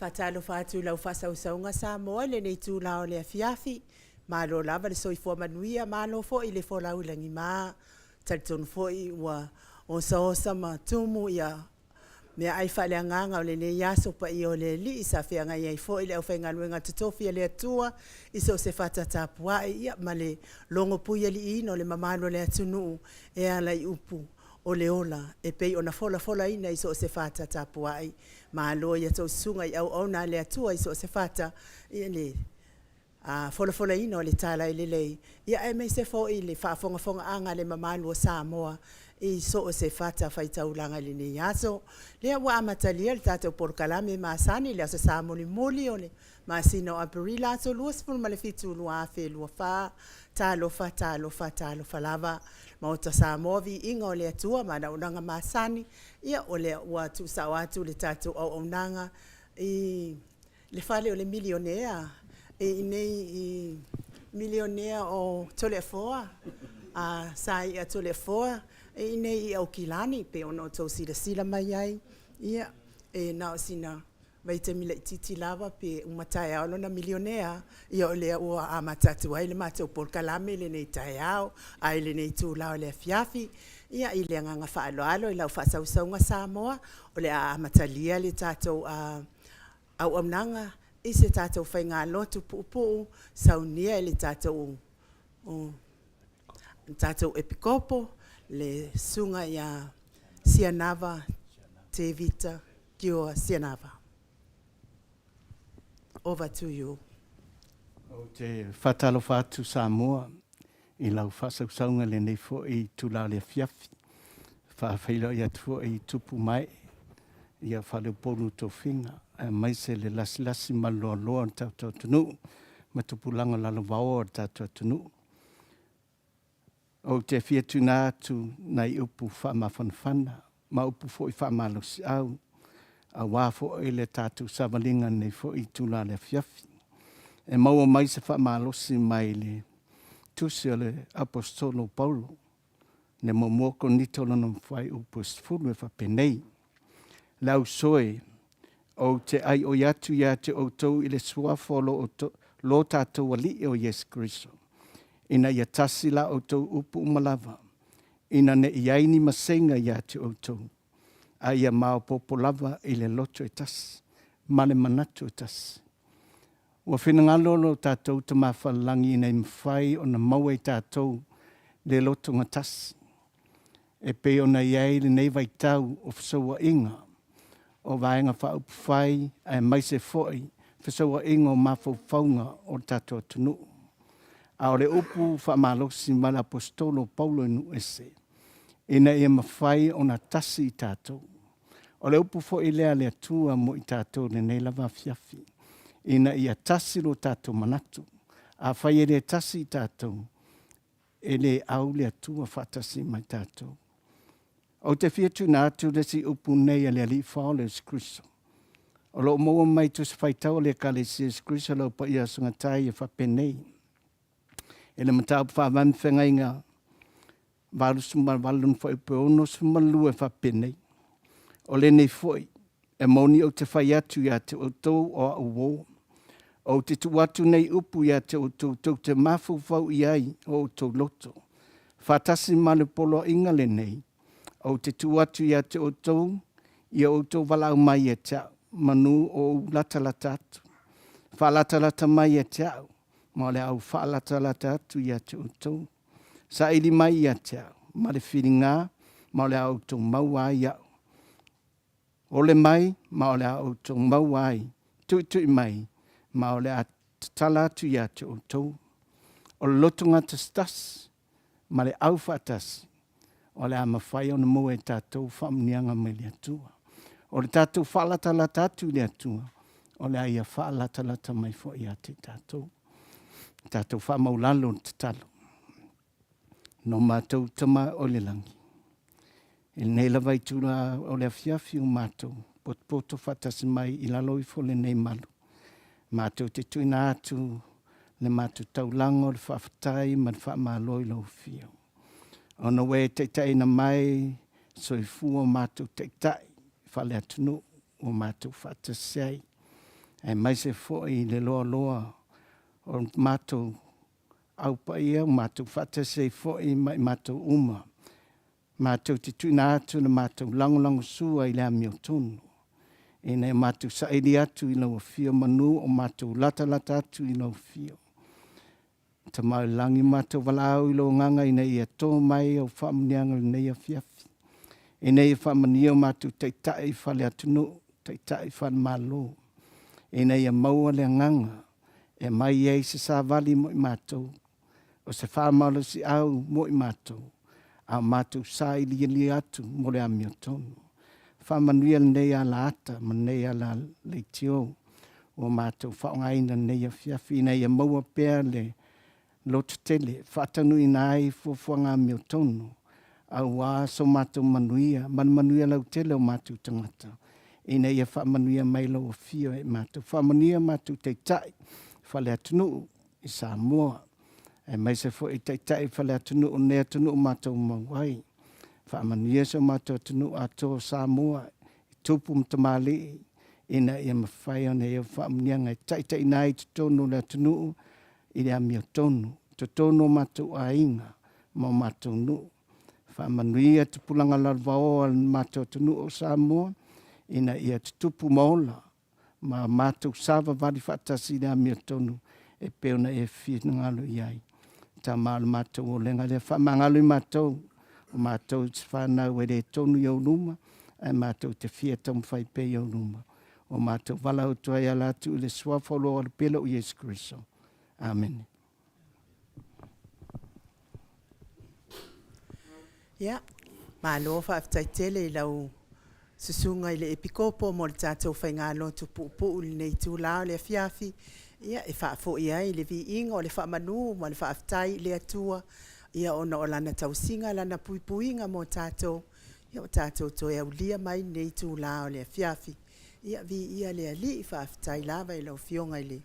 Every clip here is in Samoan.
Faatalofa atu i lau faasausauga Samoa i lenei itula o le afiafi. Malo lava le soifua manuia, malo foi le folau i lagima. E talitonu foi ua osaosa ma tumu meaai faaleagaga o lenei aso paia o le Alii sa feagai ai foi le aufaigaluega totofi a le Atua i so o se fata tapuai ma le logopuialiiina o le mamalu o le atunuu e ala i upu o le ola e pei ona folafolaina i so o se fata tapuai. Malo i a outou susuga i auauna a le Atua i so o se fata i le folafolaina o le tala lelei, aemaise foi le faafogafogaaga a le mamalu o Samoa i so o se fatafaitaulaga i lenei aso. O lea ua amatalia le tatou polokalame masani i le Aso Sa mulimuli o le masina o Aperila, aso 27 2024. Talofa, talofa, talofa lava. Maota Samoa, viiga o le Atua ma ana auaunaga masani, o lea ua tuusao atu le tatou auaunaga i le fale o le milionea i inei i milionea o Toleafoa, Saia Toleafoa i inei i Aukilani e pei ona outou silasila mai ai, e na o sina vaitaimi laitiiti lava pe uma taeao lona milionea, ia o lea ua amata atu ai le matou polokalame i lenei taeao, ae i lenei itula o le afiafi. Ia, i le agaga faaaloalo i lau faasausauga Samoa, o le a amatalia le tatou auaunaga i se tatou faigalotu puupuu e saunia e le tatou Epikopo le Susuga ia Sianava Tevita Ure Sianava. Over to you. Ou te faatalofa atu Samoa i lau faasausauga i lenei foi itula o le afiafi. E faafeiloai atu foi i tupu ma ee ia faleupolu tofiga aemaise le lasilasi ma le loaloa o le tatou atunuu ma tupulaga lalovaoa o le tatou atunuu. Ou te fia tuuina atu nai upu faamafanafana ma upu foi faamalosiau aua foi le tatou savaliga i lenei foi itula o le afiafi. E maua mai se faamalosi mai le tusi a le Aposetolo o Paulo, le muamua Korinito lona fuaiupu e 10 e faapenei, Le auso e, ou te aioi atu ia te outou i le suafa o lo tatou Alii o Iesu Keriso, ina ia tasi la outou upu uma lava, ina ne i i ai ni maseiga ia te outou, a ia maopoopo lava i le loto e tasi ma le manatu e tasi. Ua finagalo lo tatou Tama Falelagi ina ia mafai ona maua e tatou le lotogatasi e pei ona i ai lenei vaitau o fesouaina o Vaega Faaupufai aemaise foi fesouaiga o mafaufauga o le tatou atunuu. A o le upu faamalosi mai le Aposetolo o Paulo i nuu ese, ina ia mafai ona tasi i tatou. O le upu foi lea a le Atua mo i tatou i lenei lava afiafi, ina ia tasi lo tatou manatu. Afai e le tasi i tatou, e le au le Atua faatasi ma i tatou. Ou te fia tuuina atu le isi upu nei a le Alii Fao le Iesu Keriso. O lo o maua mai Tusi Faitau a le Ekalesia Iesu Keriso lau Paia Asogatai e faapenei. I le mataupu faavae ma feagaiga 88 lona fuaiupu e 62 e faapenei, O lenei foi e moni ou te fai atu ia te outou o au uo, ou te tuu atu nei upu ia te outou tou te mafaufau i ai o outou loto, faatasi ma le poloaiga lenei, ou te tuu atu ia te outou ia outou valaau mai ia te au, manu o ou latalata atu. Faalatalata mai ia te au, ma o le a ou faalatalata atu ia te outou. Saili mai ia te au, ma le filiga, ma o le a outou maua ai au. Ole mai, ma o le a outou maua ai. Tuitui mai, ma o le a tatala atu ia te outou. O le lotogatasitasi ma le aufaatasi, o le a mafai ona maua e tatou faamanuiaga mai le Atua. O le tatou faalatalata atu i le Atua, o le a ia faalatalata mai foi ia te tatou. Tatou faamaulalo le tatalo. No matou Tama o le lagi, i lenei lava itula o le afiafi o matou potopoto faatasi mai i lalo ifo o lenei malu, matou te tuuina atu le matou taulaga o le faafetai ma le faamalo i lau Afio, ona ua e taitaiina mai soifua o matou taitai faale-atunuu ua matou faatasi ai. Aemaise foi le loaloa o matou au paia ua matou faatasi ai foi ma i matou uma. Matou te tuuina atu le matou lagolagosua i le amiotonu, ina ia matou saili atu i lau afio manu o matou latalata atu i lau afio. Tama o le lagi, matou valaau i lou agaga ina ia to mai au faamanuiaga i lenei afiafi, ina ia faamanuia o matou taitai faale-atunuu, taitai faale-Malo, ina ia maua le agaga e aumai ai se savali mo i matou, o se faamalosiau mo i matou, a o matou sailiili atu mo le amiotonu. Faamanuia lenei alaata ma lenei ala leitio ua matou faaaogaina i lenei afiafi ina ia maua pea le lototele e faataunuuina ai fuafuaga amiotonu aua so matou manuia ma le manuia lautele o matou tagata, ina ia faamanuia mai lau Afio i matou. Faamanuia matou taitai faale-atunuu i Samoa, aemaise foi taitai faale-atunuu o lenei atunuu ua matou mau ai. Faamanuia si o matou atunuu atoa o Samoa i tupu ma tamalii ina ia mafai ona i ai faamanuiaga e taitaiina ai i totonu o le atunuu i le amiotonu, totonu o matou aiga ma o matou nuu. Faamanuia tupulaga lalovaoa o le matou atunuu o Samoa ina ia tutupu ma ola ma matou savavali faatasi i le amiotonu e pei ona e finagalo i ai. Tama o le matou olega lea, faamagalo i matou, o matou o se fanau e le tonu i ou luma, ae matou te fia taumafai pea i ou luma. Ua matou valaau atu ai e ala atu i le suafa o lou Alo Pele o Iesu Keriso. Amene. Ia, malo faafetai tele i lau susuga i le Epikopo mo le tatou faigalotu puupuu i lenei itula o le afiafi, e faafoi ai le viiga o le faamanu ma le faafetai i le Atua ona o Lana tausiga, Lana puipuiga mo tatou, ua tatou toe aulia mai lenei itula o le afiafi. Ia, viia le Alii, faafetai lava i lau Afioga i le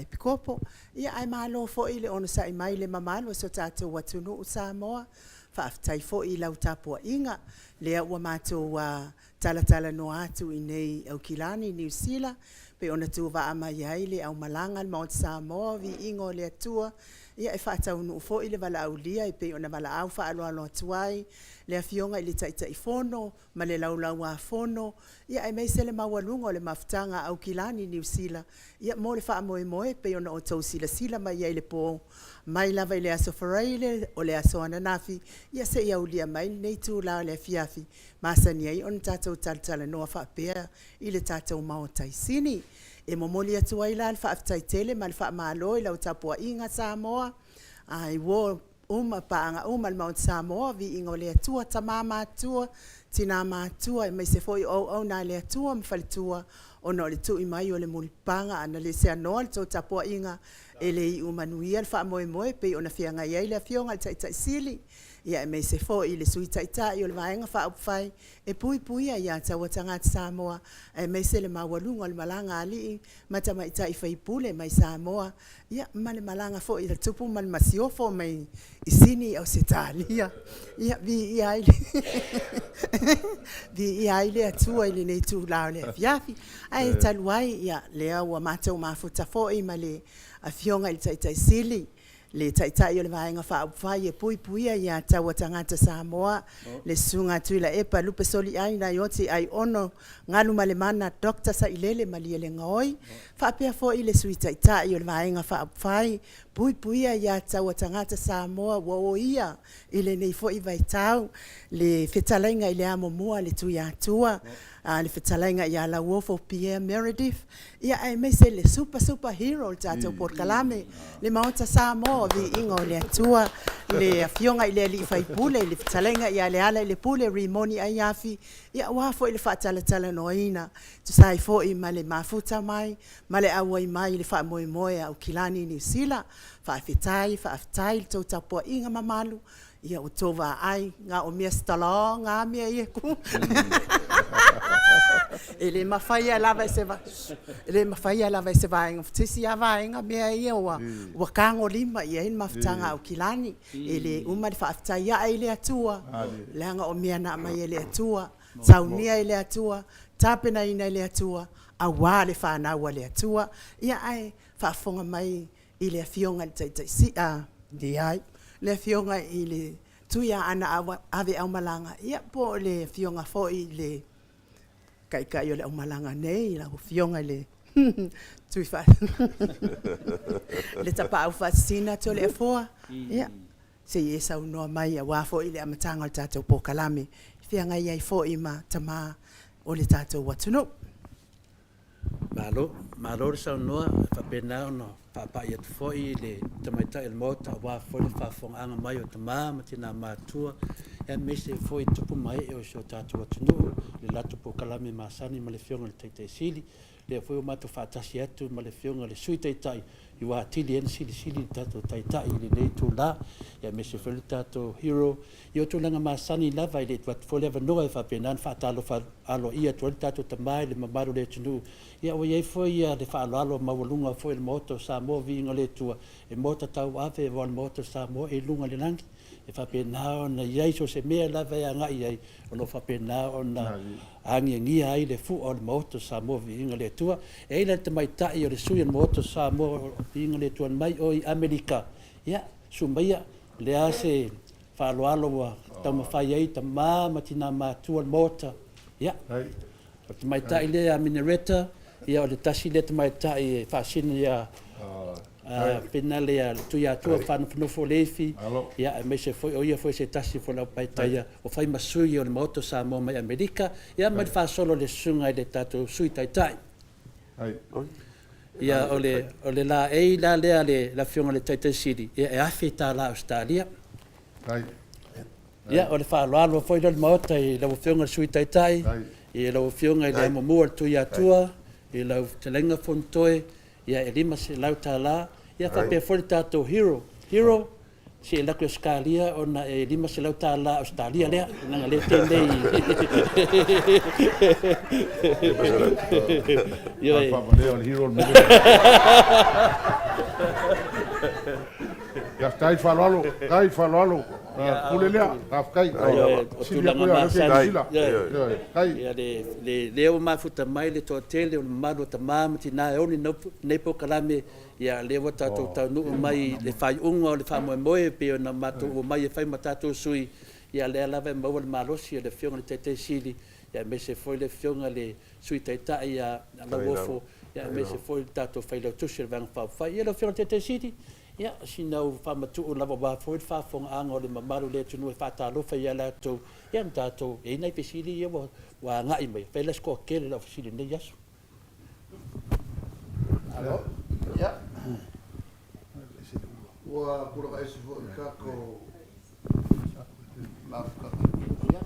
Epikopo. Ia, ae malo foi le onosai mai i le mamalu o si o tatou atunuu o Samoa. Faafetai foi i lau tapuaiga, lea ua matou talatalanoa atu i inei i Aukilani, Niu Sila, pei ona tuuvaa mai ai le aumalaga a le Maota Samoa, Viiga o le Atua, e faataunuu foi le valaaulia e pei ona valaau faaaloalo atu ai le Afioga i le Taitaifono ma le Laulau-a-Fono, aemaise le maualuga o le mafutaga a Aukilani Niu Sila mo le faamoemoe pei ona outou silasila mai ai i le po, mai lava i le aso Faraile, o le aso ananafi, seia aulia mai lenei itula o le afiafi e masani ai ona tatou talatalanoa faapea i le tatou Maota i Sini. E momoli atu ai la le faafetai tele ma le faamalo i lau tapuaiga Samoa, i uo uma, paaga uma a le Maota Samoa, Viiga o le Atua, tama matutua, tina matutua, aemaise foi o auauna a le Atua ma faletua, ona o le tui mai o le mulipapaga. A na le seanoa la outou tapuaiga, e le iu manuia le faamoemoe pei ona feagai ai le Afioga i le Taitai Sili, aemaise foi le Sui Taitai o le Vaega Faaupufai e Puipuia Aia Tatau a Tagata Samoa, aemaise le maualuga o le malaga a alii ma tamaitai sui usufono mai Samoa, ia ma le malaga foi a le Tupu ma le Masiofo mai Sini, Ausetalia. Ia, viia ai le Atua i lenei itula o le afiafi. Ae talu ai, o lea ua matou mafuta foi ma le Afioga i le Taitai Sili, le Taitai o le Vaega Faaupufai e Puipuia Aia Tatau a Tagata Samoa, le Susuga a Tuilaepa Lupesoliai Naioti Aiono Galumalemana Dr. Sailele Malielegaoi, faapea foi le Sui Taitai o le Vaega Faaupufai e Puipuia Aia Tatau a Tagata Samoa ua oia i lenei foi vaitau, le fetalaiga i le Amomua a le Tuiatua, le fetalaiga ia Lauofo Pierre Meredith, aemaise le super super hero o le tatou polokalame, le Maota Samoa o Viiga o le Atua, le Afioga i le sui usufono le fetalaiga ia Lealailepule Rimoni Aiafi, aua foi le faatalatalanoaina e tusa ai foi ma le mafuta mai ma le auai mai i le faamoemoe a Aukilani Niu Sila. Faafetai, faafetai i le tou tapuaiga mamalu, ua outou vaai na o mea strong lava mea ia e tupu. E le mafaia lava e se vaega, se isi lava vaega mea ia ua tagolima i ai le mafutaga a Aukilani. E le uma le faafetai ae i le Atua, leaga o mea na aumai e le Atua. Saunia e le Atua, tapenaina e le Atua, aua le fanau a le Atua. Ia ae faafofoga mai i le Afioga i le Taitai Sili, a, leai, le Afioga i le Tuiaana Aveaumalaga, ia po o le Afioga foi i le Taitai o le aumalaga nei, lau Afioga i le le Tapaau Faasisina Toleafoa, ia, se i e saunoa mai aua foi le amataga o le tatou polokalame, e feagai ai foi ma tama o le tatou atunuu. Malo, malo le saunoa, e faapena ona faapai atu foi i le tamaitai o le Maota aua foi le faafofogaaga mai o tama ma tina matutua, aemaise foi tupu ma ee o si o tatou atunuu i le latou polokalame masani ma le Afioga i le Taitai Sili. O lea foi ua matou faatasi atu ma le Afioga i le Sui Taitai ua atili ai ona silisili le tatou Taitai i lenei itula, aemaise foi le tatou hero i o tulaga masani lava, e le i tuu atu foi le avanoa e faapena ona faatalofa aloaia atu ai le tatou tama i le mamalu o le atunuu. Ia ua i ai foi le faaaloalo maualuga foi i le Maota o Samoa, viiga o le Atua, e maota tauave aua o le Maota o Samoa e i luga i le lagi. E faapena ona i ai so o se mea lava e agai i ai, o lo o faapena ona agiagia ai le fua o le Maota o Samoa, viiga o le Atua. E i ai la le tamaitai o le sui o le Maota o Samoa, viiga o le Atua, mai o i Amerika, ia, susu maia, o le a se faaaloalo ua taumafai ai tama ma tina matutua o le Maota. Ia, o le tamaitai lea ia Minareta, ia o le tasi lea tamaitai e faasino ia Finale ia le Tuiatua Faanofonofo Leifi, ia aemaise foi o ia foi se tasi foi o le aupaitaia ua fai ma sui o le Maota o Samoa mai Amerika, ia ma le faasolo i le susuga i le tatou Sui Taitai. Ia o le, o le laei la lea a le Afioga i le Taitai Sili, ia e $1,000 Ausetalia. Ia o le faaaloalo foi lea o le Maota i lau Afioga i le Sui Taitai, i lau Afioga i le Amomua o le Tuiatua, i lau Fetalaiga Fonotoe, ia e $500, ia faapea foi le tatou Hero. Hero, se i alu atu i Ausetalia ona e $500 Ausetalia lea, leaga o lea e tele i... Ioe. Faafetai le faaaloalo, faafetai le faaaloalo. Pule lea, faafetai. O tulaga masani, ia lea ua mafuta mai le toatele o le mamalu o tama ma tina e onu lenei polokalame, ia lea ua tatou taunuu mai i le faaiuga o le faamoemoe e pei ona matou omai e fai ma tatou sui, ia lea lava e maua le malosi o le Afioga i le Taitai Sili, aemaise foi le Afioga i le Sui Taitai ia Lauofo, aemaise foi le tatou Failautusi o le Vaega Faaupufai. Ia lau Afioga i le Taitai Sili, ia sina ou faamatuu lava aua foi le faafofogaaga o le mamalu o le atunuu e faatalofa ia latou, ia ma tatou, e i ai nai fesili ia ua agai mai, fai la se toatele o lau fesili i lenei aso. Malo. Ia. Ua tulaga ese foi i le tatou mafutaga. Ia.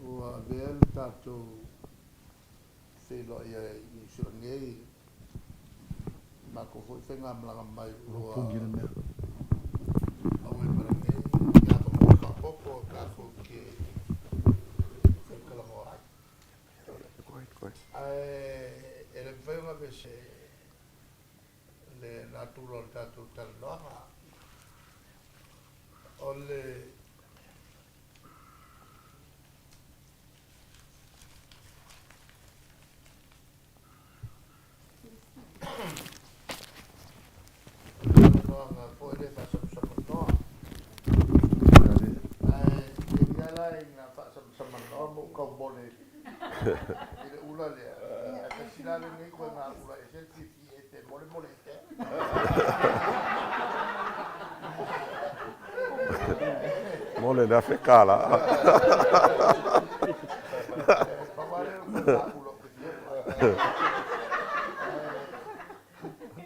Ua avea le tatou feiloai ai i Niu Sila nei i matou foi faigamalaga mai ua auai mai nei i avanoa faaopoopo tatou te faitalanoa ai. Ae e le mafai ona aveese le natura o le tatou talanoaga. O le talanoaga foi lea faasamsamanoa. Ae e i ai la ina faasamsamanoa ma ou taumole i le ula lea, ae tasi la lenei ituaiga ula e ese le fiafia e te molemole ai pea. Mole le $1,000. Pau lava lea o le ituaiga ula ou te fia E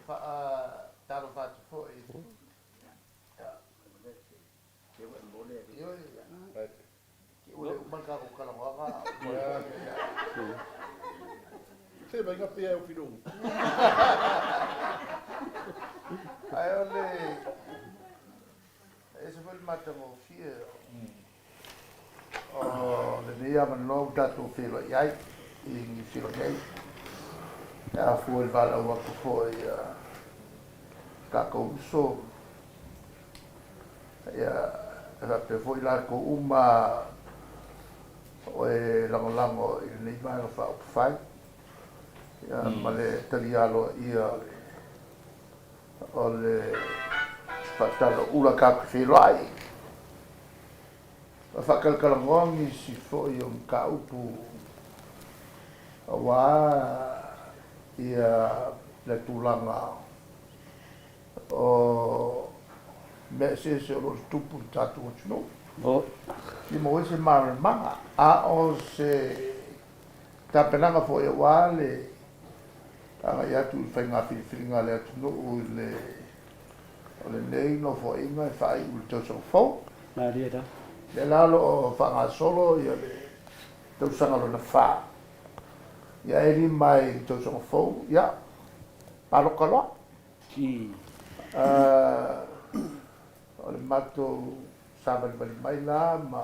faatalofa atu foi Se mai ka pia o filo. Ae o le e ese foi le matagofie o lenei avanoa ua tatou feiloai ai i Niu Sila nei e afua i le valaau atu foi a tatou uso. Ia, e faapea foi latou uma o e lagolago i lenei Vaega Faaupufai, ia, ma le talia aloaia o le faatalo ula tatou te feiloai ma faatalatalanoa nisi foi o mataupu aua ia le tulaga o mea eseese o lo o tutupu i le tatou atunuu. Fia maua ai se malamalamaga, a o se tapenaga foi aua le agai atu i faiga filifiliga a le atunuu i le o lenei nofoaiga e faaiu i le tausaga fou. Malie lava. Lea la o lo o faagasolo ia le tausaga lona fa. Ia e lima ai i le tausaga fou, ia, palota loa. O le matou savalivali mai la ma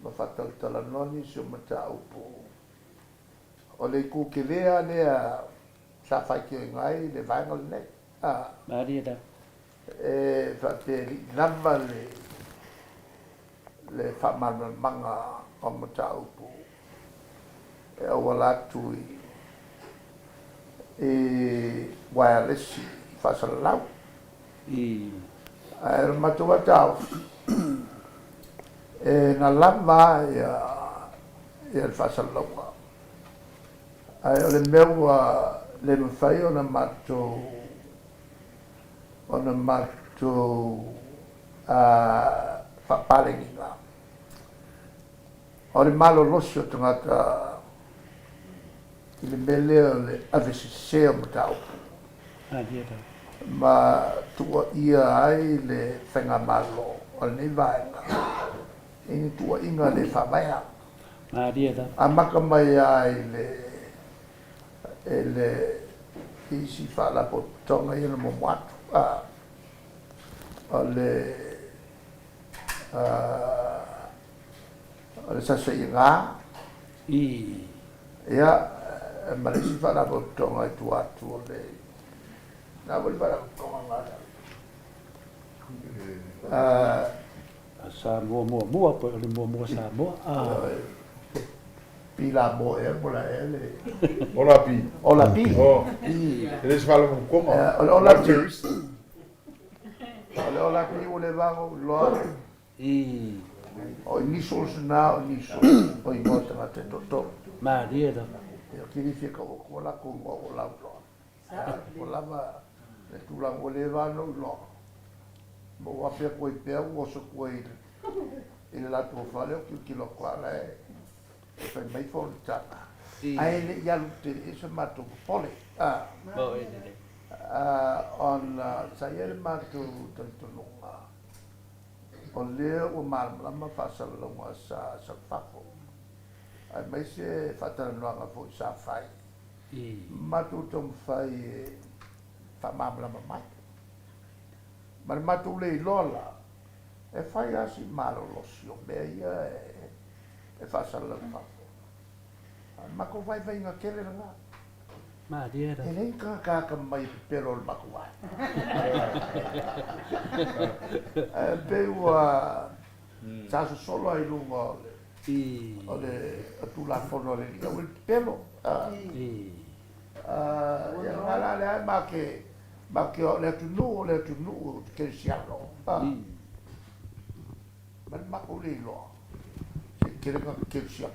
ma faatalatalanoa nisi o mataupu. O le itu tele lava lea sa faitioina ai le vaega lenei. Malie lava. E faapea e le i lava le le faamalamalamaga o mataupu e auala atu i uaealesi faasalalau. Ae o le matou lava taofi, e na lava lava le faasalalauga, ae o le mea ua le mafai ona matou ona matou faapaleniina, o le malolosi o tagata i le mea lea o le avesese o mataupu ma tuuaia ai le Faigamalo o lenei vaega i ni tuuaiga le faavaea. Amata mai lava i le i le isi Faalapotopotoga ia na muamua atu, o le o le SSIG, ia, ma le isi Faalapotopotoga i tua atu o le, le a foi le Faalapotopotoga lena? Samoa Muamua po o le Muamua Samoa. Pi la mo ea po la ea le... Ola pi. Ola pi. Oh. E le se faalapotopotoga. O le ola pi. O le ola pi ua leva ona ou iloa. O initials na o initials o igoa o tagata e toatolu. Malie lava. Ia ou te le fia tau atua latou igoa ua lauiloa. Ua lava le tulaga ua leva ona ou iloa. Ma ou afe atu ai pea ou oso atu ai i le latou fale ou tilotilo atu lava la e fai mai fonotaga. Ae le i alu tele i ai so matou popole. Ona sa i ai le matou talitonuga o lea ua malamalama faasalalauga sa sau i fafo, aemaise faatalanoaga foi sa fai, matou taumafai e faamalamalama mai. Ma le matou le iloa la, e fai lava si malolosi o mea ia e faasalalau i fafo. A o le matou vaivaiga tele lena. Malie la. E leai ni tagata atamamai e pepelo o le matou vaega. Ae pei ua sa sosolo lava i luga o le o le Tulafono a le Alii, aua le pepelo. Ia lena la lea ma te ma te o le atunuu o le atunuu kerisiano. Ma le matou le iloa, se tele tagata kerisiano,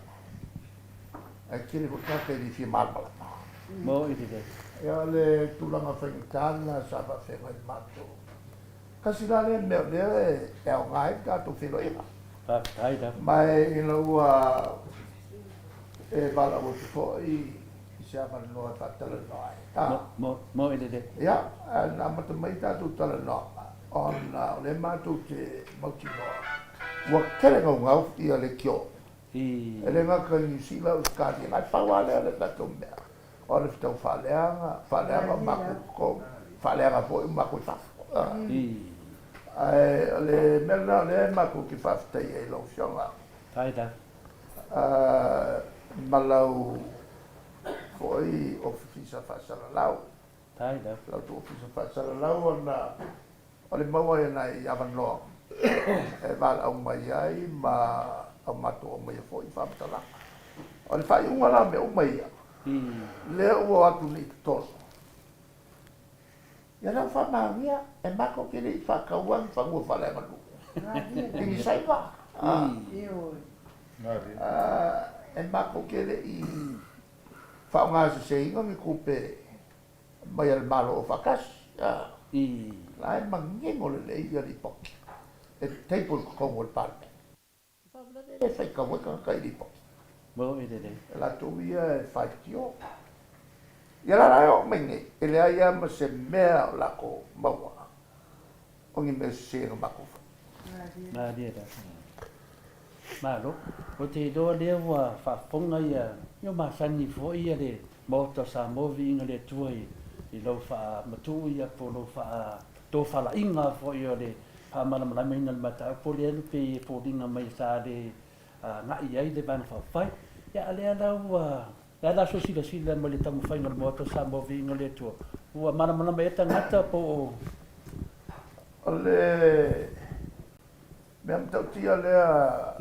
ae tele foi tagata e le fia malamalama. Moni lelei. Ia o le tulaga faigata lena sa faafeagai ma matou. Tasi la lea mea o lea e aoga ai le tatou feiloaiga. Faafetai lava. Ma ina ua e valaau atu foi i se avanoa e faatalanoa ai. Moni lelei. Ia, na amata mai tatou talanoaga ona o lea matou te mautinoa ua tele naunau ia leitio. E le gata i Niu Sila, Ausetalia, na o le pau lava lea o le tatou mea. O le fetau faaleaga, faaleaga o matou i totonu, faaleaga foi o matou i fafo. Ae o le mea lena o lea matou te faafetai ai i lau Afioga ma lau foi Ofisa Faasalalau, la outou Ofisa Faasalalau ona O le maua ai o nai avanoa e valaau mai ai ma au matou aumaia foi faamatalaga. O le faaiuga la o mea uma ia, lea ua o atu nei i totonu, ia lea ua faamaonia, e matou te le i faataua ni fanua faaleaganuu i ni Saina. E matou te le i faaaogaseseina ni tupe mai a le Malo Aufaatasi, a, la e manino lelei ia lipoti e table i totonu o le Palemene. O le faalavelave e le faitau ai tagata i lipoti. Moni lelei. O latou ia e faitio. Ia la la e oo mai nei, e leai lava ma se mea o latou maua o ni mea sese na matou fai. Malie lava. Malo. Ou te iloa lea ua faafofoga ia, ua masani foi ia le Maota o Samoa viiga le Atua i lau faamatuu ia po o lou faatofalaiga foi o le faamalamalamaina o le mataupu lea e pei e foliga mai sa le agai ai le Vaega Faaupufai. Ia a o lea la ua, o le a la sou silasila ma le taumafaiga o le Maota o Samoa viiga le Atua, ua malamalama i ai tagata po o. O le mea matautia lea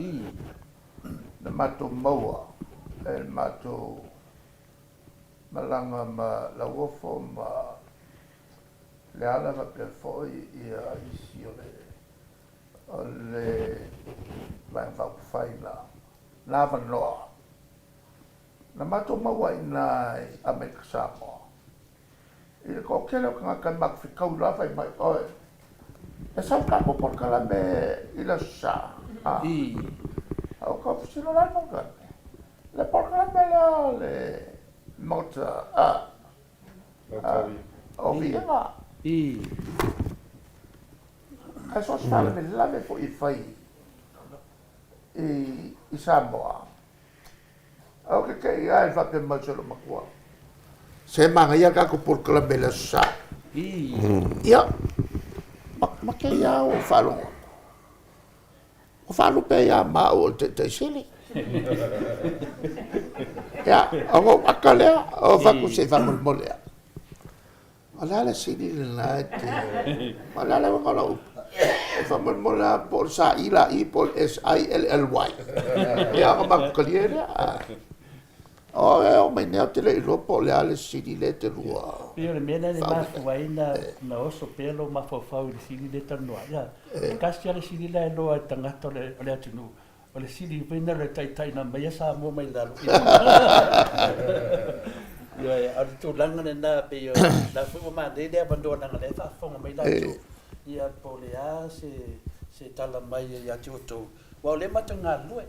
na matou maua e le matou malaga ma Lauofo ma Leala faapea foi ia isi o le o le Vaega Faaupufai na na avanoa na matou maua i ina i Amerika Samoa i le toatele o tagata e matou fetau loa fai mai, Oe, e sau le tatou polokalame i le Aso Sa, a? Ou tau fesili, O le a le polokalame? Le polokalame lea o le Maota a, o Viiga. Ae so o se faalavelave foi e fai i Samoa, Ou te te i lava i le faapea mai o si loomatua, Se manaia le tatou polokalame i le Aso Sa. Ia, ma te i lava ua ou faalogo atu, ua faalupe ai lava ma au o le Taitai Sili. Ia, ona ou ata lea, ou fai atu, se i faamolemole lava. O le a le sili lena e te... O le a le uiga o lau upu? E faamolemole lava po o le S-I-L-I po o le S-I-L-L-Y. Ia ona matou talia lea. O e oo mai nei ou te le iloa po o le a le sili lea e te lua. Pei o le mea lea e mafua ai ona oso pea lou mafaufau i le sili lea e talanoa ai. E tasi lava le sili la e iloa e tagata o le atunuu, O le sili foi lena o le taitai na aumaia Samoa mai lalo i Ioe, a o le tulaga lena pei o la foi ua manaia le avanoa leaga o lea e faafofoga mai latou ia po o le a se se tala mai ia te outou. Aua o lea matou te galulue,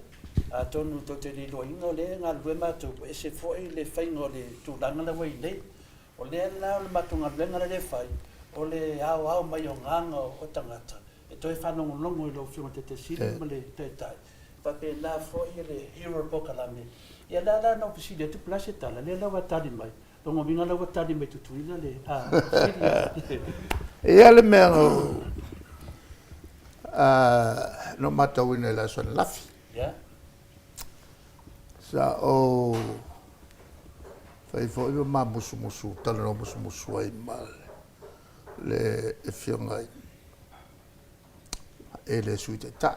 atonu tou te le iloaina o lea e galulue matou, ua ese foi le faiga o le tulaga la ua i ai nei. O lea la o le matou galuega lea e fai, o le aoao mai o agaga o tagata e toe faalogologo i lau Afioga i le Taitai Sili ma le Taitai, faapena foi le hero o le polokalame. Ia lea la na ou fesili atu po o le a se tala, lea la ua tali mai. Lona uiga la ua tali mai Tutuila le fesili. E i ai le mea na ou matauina i le aso ananafi. Sa ou fai foi ma ma musumusu, talanoa musumusu ai ma le Afioga i le Sui Taitai.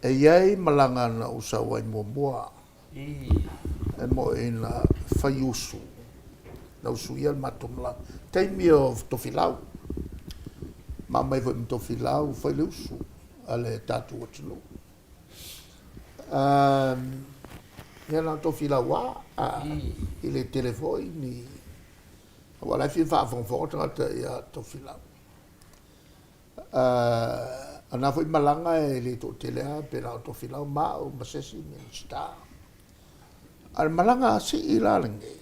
E i ai malaga na ou sau ai muamua, e moi na fai usu, na usuia le matou malaga, taimi o Tofilau, ma aumai foi ma Tofilau fai le usu a le tatou atunuu. Ia na o Tofilau lava, e le tele foi ni, aua o la e fia faafogafoga tagata ia Tofilau. O na foi malaga e le toatele lava, pe na o Tofilau ma au ma se isi Minisita. A o le malaga sii la lenei,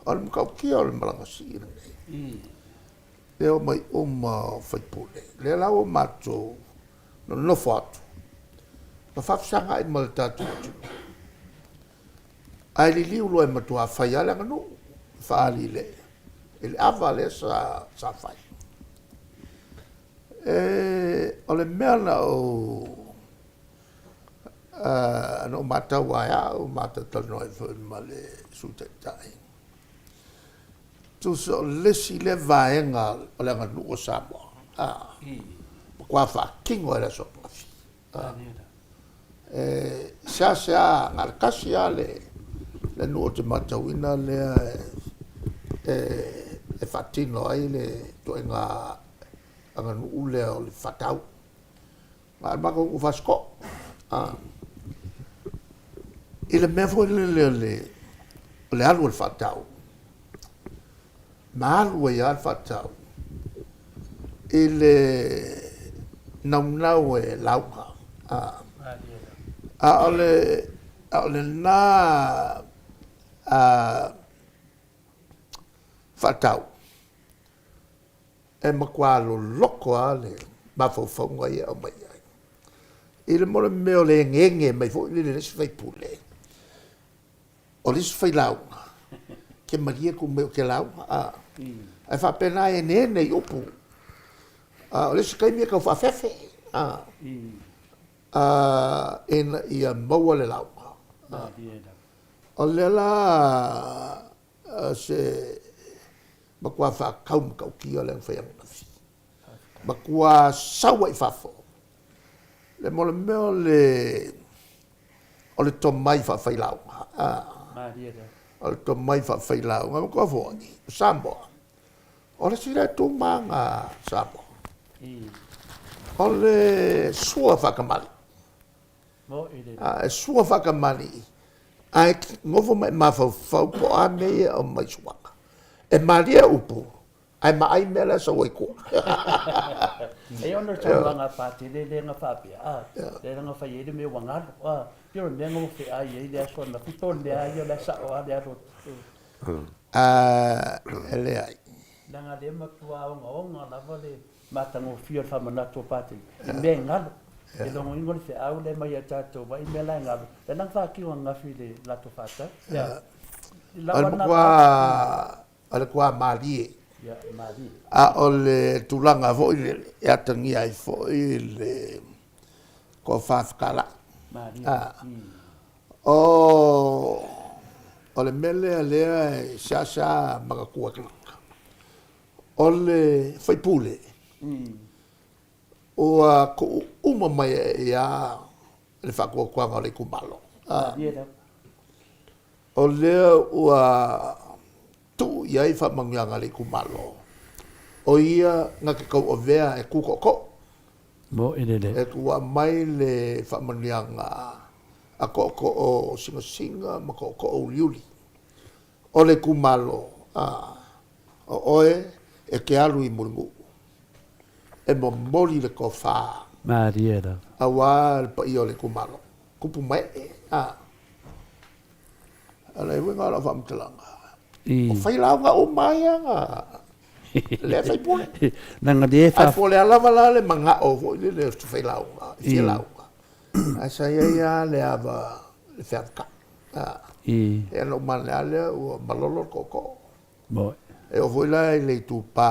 o le matautia o le malaga sii lenei, e omai uma sui usufono. Lea la ua matou nonofo atu ma faafesagai ma le tatou atunuu, ae liliu loa e matua fai lava le aganuu, faaali i le i le ava lea sa fai. E, o le mea na ou na ou matau ai au ma talatalanoa ai foi ma le Sui Taitai. Tusa o le isi lea vaega o le aganuu a Samoa, a, matua faatino ai le aso ananafi. A, e seasea na o le tasi lava le le nuu ou te matauina lea e e faatino ai le ituaiga aganuu lea o le faatau. Na o le matou nuu o Fasitoo. A, i le mea foi lele o le o le alu o le faatau, ma alu ai lava le faatau i le naunau e lauga. A, a o le a o lena a faatau e matua loloto lava le mafaufauga ia e aumai ai. I le mea o le egeege mai foi lele i le isi faipule, o le isi failauga, ke malie tuu mai ou te lauga, a. Ae faapena e eneene i upu. A o le isi taimi e tau faafefe, a, a, ina ia maua le lauga. A. O lea la se matua faatau matautia lea na fai ananafi. Matua sau ai i fafo le mo le mea o le o le tomai faafailauga. A, o le tomai faafailauga. Manatua foi, o Samoa, o le isi lea tu ma aga Samoa. O le sua faatamalii. A, e sua faatamalii, ae nofo ma e mafaufau po o a mea ia e aumai suaga. E malie upu, Ae maai mea la e sau ai tua. E ona o le saunoaga a Patele lea na faapea, a, lea na fai ai le mea ua galo, a, pei o le mea na ou feai ai le aso ananafi, po o le mea lava ia o la e sao lava le alu atu. A, e leai. Leaga lea e matua ogaoga lava le matagofie o le faamanatu o Patele, i mea e galo. E logoina o le feau lea e aumai ia tatou, vaai mea la e galo, lea la na faatino ananafi i le latou faatau. O le matua o le matua malie. A o le tulaga foi lele e atagia ai foi le tofa fetalai. O le mea lea lea e seasea manatua e tagata, o le faipule ua tuu uma mai e ia le faatuatuaga o le itumalo. O lea ua tuu i ai faamanuiaga a le itumalo, o ia na te tauavea e tu tootoo. E tuu mai le faamanuiaga a tootoo sinasina ma tootoo uliuli o le itumalo, a o oe e te alu i Mulinuu e momoli le tofa aua le paia o le itumalo, tupu ma ee, a. O le uiga o lau faamatalaga, o failauga uma ia na lea faipule. Leaga lea Ae po o le a lava la le manao foi lele o se failauga e fia lauga, ae sa i ai lava le ava, le feavatai. Ia ona uma ane lava lea ua malolo le tootoo. E oo foi la i le itupa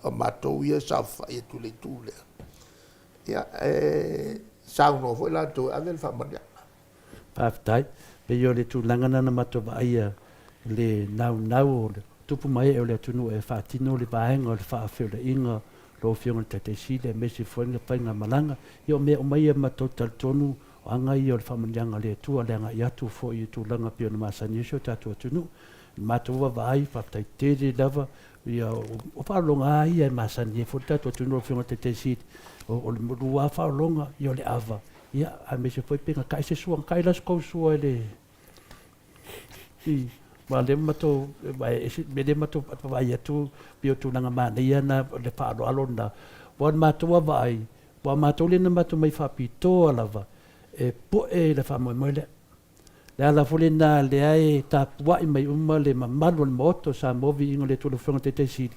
o matou ia e saofafai atu i le itu lea, ia e saunoa foi latou e ave le faamanuiaga. Faafetai. Pei o le tulaga lena na matou vaaia i le naunau o tupu ma ee o le atunuu e faatino le vaega o le faafeulaiga o lau Afioga i le Taitai Sili aemaise foi le faigamalaga. Ia o mea uma ia matou te talitonu o aga ia o le faamanuiaga a le Atua i le agai atu foi i tulaga pei ona masani ai si o tatou atunuu. I le matou vaavaai, faafetai tele lava, ia o faaologa lava ia e masani ai foi le tatou atunuu lau Afioga i le Taitai Sili, o le lua lava faaologa, ia o le ava, Ia, aemaise foi pe na ta'i se sua, na ta'i la se tou sua i le, i, aua o lea matou, aua e ese, mea lea matou vaavaai atu pei o tulaga manaia na, o le faaaloalo lena. Aua o le matou vaavaai, aua o matou lea na matou omai faapitoa lava e po'e le faamoemoe lea. Le ala foi lena lea e tapua'i mai uma le mamalu o le Maota o Samoa, viiga o le Atua i lau Afioga i le Taitai Sili,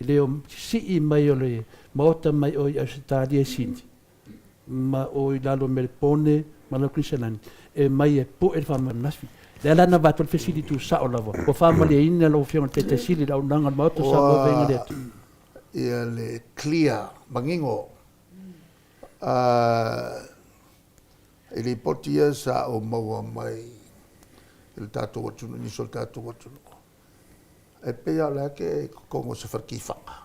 i le sii mai o le Maota mai o i Ausetalia i Sini, ma o i lalo o Melepone ma lalo o Kiniselani, e mai e po'e le faamanasi. O le ala lena na avatu ai le fesili tuusao lava, ua faamalieina lau Afioga i le Taitai Sili i le auaunaga a le Maota o Samoa Vaega le Atua. Ia le clear, manino, i lipoti ia sa ou maua mai i le tatou atunuu, nisi o le tatou atunuu. E pei lava o la e ke i totonu o se fale kifaga.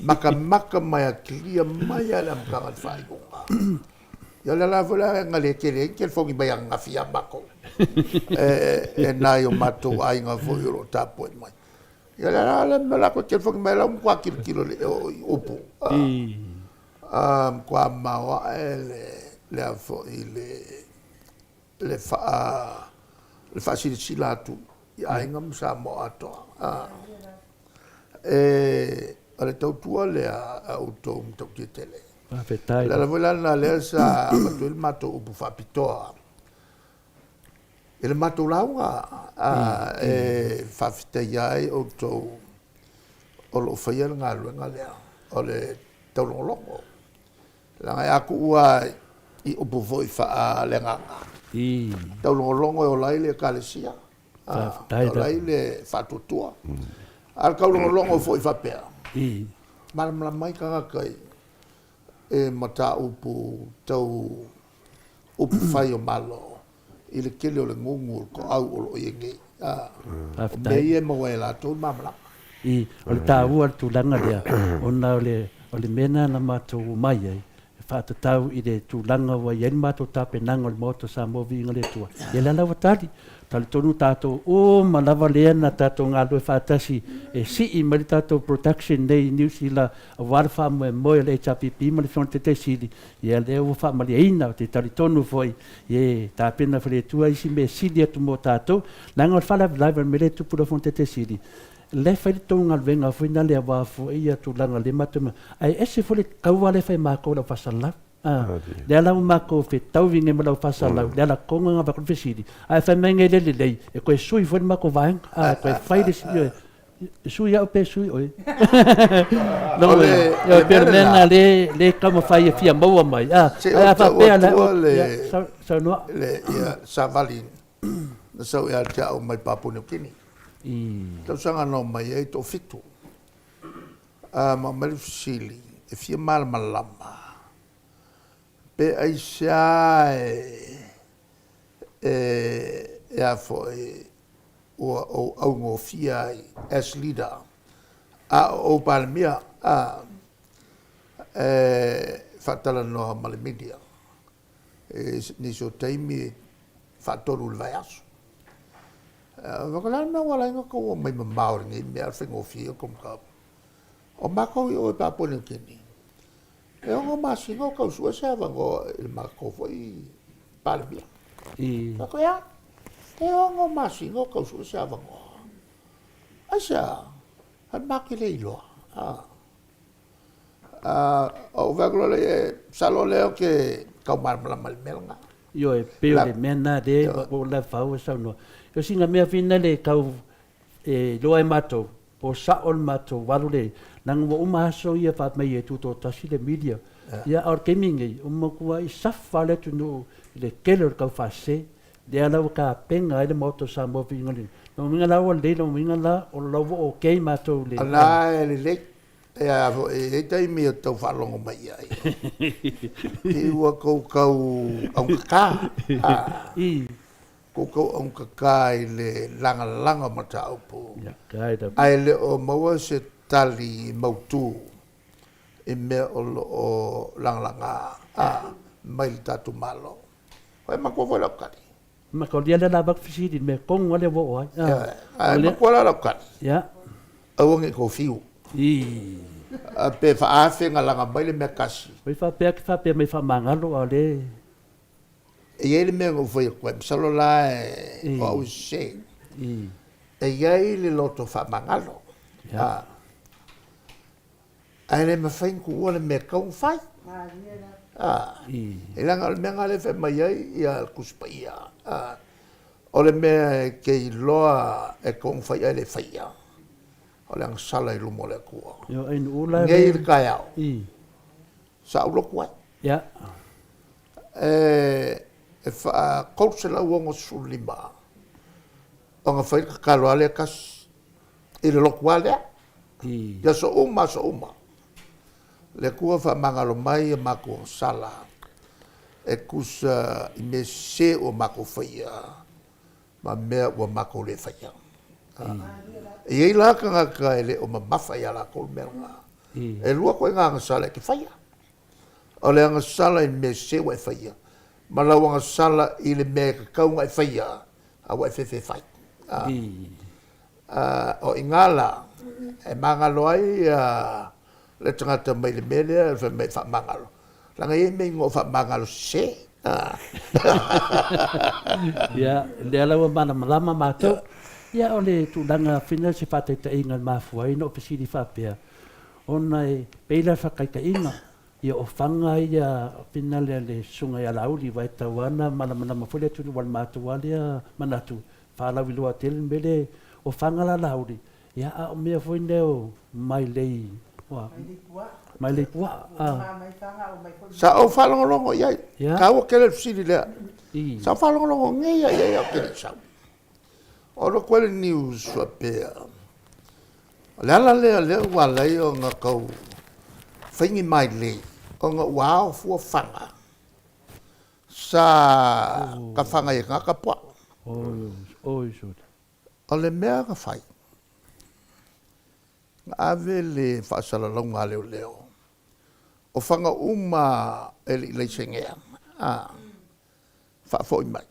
Matamata mai a clear mai lava i le amataga i le faaiuga. Ia o le ala foi lea na le tele ai ni telefoni mai ananafi ia matou e nai o matou aiga foi o lo o tapuai mai. Ia o le ala lea mea o le a toe telefoni mai la ua matua tilotilo i upu. Matua maoae le a foi le le faasilasila atu i aiga ma Samoa atoa. O le tautua lea a outou matautia tele. Faafetai. O le ala foi la lena lea sa avatu ai le matou upu faapitoa i le matou lauga e faafetaia ai outou o lo o faia le galuega lea o le taulogologo. Leaga e a tuu lava i upu foi faaleagaga, taulogologo e ola ai le Ekalesia, e ola ai le faatuatua. A o le taulogologo foi faapea, malamalama ai tagata i mataupu tau upufai o Malo i le tele o le gugu o le toau o lo o i ai nei. O mea ia e maua ai e latou le malamalama. O le taua o le tulaga lea, ona o le O le mea lena na matou omai ai, e faatatau i le tulaga ua i ai le matou tapenaga o le Maota o Samoa Viiga i le Atua. Ia lea la ua tali. Talitonu tatou uma lava lea na tatou galulue faatasi e sii mai le tatou production nei i Niu Sila aua le faamoemoe o le HRPP ma le Afioga i le Taitai Sili, ia lea ua faamalieina. Ou te talitonu foi, e tapena foi e le Atua isi mea e sili atu mo tatou, leaga o le faalavelave o le mea lea e tupu i lau Afioga i le Taitai Sili, la e fai le tou galuega foi na lea aua foi ia tulaga lea matou te ae ese foi le taua lea e fai e matou le au faasalalau a lea la ua matou fetaui nei ma le au faasalalau le ala tonu na avatu le fesili ae fai mai nei le lelei e toe sui foi le matou vaega a e toe fai le isi ioe e sui au pe sui oe O le ioe pei o le mea lena lea lea e taumafai e fia maua mai a ae a faapea la saunoa le ia savali na sau ia te au mai Papua Niu Kini. Tausaga na omai ai toafitu. A ma aumai le fesili e fia malamalama pe aisea e a foi ua ou augofie ai as leader a o ou Palemia a e faatalanoa ma le media. I nisi o taimi e faatolu i le vaiaso. O le a le mea ua ala ai ona outou omai mamao i lenei mea a o le faigofie ia o le tou mataupu. O matou i o i Papua Niu Kini, e 6 masina o tau sue se avanoa i le matou foi Palemia. Fai atu, e a? E 6 masina o tau sue se avanoa. Aisea? Fai mai, matou te le iloa. Ou vaai atu loa lea, masalo o lea ou te tau malamalama i le mea lena. Ioe, pei o le mea lena lea ua ou lavau e saunoa. O sina mea foi lena e tau iloa e matou, po o sao le matou alu lea i ai, leaga ua uma aso ia fai mai e tutoatasi le media. Ia, a o le taimi lenei, ua matuai safa lava le atunuu i le tele o le taufaasese. Lea la ua tapena ai le Maota o Samoa Viiga i le Lona uiga la ua lelei, lona uiga la o la ua okay matou i le. O la e lelei. Ea foi, e i ai taimi e tau faalogo mai i ai. I ua tou tau augata, tou tau augata i le lagalaga o mataupu, ae le o maua se tali mautu i mea o lo o lagalaga mai le tatou Malo. E matua foi lau tali. Makaolia lea la avatu fesili i le mea tonu lava lea ua oo ai. Ae matua la lau tali. Aua ne i tou fiu. Pe faaafe na laga mai le mea tasi. Oi faapea ke faapea mai faamagalo a o lea. E i ai le mea na ou fai atu ai, masalo la o au e sese. E i ai le loto faamagalo. Ae le mafai ona tuua le mea e tatau ona fai. E leaga o le mea lena lea e fai mai ai ia le Tusi Paia, o le mea e te iloa e tatau ona fai ae le faia, o le agasala i luma o le Atua. Nei i le taeao, sa ou lotu ai. E faa 365 ona fai le tatalo a lea tasi i le lotu lava lea. I aso uma aso uma. Le Atua faamagalo mai a matou agasala e tusa i mea sese ua matou faia ma mea ua matou le faia. E i ai la tagata e le o mamafa ia latou le mea lena. E lua ituaiga agasala e te faia. O le agasala i le mea sese ua e faia, ma lau agasala i le mea e tatau ona e faia, a ua e fefe e fai. O i ina la e magalo ai le tagata mai le mea lea fai mai e faamagalo, leaga e i ai mea e igoa o faamagalo sese. Ia, lea la ua malamalama matou. Ia, o le tulaga foi lea o se faataitaiga e mafua ai ona ou fesili faapea, ona e pei la faataitaiga, ia o faga ia fina lea le susuga ia Laauli, aua e tatau lava ona malamalama foi le atunuu, aua o le matou lava lea manatu, faalauiloa tele le mea lea, o faga la Laauli, ia a o mea foi nei o mailei, mailei puaa. Sa ou faalogologo i ai, taua tele le fesili lea. Sa ou faalogologo nei lava i ai ae ou te le i sau. O alu atu ai le news faapea, o le ala lea lea ua ala ai ona tau fai ni mailei, ona ua ao fua faga sa tafaga ai e tagata puaa. O le mea na fai, na ave le faasalalauga a leoleo, o faga uma e le i laisenea, faafoi mai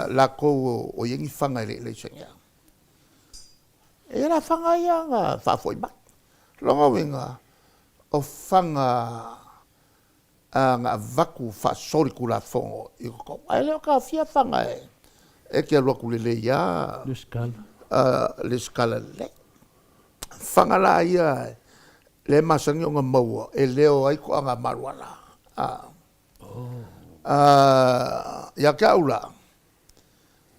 latou o i ai ni faga e le i laisenea. E i ai la faga ia na faafoi mai. O lona uiga, o faga na avatu faasolitulafono i totonu, ae le o taofia faga e te alu atu lelei lava lesitala lelei. Faga la ia lea e masani ona maua e leo ai toaga maluala. Ia te au la,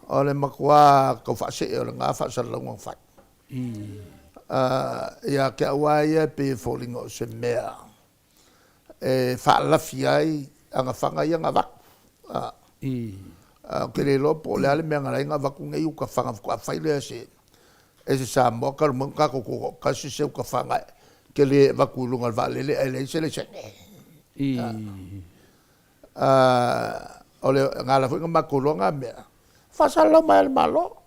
o le matua tau faasee o lena faasalalauga na fai. Ia te au lava ia e pei e foliga o se mea e faalafi ai agafaga ia na avatu. Ou te le iloa po o le a le mea na ala ai ona avatu nei uta faga faatoa fai lea e se Samoa talu mai ona tatou tutoatasi se uta faga tele e avatu i luga o le vaalele ae leai se laisene. O le na ala foi na matou iloa na mea, faasalalau mai e le Malo,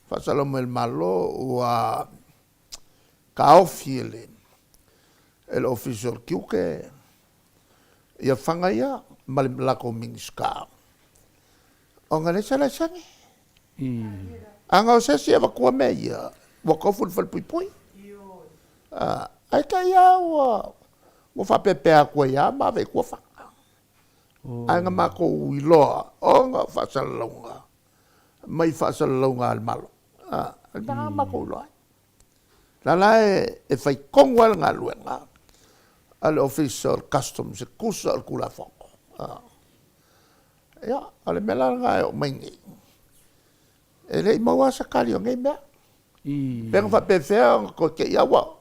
faasalalau mai e le Malo ua taofi e le Ofisa o le Tiute ia faga ia ma le latou Minisita ona e leai se laisene. Ana o se isi e avatua mea ia, ua tofu i le falepuipui. Ae te i lava ua faapeapea atu ai lava ma ave i tua faga. Ae na matou iloa ona o faasalalauga mai faasalalauga a le Malo. O le mea lena na matou iloa ai. O la la e fai tonu lava le galuega a le Ofisa o le Customs e tusa o le Tulafono. Ia, o le mea la lena e oo mai nei, e le i maua lava se tali o nei mea. Pe na faapefea ona toe te i lava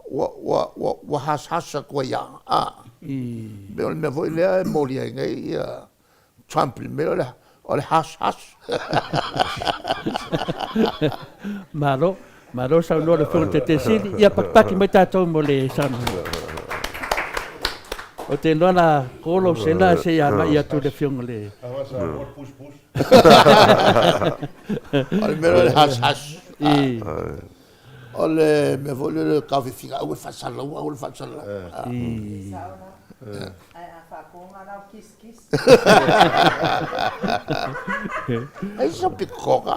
ua hush hush atu ai lava, a. Pei o le mea foi lea e moli ai nei ia Trump i le mea lea o le hush hush. Malo, malo saunoa le Afioga i le Taitaifono Sili. Ia patipati mai tatou mo le saunoaga. Ou te iloa la ko lou sela se i agai atu le Afioga i le O le mea lea o le hush hush. O le mea foi lea o le taofifiga, aua le faasalalau, aua le faasalalau. Ae a faatoga la o kiss kiss. Ai se pikoga.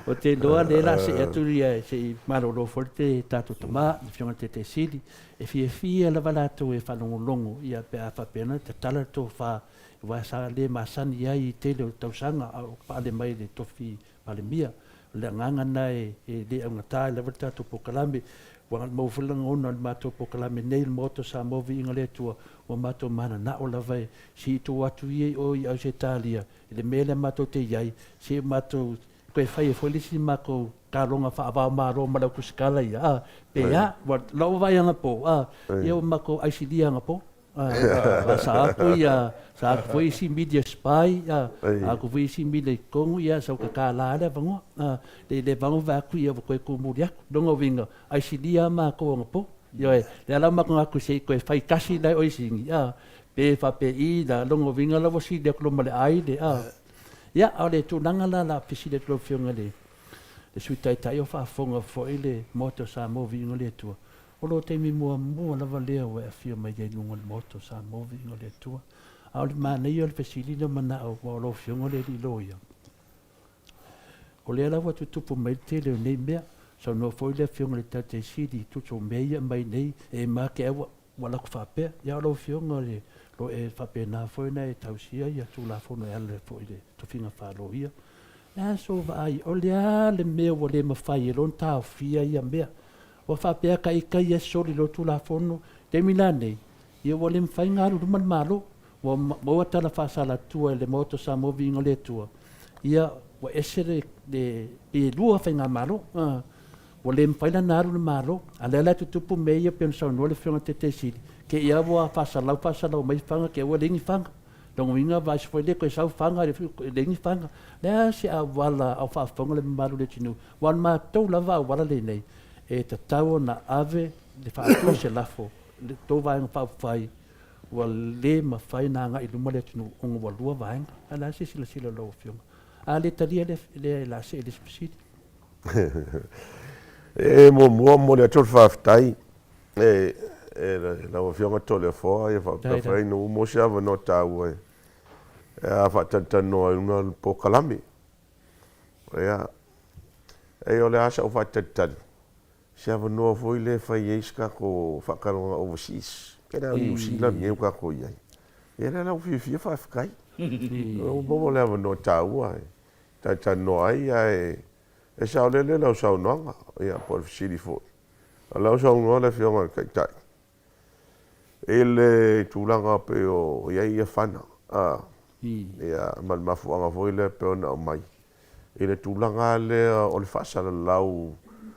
Ou te iloa lea la see atu ia se i malolo foi le tatou tama, le Afioga i le Taitaifono Sili, e fiafia lava latou e faalogologo ia pe a faapea na tatala le tofa aua sa le masani ai i tele o tausaga a o pale mai le tofi Palemia. O le agaga lena e le augata ai lava le tatou polokalame. Ua maua foi le lagona o le matou polokalame nei i le Maota o Samoa Viiga le Atua, ua matou mananao lava e sii tuu atu ia i o i Ausetalia i le mea lea matou te i ai, se i matou toe fai ai foi le isi matou taloga faava-o-Malo ma le autusikala ia, a, pe a. Ua lau vaai anapo, a, ia ua matou aisilia anapo. A sa aku ia, sa aku foi isi media spy, a aku foi isi media i totonu, ia sa uka kālā le avanoa. A, le le vago vae atu ia ua toe tumuli atu. Lona uiga, aisilia a matou anapo. Ioe, lea la ua matou manatu se i toe fai tasi la e oi sini, a, Pe faapei la lona uiga la ua sili atu loa ma le ai le a. Ia, a o le tulaga la la fesili atu lau Afioga i le Sui Taitai o faafofoga foi le Maota o Samoa viiga o le Atua, o lou taimi muamua lava lea ua e afio mai ai i luga o le Maota o Samoa viiga o le Atua. A o le manaia o le fesili lea o manao aua o lau Afioga le alii loia. O lea la ua tutupu mai le tele o nei mea. Saunoa foi le Afioga i le Taitai Sili i tusa o mea ia e aumai nei, e ma te au ua lako faapea, ia o lau Afioga o lo o e faapena foi ona e tausia ia Tulafono e ala foi i le tofiga faa-loia. O le a sou vaai, o le a le mea ua le mafai ai loa ona taofia ia mea? Ua faapea ka ita ia soli loa Tulafono, taimi la nei, ia ua le mafai ona alu i luma le Malo. Ua maua tala faasalatua e le Maota o Samoa Viiga o le Atua, ia ua ese le, le, pei e lua faigamalo. Ua le mafai la ona alu le Malo, a o lea la e tutupu mea ia pei ona saunoa le Afioga i le Taitai Sili, te i lava ua faasalau faasalau mai fana, te i ua leai ni fana. Lona uiga vaiaso foi lea toe sau fana, leai ni fana. O le a se auala a o faafofoga le mamalu o le atunuu? Aua o le matou lava auala lenei, e tatau ona ave le faatu o se lafo i le tou Vaega Faaupufai, ua le mafai ona agai i luma le atunuu ona ua lua vaega. A o le a se silasila a lau Afioga? A le talia lea, o le a see i le isi fesili. E muamua momoli atu le faafetai i lau Afioga Toleafoa ia faapea foi ina ua maua se avanoa taua e faatalatalanoa ai i luga o le polokalame. Ia, o le a sau faatalitali, se avanoa foi lea e fai ai se tatou faatalanoaga overseas, pei la o Niu Sila lenei ua tatou i ai. Ia lea la ua fiafia faafetai. Ua maua le avanoa taua e talatalanoa ai, ae e saolele lau saunoaga, ia po o le fesili foi. O la ua saunoa le Afioga i le Taitai i le tulaga pei o i ai fana, a, ia, ma le mafuaaga foi lea pei ona aumai i le tulaga lea o le faasalalau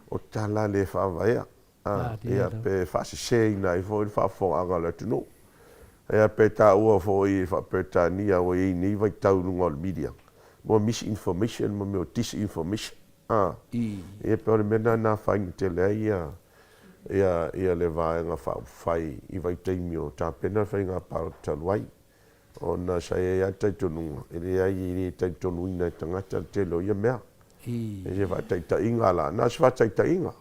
o tala le faavaea. Ia, pe faaseseina ai foi le faafofogaaga a le atunuu. Ia, pe taua foi e faa-Peretania ua i ai nei vaitau i luga o le media, mo misinformation ma mea o disinformation. Ia, pei o le mea lena na afaina tele ai ia le Vaega Faaupufai i vaitaimi o tapena le faiga palota talu ai, ona sa i ai lava le talitonuga, e leai e le talitonuina e tagata le tele o ia mea. I se faataitaiga la, na o se faataitaiga.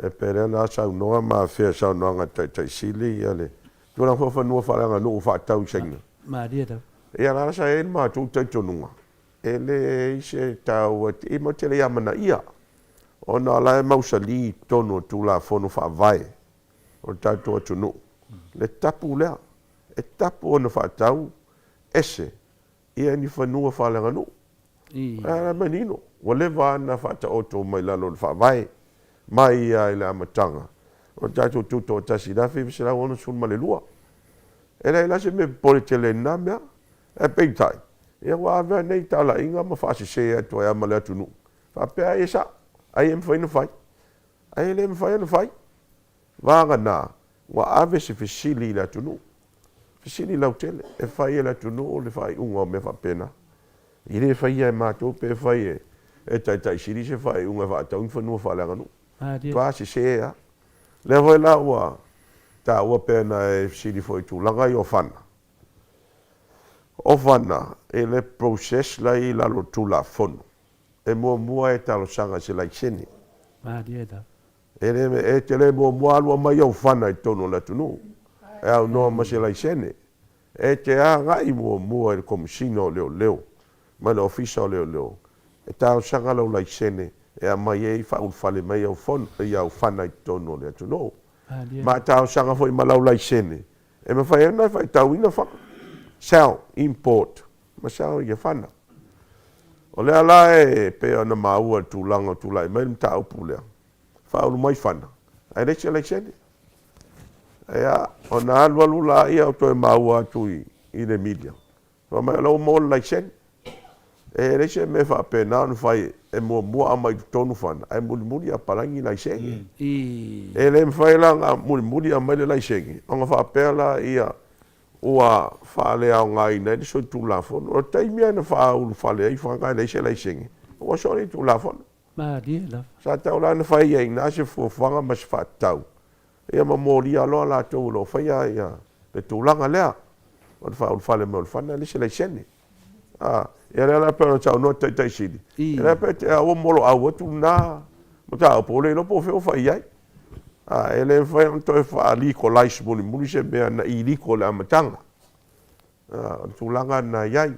E pei lea na saunoa ma afea i saunoaga a le Taitai Sili ia le tulaga foi o fanua faaleaganuu faatau i Saina. Malie lava. Ia la sa i ai le matou talitonuga, e leai se taua e matou te le i amanaia ona o la e mausali i totonu o Tulafono Faavae o le tatou atunuu le tapu lea, e tapu ona faatau ese ia ni fanua faaleaganuu. A manino, ua leva lava ona faataoto mai lalo o le Faavae, mai lava i le amataga o le tatou Tutoatasi i le 1962. E leai la se mea e popole tele ai i lena mea. Ae peitai, ia ua ave lava nei talaiga ma faasese atu ai lava ma le atunuu, faapea ai e sao, ai e mafai ona fai, ai e le mafai ona fai. Vagana, ua ave se fesili i le atunuu, fesili lautele, e fai e le atunuu le faaiuga o mea faapena. E le faia e matou pe fai e Taitai Sili se faaiuga e faatau ni fanua faaleaganuu. Matua sese lava. O lea foi la ua taua pea na e fesili foi i tulaga ia o fana. O fana, i le process la e i lalo o le Tulafono, e muamua e talosaga i se laisene. Malie lava. E le, e te le muamua alu aumai au fana i totonu o le atunuu e aunoa ma se laisene. E te agai muamua i le Komesina o Leoleo ma le Ofisa o Leoleo e talosaga lau laisene e aumai ai faaulufale mai au fono, au fana i totonu o le atunuu. Ma talosaga foi ma lau laisene e mafai ai ona e faitauina fana, sell, import ma sell ia fana. O lea la e pei ona maua i le tulaga o tulai mai le mataupu lea, faaulu mai fana, ae leai se laisene. Ia, ona alu alu laia o toe maua atu i le media, fai mai o la ua maua le laisene. E leai se mea faapena ona fai e muamua aumai i totonu fana, ae mulimuli apalai laisene. E le mafai la ona mulimuli aumai le laisene, ona faapea laia ua faaleaogaina ai le solitulafono. O le taimi lava na faaulufale ai fana e leai se laisene, ua soli le tulafono. Malie lava. Sa tatau la ona fai ai i ina se fuafuaga ma se faatatau, ia ma molia loa latou o lo o faia le tulaga lea. O le faaulufale mai o le fana e leai se laisene. A, ia lea la pei ona saunoa le Taitai Sili, ia lea pe te a ua moloau atu lena mataupu, ua le iloa po o fea ua fai i ai. A, e le mafai ona toe faa-legalize mulimuli se mea na illegal i le amataga. A, o le tulaga lena e i ai.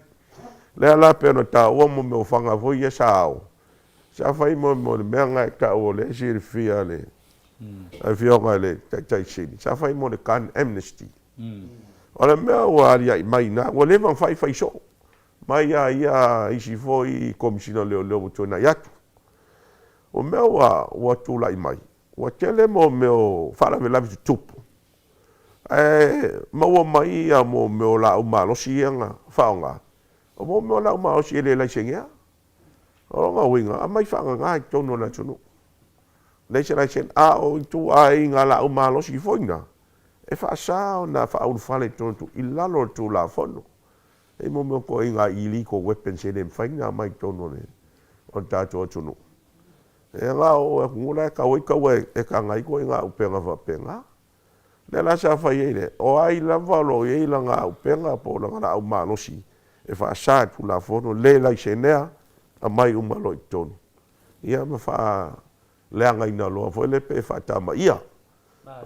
Lea la pei ona taua mo mea o fana foi ia sa ao, sa fai mo le mea lena e tau o lea e silafia e le Afioga i le Taitai Sili, sa fai mo le gun amnesty. O le mea ua aliae mai i ina, ua leva ona fai fai soo mai lava ia isi foi Komesina o Leoleo ua tuanai atu. O mea ua tulai mai, ua tele mo mea o faalavelave tutupu, ae maua mai ia mo mea o laau malosi ia na faaaoga, o mo mea o laau malosi e le laisenea. O lona uiga, aumai faagagā i totonu o le atunuu. Leai se laisene. A o ituaiga laau malosi foi na, e faasa ona faaulufale i totonu i lalo o le Tulafono. E i ai mo mea o ituaiga illegal weapons e le mafai ona aumai i totonu o le tatou atunuu. E na o atunuu la e tau ai taua e taga ai ituaiga auupega faapena. O lea la sa fai ai le, o ai lava o lo o i ai lana auupega po o lana laau malosi e faasa e le Tulafono, le laisenea, aumai uma loa i totonu, ia ma faaleagaina loa foi lea pe faatamaia.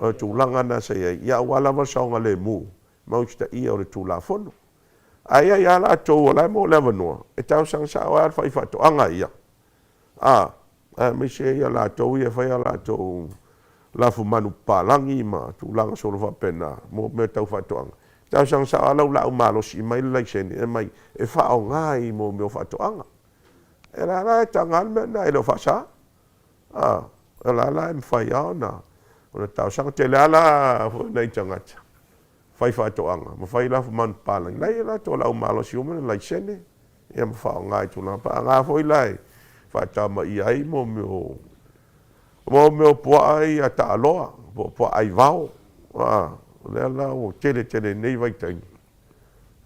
O le tulaga lena sa i ai, ia aua lava le saogalemu ma usitaia o le Tulafono. Ae i ai lava latou o la e maua le avanoa e talosaga sao ai lava le faifaatoaga ia, a, aemaise ia latou ia e fai a latou lafumanu papalagi ma tulaga solo faapena mo mea tau faatoaga, talosaga sao lava lau laau malosi, aumai le laisene, aumai e faaaoga i mea o faatoaga. O la la e taga lava le mea lena e le o faasa. A, o la la e mafai lava ona talosaga. Tele lava la foi nai tagata faifaatoaga ma fai lafumanu papalagi, la e i ai o latou laau malosi ua uma ona laisene ia ma faaaoga i tulaga faapena. A foi la e faatamaia ai mo mea o puaa ia taaloa po o puaa aivao, a, o lea la ua tele tele i lenei vaitaimi,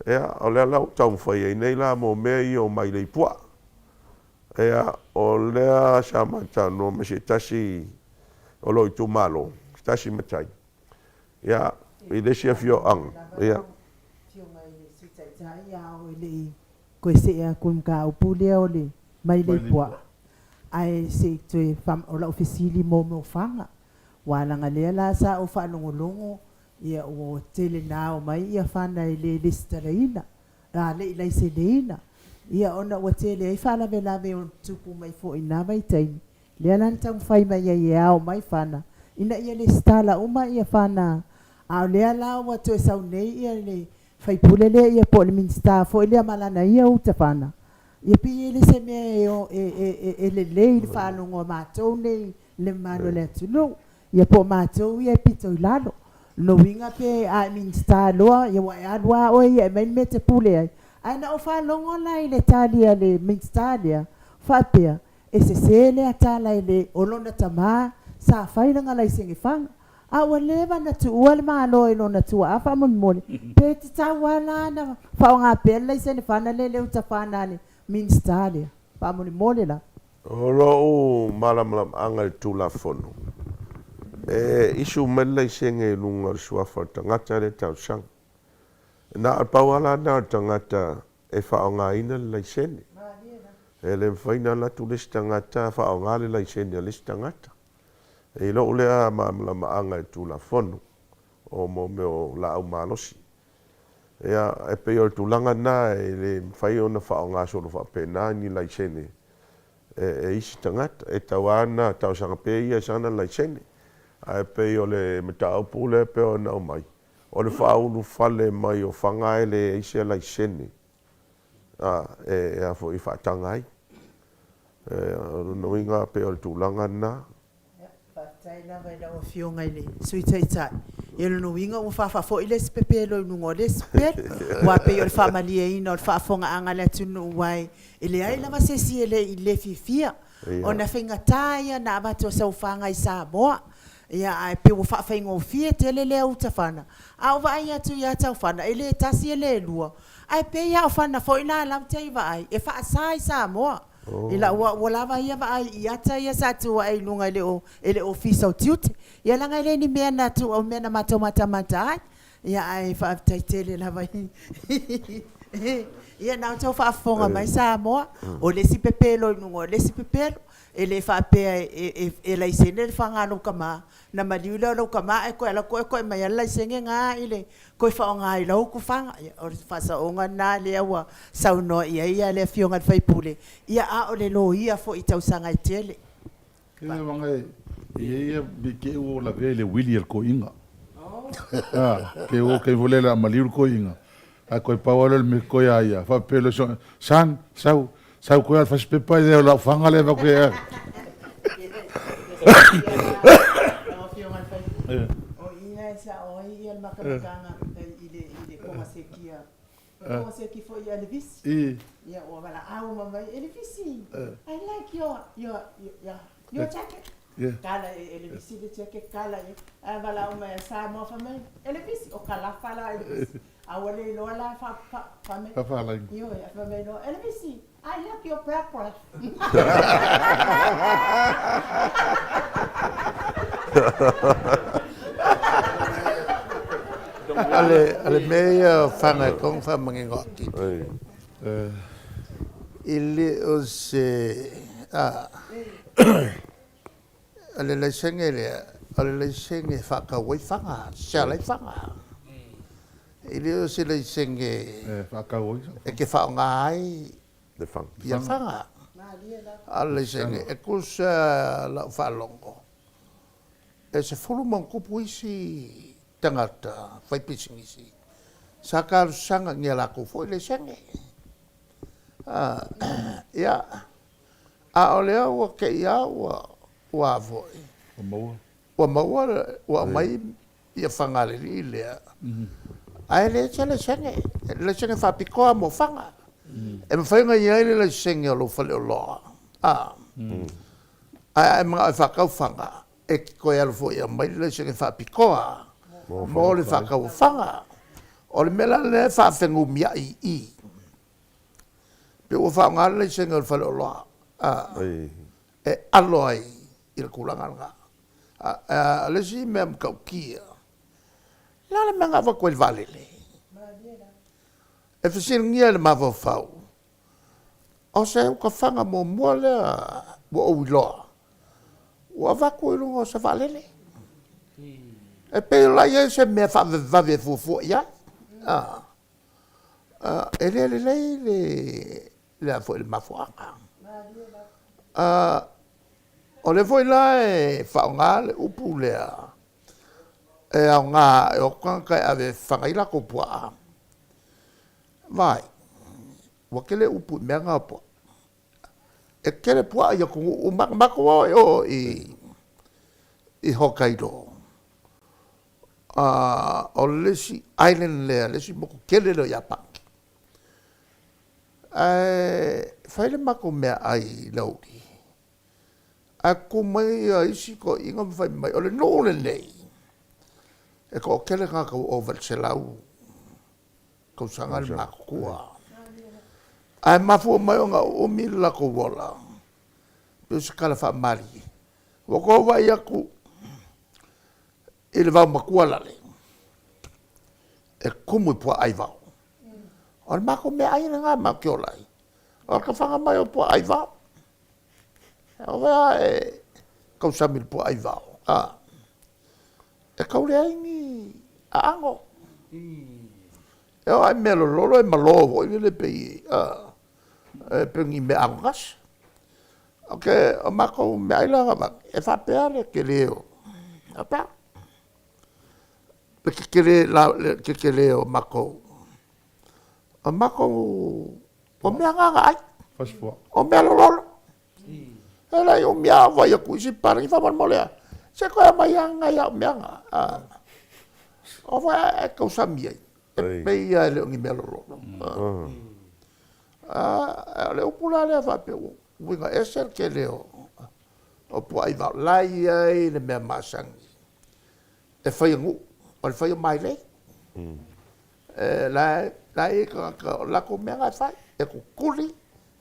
ia, o lea la ua taumafai ai nei la mo mea ia o mailei puaa. Ia, o lea sa ma talanoa ma se tasi o lou itumalo, se tasi matai, ia, i le isi afioaga, ia. Afioga i le Sui Taitai, a o le i toe see atu i le mataupu lea o le mailei puaa, ae se i toe, o lau fesili mo Mofaga, aua leaga o lea la sa ou faalogologo ia ua tele na ao mai ia fana e le lesitalaina, a le i laiseneina, ia ona ua tele ai faalavelave o tupu mai foi i na vaitaimi, lea la na taumafai mai ai e ao mai fana ina ia lesitala uma ia fana, a o lea la ua toe sau nei ia le sui usufono lea ia po o le Minisita foi lea ma lana ia uta fana, ia pei e le se mea e lelei i le faalogo a matou nei le mamalu o le atunuu, ia po o matou ia e pito i lalo. O lona uiga pe a e Minisita loa, ia ua e alu lava oe ia e aumai le mea e te pule ai. Ae na ou faalogo la i le tali a le Minisita lea, faapea, e sese lea tala e le o lona tama sa fai lana laisene fana. A ua leva ona tuua le Malo e lona tuaa faamolemole, pe tatau lava la ona faaaoga pea le laisene fana lea i le uta fana a le Minisita lea? Faamolemole lava. O lou malamalamaaga i le Tulafono, e issue mai le laisene i luga o le suafa o le tagata lea e talosaga. Na o le pau lava la lena o le tagata e faaaogaina le laisene. E le mafai ona alu atu le isi tagata faaaoga le laisene a le isi tagata. I lou lea malamalamaaga i le Tulafono o mea o laau malosi. Ia, e pei o le tulaga lena e le mafai ona faaaoga solo faapena ni laisene e isi tagata. E tatau lava ona talosaga pea ia i sana laisene. Ae pei o le mataupu lea e pei ona aumai, o le faaulufale mai o fana e leai se laisene e a foi e faataga ai. O lona uiga pei o le tulaga lena. Faafetai lava i lau Afioga i le Sui Taitai. Ia o lona uiga ua faafaafoi le isi pepelo i luga o le isi pepelo. Aua e pei o le faamalieina o le faafofogaaga a le atunuu aua e leai lava se isi e le fiafia ona e faigata ia ona avatu o saufaga i Samoa. Ia ae pei ua faafaigofie tele lea utafana. A ou vaai atu ia taufana, e le tasi e le lua, ae pei lava o fana foi la la ou te vaai e faasa i Samoa. I lau ua lava ia vaai i ata ia sa tuu ae i luga e le Ofisa o Tiute. Ia leaga e le ni mea na tuu, o mea na matou matamata ai. Ia ae faafetai tele lava i Ia na outou faafofoga mai Samoa, o le isi pepelo i luga o le isi pepelo. E le faapea e laisene le faga a lou tama, ona maliu lea o lou tama ae toe alu atu oe toe aumai lava le laisene lena i le toe faaaoga i lau tufaga. Ia o le faasaoga lena lea ua saunoa i ai le Afioga i le sui usufono, ia a o le loia foi i tausaga e tele. Aua e i ai ia ne i te i ua lavea i le uili a le toeaina. Te i ua taimi foi lea o le a maliu le toeaina, ae toe pau lava lea o le mea totoe ia ia, faapea loa, son, sau, sau toe lava o le fasipepa o lau fana lea e avatu ia te oe. Lau Afioga i le sui usufono, o i lea e sao ai le matamataga i le kogaseki a foi ia Elevisi. Ia ua valaau uma mai, Elevisi, I like your, your, your, your jacket. Tala e Elevisi le jacket, tala i ai. Ae valaau mai ia Samoa, fai mai, Elevisi, o Kalafa la Elevisi. A ua le iloa la fa, fa, fa mai. Faafalaiga. Ioe, fai mai loa, Elevisi, I like your paragraph. O le mea ia o fana e tatau ona faamanino atili, e le o se, o le laisene lea, o le laisene e faatau ai fana, sell ai fana. E le o se laisene e te faaaoga ai ia fana. A o le laisene, e tusa lau faalogo, e 10+ isi tagata faipisinisi sa talosaga i ni a latou foi laisene. Ia, a o lea ua te i lava ua a foi? Ua maua. Ua maua, ua aumai ia fana a le alii lea, ae leai se laisene, laisene faapitoa mo fana. E mafai ona i ai le laisene o lou faleoloa, a, ae a e manao e faatau fana, e te toe alu foi e aumai le laisene faapitoa mo le faatau o fana. O le mea la lea e faafenumiai i i, pei ua faaaoga le laisene o le faleoloa, a, e alo ai i le tulaga lena. A o le isi mea matautia, o le a le mea na avatu ai i le vaalele? E fesiligia e le mafaufau, o se utafaga muamua lea ua ou iloa ua avatu i luga o se vaalele. E pei o la e i ai se mea faavavevave e fuafua i ai. E le lelei le le a foi le mafuaaga. O lea foi la e faaaoga le upu lea e aoga e o atu tagata e ave e fafaga ai latou puaa. Vaai, ua tele upu i mea na o puaa. E tele puaa i atunuu uma, na matou o i o i Hokkaido, o le isi island lea, le isi motu tele lea o Iapani. Ae fai le matou meaai i le aoauli, ae tutu mai isi toeaiina ma fai mai, o le nuu lenei, e toatele tagata ua ova i le 100 tausaga le matutua. Ae mafua mai ona uumi le latou ola, pei o se tala faamalie. Ua outou vaai atu i le vaomatua lale, e tumu i puaa aivao. O le matou meaai lena matou te ola ai, o le tafaga mai o puaa aivao. O fea a e tausami i le puaa aivao, a? E tau leai ni aano. E oo lava i mea lololo e malo foi lele pei, a, e pei o ni mea anogase. Ok, o matou meaai la na avatu, e faapea le tele o, faapea. Le tetele la, le tetele o matou, o matou, o mea na na ai, o mea lololo. E leai umi lava o vaai atu i isi palagi faamolemole lava, se toe aumai lava nai au mea na. O foi e tausami ai, e pei lava e le o ni mea lololo. O le upu la lea faapea ua uiga ese le tele o puaa aivao, la e i ai le mea masani e fai e nuu, o le fai o mailei. E la e i ai tagata o le latou mea lena e fai, e tutuli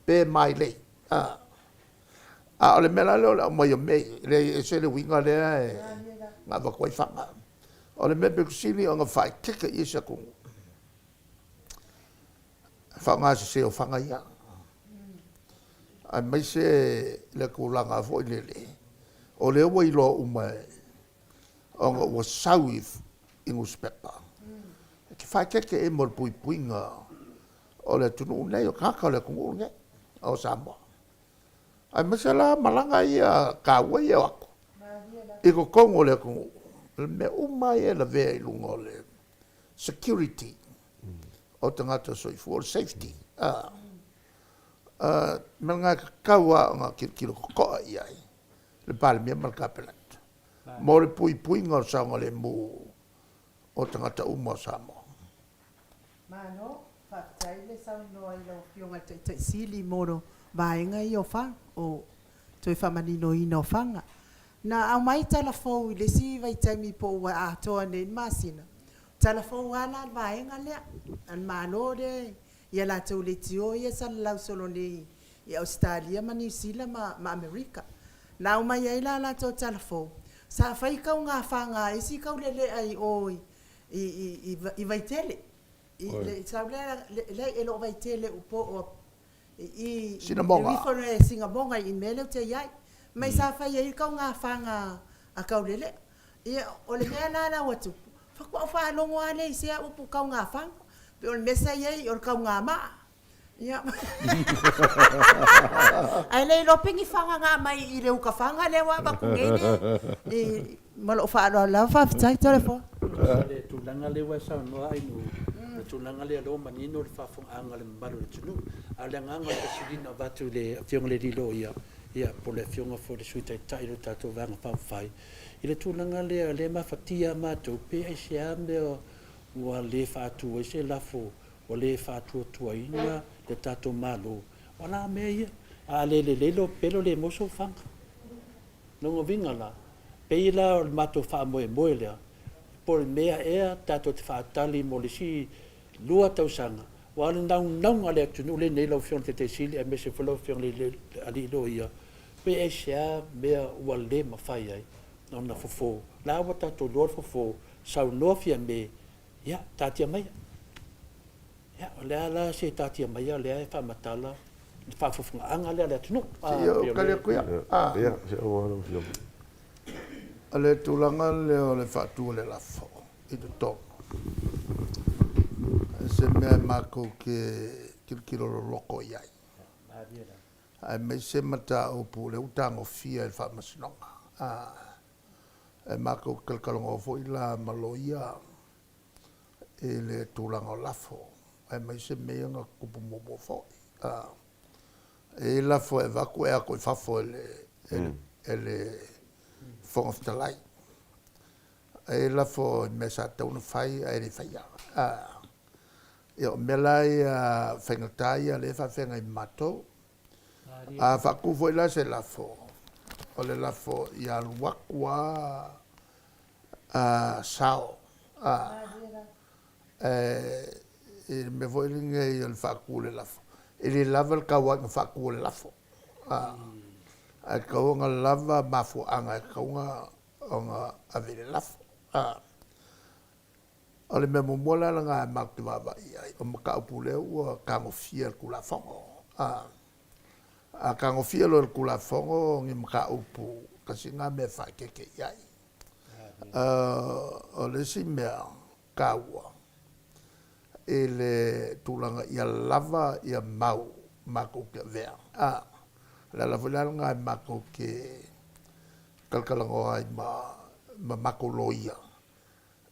pe mailei. A o le mea la lea o le aumai o mea ia, e leai e ese le uiga lea na avatu ai fana. O le mea pito sili ona faaeteete i ai se atunuu, e faaaoga sese o faga ia, aemaise le tulaga foi lele, o lea ua iloa uma ona ua sau i nusipepa, e te faaeteete i ai mo le puipuiga o le atunuu lenei, o tagata o le atunuu lenei o Samoa. Aemaise la malaga ia taua ia e o atu i totonu o le atunuu, o le mea uma lava ia e lavea i luga o le security o tagata soifua, o le safety. O le mea lena e tatau lava ona tilotilo totoa i ai le Palemia ma le Kapeneta mo le puipuiga o le saogalemu o tagata uma o Samoa. Malo, faafetai le saunoa i lau Afioga i le Taitai Sili mo le vaega ia o fa, o toe faamaninoina o faga. Na aumai tala fou i le isi vaitaimi po ua atoa nei le masina, tala fou lava la a le vaega lea, a le Malo lea i a latou leitio ia e salalau solo nei i Ausetalia ma Niu Sila ma Amerika. Na aumai ai la a latou tala fou, sa fai tauga faga a isi taulelea i o i Vaitele. I sau lea, leai e le o Vaitele po o i i i Sinamoga i le mea lea ou te i ai. Ma sa fai ai le tauga faga a Taulelea. Ia, o le mea la la ua tupu, faatoa ou faalogo lava lea i sea upu tauga faga, pei o le mea sa i ai o le tauga maa. Ia, ae le iloa pe ni faga na aumai i le uta faga lea ua avatu nei le ma lou faaaloalo lava. Faafetai Toleafoa. O le tulaga lea ua e saunoa ai, o le tulaga lea o lea ua manino le faafofogaaga a le mamalu o le atunuu. A o le agaga o le fesili na avatu i le Afioga i le alii Loia, ia po o le Afioga foi i le Sui Taitai o le tatou Vaega Faaupufai, i le tulaga lea o lea e mafatia lava matou, pe aisea mea ua le faatu ai se lafo ua le faatuatuaina le tatou Malo, o la mea ia, a le lelei lou pepelo le maua sou faga. Lona uiga la, pei la o le matou faamoemoe lea, po o le mea ea tatou te faatali mo le isi 2 tausaga, aua o le naunauga o le atunuu lenei lau Afioga i le Taitai Sili aemaise foi lau Afioga i le Alii Loia, pe aisea mea ua le mafai ai ona fofo. La ua tatou iloa le fofo, saunoa Fiame, ia, taatia maia. Ia, o le a la se taatia maia lea e faamatala le faafofogaaga lea a le atunuu? Se i ou tali atu ia. Ia, se i ou alo Afioga. O le tulaga lea o le faatu o le lafo i totonu, o se mea matou te tilotilo loloto i ai, aemaise mataupu lea ua tagofia e le Faamasinoga. E matou te talatalanoa foi la ma loia i le tulaga o lafo, aemaise mea ia na tutupu muamua foi. E i ai lafo e avatu e ato i fafo e le, e le Fofoga Fetalai. E i ai lafo i mea sa tatau ona fai ae le faia. Ia o mea la ia faigata ia lea e faafeagai ma matou. A faatu foi la se lafo, o le lafo ia alu atu lava sao i le mea foi lenei o le faatu o le lafo, e le lava le tauaiga faatu o le lafo, ae tatau ona lava mafuaaga e tatau ona ave i le lafo. O le mea muamua la lena matou te vaavaai i ai, o mataupu lea ua tagofia e le Tulafono. A tagofia loa e le Tulafono ni mataupu, tasi lena mea e faaeteete i ai. O le isi mea taua i le tulaga ia lava ia mau matou te avea, o le ala foi la lena matou te talatalanoa ai ma matou loia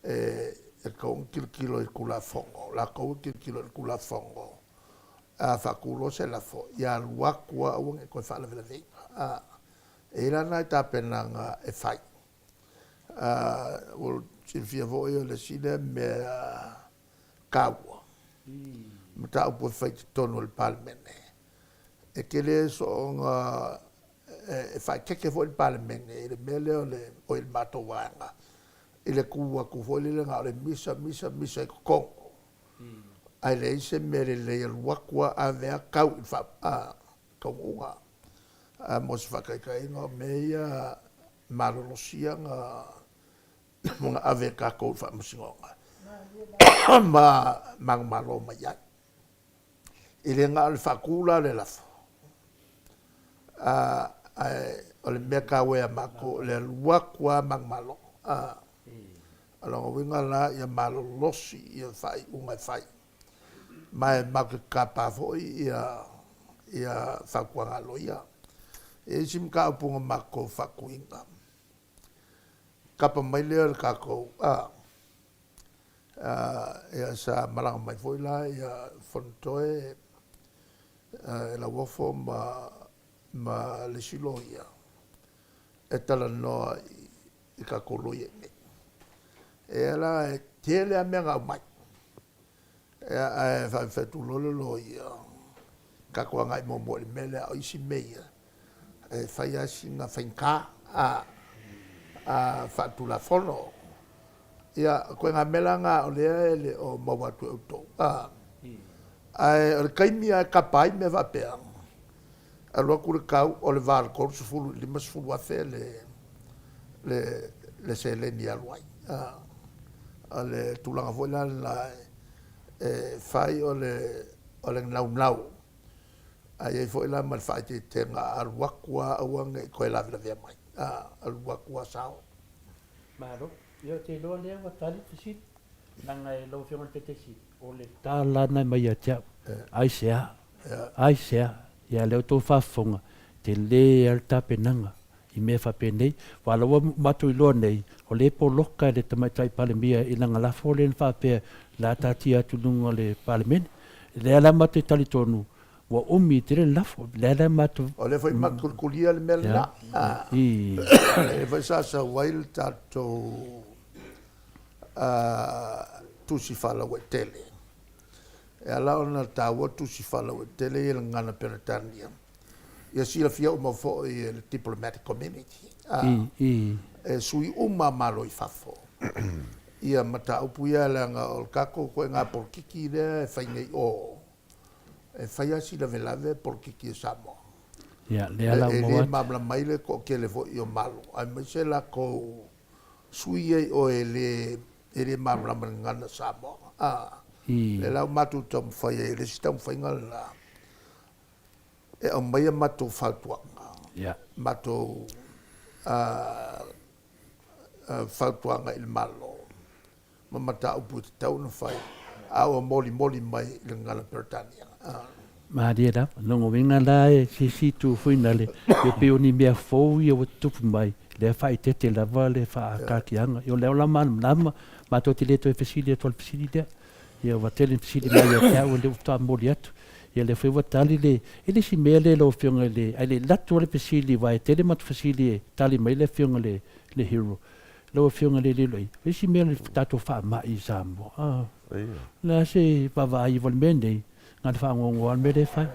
e tatau ona tilotilo i le Tulafono, latou e tilotilo i le Tulafono, a faatu loa se lafo, ia alu atu lava aua ne i toe faalavelaveina. E i ai la nai tapenaga e fai. Ua silafia foi o le isi lea mea taua, mataupu e fai i totonu o le Palemene, e tele soona e faaeteete foi le Palemene i le mea lea o le, oi le matou vaega, i le tu atu foi lele na o le misa, misa, misa i totonu, ae leai se mea lelei e alu atu lava ave lava tau i le taunuuga. Mo se faataitaiga, o mea ia malolosi ia na ua na ave e tatou i le Faamasinoga ma manumalo mai ai. E le na o le faatu la o le lafo, ae o le mea taua ia matou o le alu atu lava manumalo. O lona uiga la ia malolosi ia faaiuga e fai, ma e matou te tapa foi ia fautuaga a loia. E i ai isi mataupu na matou faatuina, tapa mai lea o le tatou ia sa malaga mai foi la ia Fonotoe Lauofo ma le isi loia e talanoa i tatou loia i inei. Ia la e tele lava mea na aumai, ia ae fai atu loa le loia, tatou agai muamua i le mea lea, a o isi mea ia, e fai lava sina faigata faaletulafono. Ia, o ituaiga mea la na o lea e le o maua atu e outou, ae o le taimi lava e tapa ai mea faapea, alu atu le tau o le va o le 30 i le 50 afe le seleni e alu ai. O le tulaga foi la lena e fai o le naunau, ae i ai foi la ma le faaeteetega a alu atu lava aua ne i toe lavelavea mai, alu atu lava sao. Malo. Ia ou te iloa lea ua tali le fesili, leaga e lau Afioga i le Taitaifono, o le tala lena e aumai ia te au, aisea, aisea, ia lea ua outou faafofoga, tele lava le tapenaga i mea faapenei. Aua o la ua matou iloa nei, o lea e poloka e le Tamaitai Palemia i lana lafo lea na faapea o le a taatia atu i luga o le Palemene. O lea la matou te talitonu ua umi tele le lafo, lea la matou. O lea foi matou tulitulia le mea lena. O lea foi sa sau ai le tatou tusi faalauaitele. E ala ona taua tusi faalauaitele ia i le gagana Peretania, ia silafia uma foi e le diplomatic community, e sui uma a Malo i fafo ia mataupu ia, leaga o le tatou ituaiga polokiki lea e fai nei i o, e fai lava si lavelave polokiki a Samoa. Ia, lea la ua. E le malamalama ai le toatele foi o Malo, aemaise latou sui ia i o e le malamalama i le gagana Samoa. Lea la ua matou taumafai ai i le isi taumafaiga lena, e aumai a matou fautuaga, matou fautuaga i le Malo ma mataupu e tatau ona fai, a ua molimoli mai i le gagana Peretania. Malie lava. O lona uiga la e se isi itu foi nale, e pei o ni mea fou ia ua tutupu mai, lea e faaeteete lava le faakaatiaga. O lea la malamalama, matou te le toe fesili atu i le fesili lea. Ia ua tele ni fesili mai ia te au, o lea faatoa momoli atu. Ia lea foi ua tali le, e le isi mea lea lau Afioga i le, ae le i alu atu lava le fesili, aua e tele matou fesili e tali mai le Afioga i le Hero. Lau Afioga i le Leloei, o isi mea o le tatou faamai i Samoa, a, o le a se vaavaai o le mea lenei, na o le faanoanoa lava le mea lea e fai.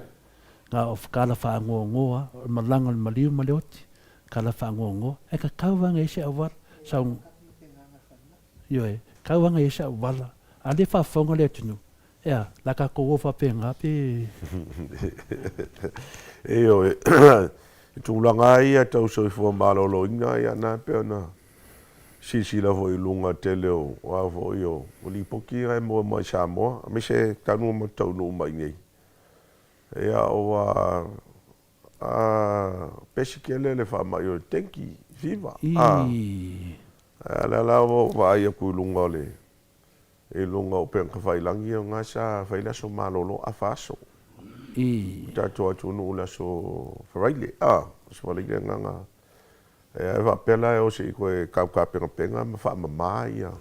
Na o tala faanoanoa lava, o le malaga o le maliu ma le oti, tala faanoanoa. Ae tatau lava ona i ai se auala, sau, ioe, tatau lava ona i ai se auala, a o lea e faafofoga le atunuu, E a, o le a tatou o faapena pe. Ioe, i tulaga lava ia tau soifua maloloina, ia na pei ona silasila foi i luga tele o a foi o lipoti ia e maua mai Samoa, aemaise talu ona taunuu mai i inei. Ia ua pesi tele le faamai o le dengue fever, a o lea la ua ou vaai atu i luga o le I luga o upega tafailagi o na sa fai le aso malolo afa aso i o tatou atunuu i le aso Faraile a, aso Faraile na na e faapea la e o se i toe tau tapenapena ma faamama ia.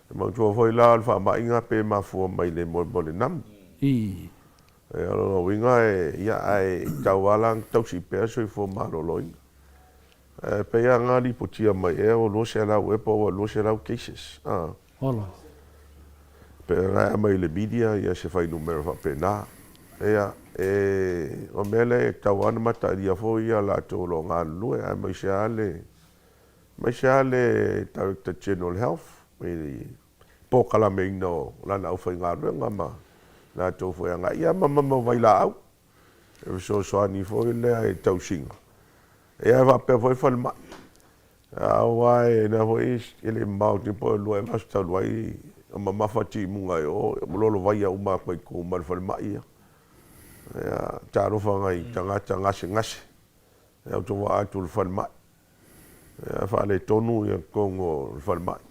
E manatua foi la o le faamai na pe mafua mai le mo le namu. O lona uiga ia ae tatau lava la ona tausi pea le soifua maloloina. E pei lava na lipotia mai ea ua 200 ea po ua 200 cases a. Ola. Pei ona e aumai i le media ia se fuainumera faapena. Ia, e, o le mea lea e tatau lava ona mataalia foi ia latou o lo o galulue aemaise lava le, aemaise lava le Director General Health i le polokalameina o lana aufaigaluega ma latou foi e agai ia ma ma vailaau e fesoasoani foi lea i tausiga. Ia e faapea foi falemai. Aua e na foi e le mamao atu po o le 2 ea vaiaso talu ai o mamafa timuga i o, ua lolovaia uma atu ai i totonu ma le falemai ia. Ia, talofa nai tagata gasegase e autovaa atu i le falemai. Ia, faaletonu ia totonu o le falemai.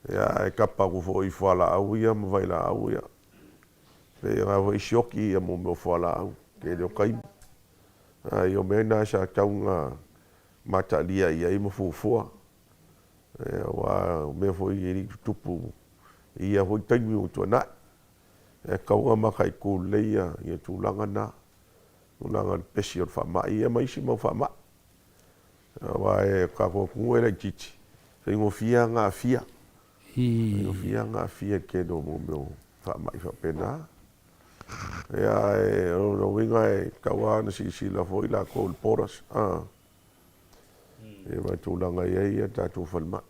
Ia, ae tapa atu foi i fualaau ia ma vailaau ia. Pei o na foi e sioki ia mea o fualaau i le tele o taimi. Ae o mea na sa tatau ona mataalia i ai ma fuafua, aua o mea foi e le i tutupu i ia foi taimi ua tuanai. E tatau ona mataitu lelei ia tulaga na, tulaga o le pepesi o le faamai ia ma isi mau faamai. Aua o le tatou atunuu e laitiiti, e faigofie lava ona aafia, faigofie lava ona aafia i le tele o mea o faamai faapena. Ia ae o lona uiga e tatau lava ona silasila foi latou i le borders i le tulaga e i ai tatou falemai.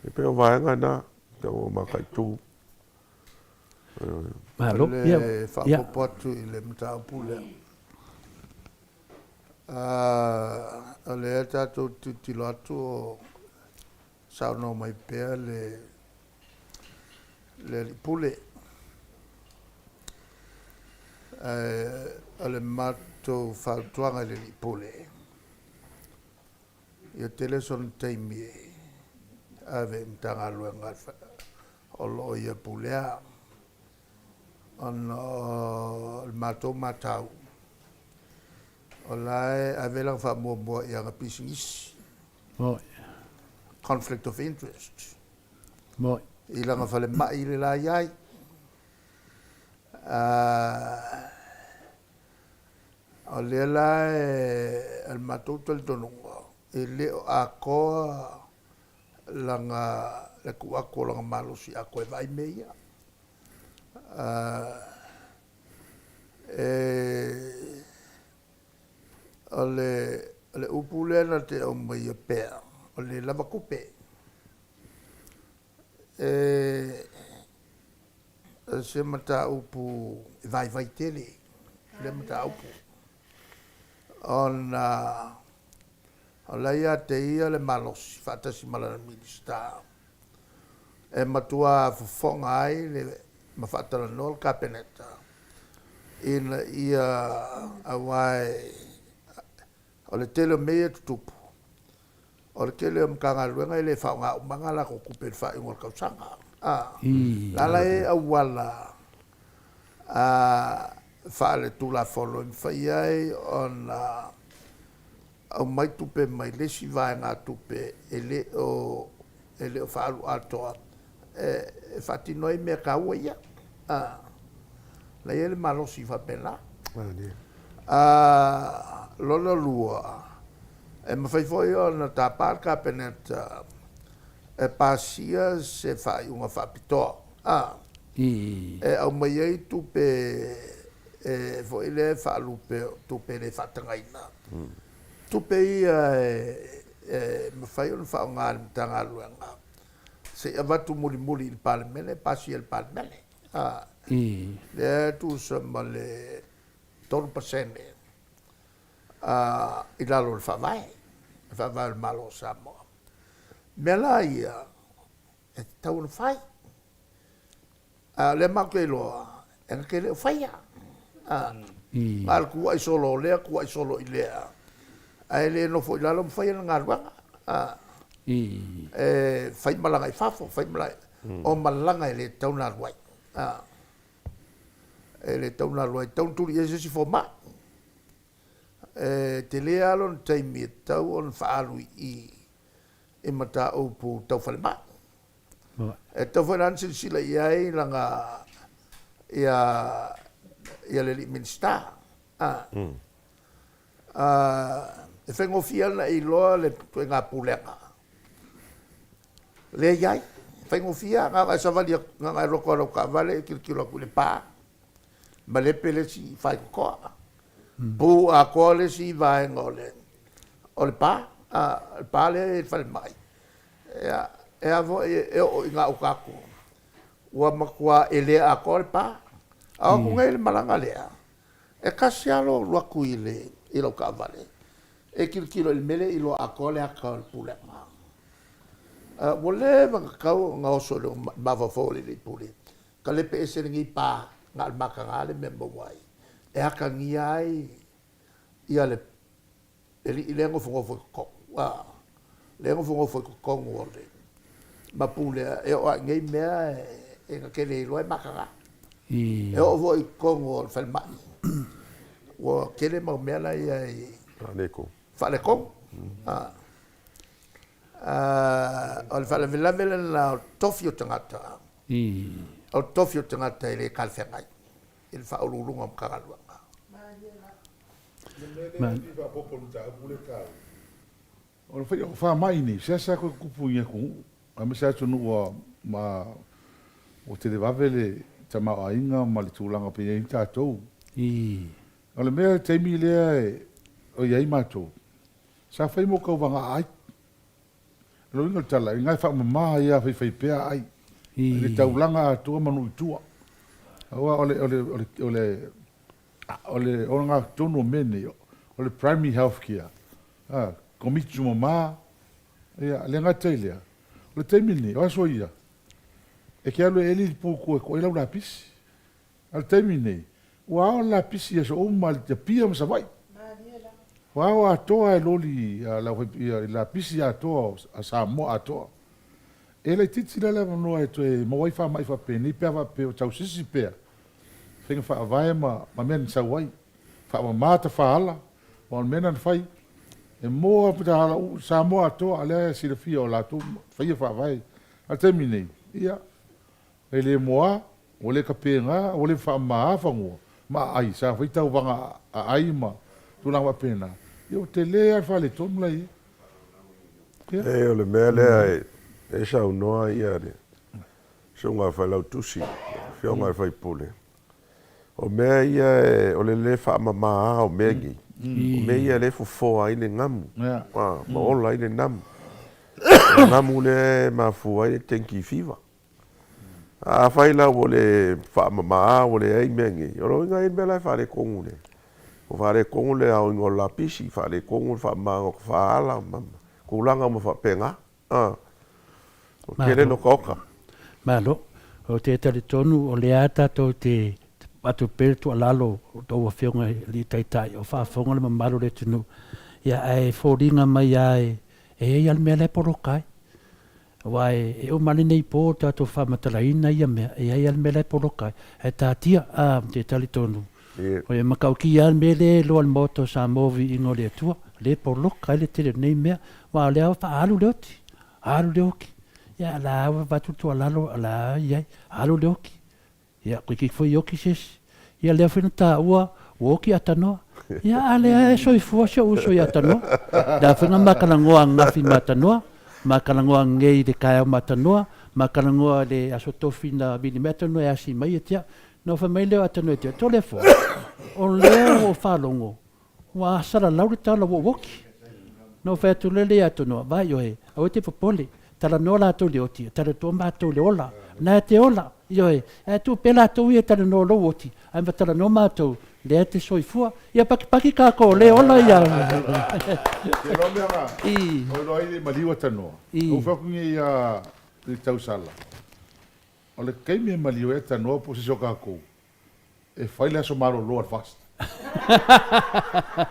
E pei o vaega na e tatau ona mataitu. Malo. O le faaopoopo atu i le mataupu lea, o lea tatou te tilotilo atu o saunoa mai pea le le Alii Pule. Ae o le matou fautuaga i le Alii Pule, ia tele sona taimi e ave i Matagaluega o lo o ia pulea, ona o le matou matau, o la e ave lana faamuamua i ana pisinisi, conflict of interest. I lana falemai le la i ai. O lea la e, o le matou talitonuga, e le o atoa lana, le tuu atu o lana malosi atoa e vaai mea ia. O le upu lea na te aumaia pea, o le lava tupe. E se mataupu e vaivai tele lea mataupu, ona o la e ia te ia le malosi faatasi ma lana Minisita e matua fofoga ai le ma faatalanoa le Kapeneta ina ia, aua o le tele o mea ia e tutupu, O le tele o Matagaluega e le faaaoga uma a latou tupe i le faaiuga o le tausaga. A la la e i ai auala faaletulafono e mafai ai ona aumai tupe mai le isi vaegatupe e le o e le o faaalu atoa e faatino ai mea taua ia. A la e i ai le malosi faapena. Lona lua, e mafai foi ona tapa le Kapeneta e pasia se faaiuga faapitoa a e aumai ai tupe e foi lea e faalupe o tupe e le faatagaina. Tupe ia e mafai ona faaaoga e le Matagaluega se i avatu mulimuli i le Palemene, pasia e le Palemene. A lea e tusa ma le 3% i lalo o le Faavae, le Faavae o le Malo o Samoa. O mea la ia e tatau ona fai, a o lea matou te iloa e na te le o faia. Na o le tuuai solo o lea, tuuai solo i lea, ae le nofo i lalo ma fai ana galuega. E fai malaga i fafo, fai malaga, o malaga e le tatau ona alu ai. E le tatau ona alu ai, e tatau ona tuli i ai se isi fomai. E tele lava lona taimi e tatau ona faaalu i i i mataupu tau falemai. E tatau foi la ona silasila i ai lana ia ia le alii Minisita. E faigofie lava ona e iloa le ituaiga pulega lea e i ai. E faigofie lava, na ona e savali atu, na ona e alu atu lava i lau taavale e tilotilo atu i le pa, malepe le isi faitotoa, pu atoa le isi vaega o le o le pa, le pa lea e i le falemai. Ia, e a foi e oo i gauta atu, ua matua elea atoa le pa. A o atu nei i le malaga lea, e tasi lava lou alu atu i lau taavale. E tilotilo i le mea lea e iloa atoa le ata o le pulega. Ua leva ona tatau ona oso i le mafaufau o le alii pule, talepe ese lenei pa na o le mataga le mea e maua ai, e atagia ai ia le alii lea e nofonofo i totonu, a, lea e nofonofo i totonu o le ma pulea, e oo lava i nei mea e na te le iloa e mataga. E oo foi i totonu o le falemai, ua tele mau mea la e i ai faaletonu. O le faalavelave lena o le tofi o tagata, o le tofi o tagata e le talafeagai i le Faauluuluga o Matagaluega. O le faiga o faamai nei, seasea toe tutupu i ni atunuu, aemaise atunuu ua ma ua televave le tamaoaiga ma le tulaga pei e i ai tatou. O le mea i le taimi lea o i ai matou, sa fai mo tauvaga aai. O le uiga o le tala, ina e faamama ai lava faifaipea aai i le taulaga atoa ma nuu i tua. Aua o le, o le, o le, o le, o le ogatotonu o mea nei, o le primary health care, a, Komiti Tumama, ia, le gata i lea, o le taimi lenei, o aso ia, e te alu e eli le pu i tua e toa ai lau lapisi. A o le taimi lenei, ua ao le lapisi i aso uma i Apia ma Savaii. Ua ao atoa e loli i lapisi atoa a Samoa atoa. E laitiiti la le avanoa e toe maua ai faamai faapenei pe a faapea o tausisi pea faiga faavae ma mea na sau ai. Faamama tafaala, aua o le mea lena na fai, e moa Samoa atoa, a o lea e silafia o latou faia faavae. A o le taimi nei, ia, E le moa, ua le tapena, ua le faamama fanua ma aai, sa fai tauvaga aai ma tulaga faapena, ia ua tele lava le faaletonu la e i ai. Ia. Leai, o le mea lea e saunoa ia le Susuga i le Failautusi, le Afioga i le Sui Usufono, o mea ia o le le faamama o mea nei, o mea ia lea e fofoa ai le namu, ma ola ai le namu. O le namu lea e mafua ai le dengue fever. Afai la ua le faamama ua leai mea nei, o lona uiga e i ai le mea la e faaletonu le, ua faaletonu le aoina o le lapisi, faaletonu le faamamaina o tafaala ma tulaga uma faapena. A, ua tele le otaota. Malo. Ou te talitonu o lea tatou te avatu pea le tuualalo i tou Afioga i Alii Taitai o faafofoga le mamalu o le atunuu, ia ae foliga mai lava e i ai lava le mea la e poloka ai. Aua e uma lenei po o tatou faamatalaina ia mea, e i ai lava le mea la e poloka ai. Ae taatia, a, ou te talitonu, e matautia lava le mea lea e iloa e le Maota o Samoa viiga o le Atua, lea e poloka ai le tele o nei mea, aua o lea ua faaalu le oti, alu le oki. Ia, o la ua avatu le tuualalo, o la e i ai, alu le oki. Ia, toeitiiti foi oki se isi. Ia, lea foi na taua, ua oki Atanoa. Ia, a lea e soifua si ou uso i Atanoa. Lea foi na ma talanoa ananafi ma Atanoa, ma talanoa ananei i le taeao ma Atanoa, ma talanoa i le Aso Tofi na vili mai Atanoa e asi mai ia te au. Na ou fai mai lea o Atanoa ia te au, Toleafoa, o lea ua ou faalogo Ua salalau le tala ua ou oki. Na ou fai atu lea ia Tonoa, Vaai oe, aua e te popole, talanoa latou i le oti, e talanoa matou i le ola. Na e te ola, ioe, ae tuu pea latou ia e talanoa lou oti, ae ma talanoa matou, lea e te soifua. Ia pakipaki tatou o lea e ola ia. Te iloa mea na, o iloa ai le maliu a Tanoa. Ou fai atu nei ia i tausala, o le taimi e maliu ai a Tanoa po o se isi o tatou, E fai le aso malolo a le FAST.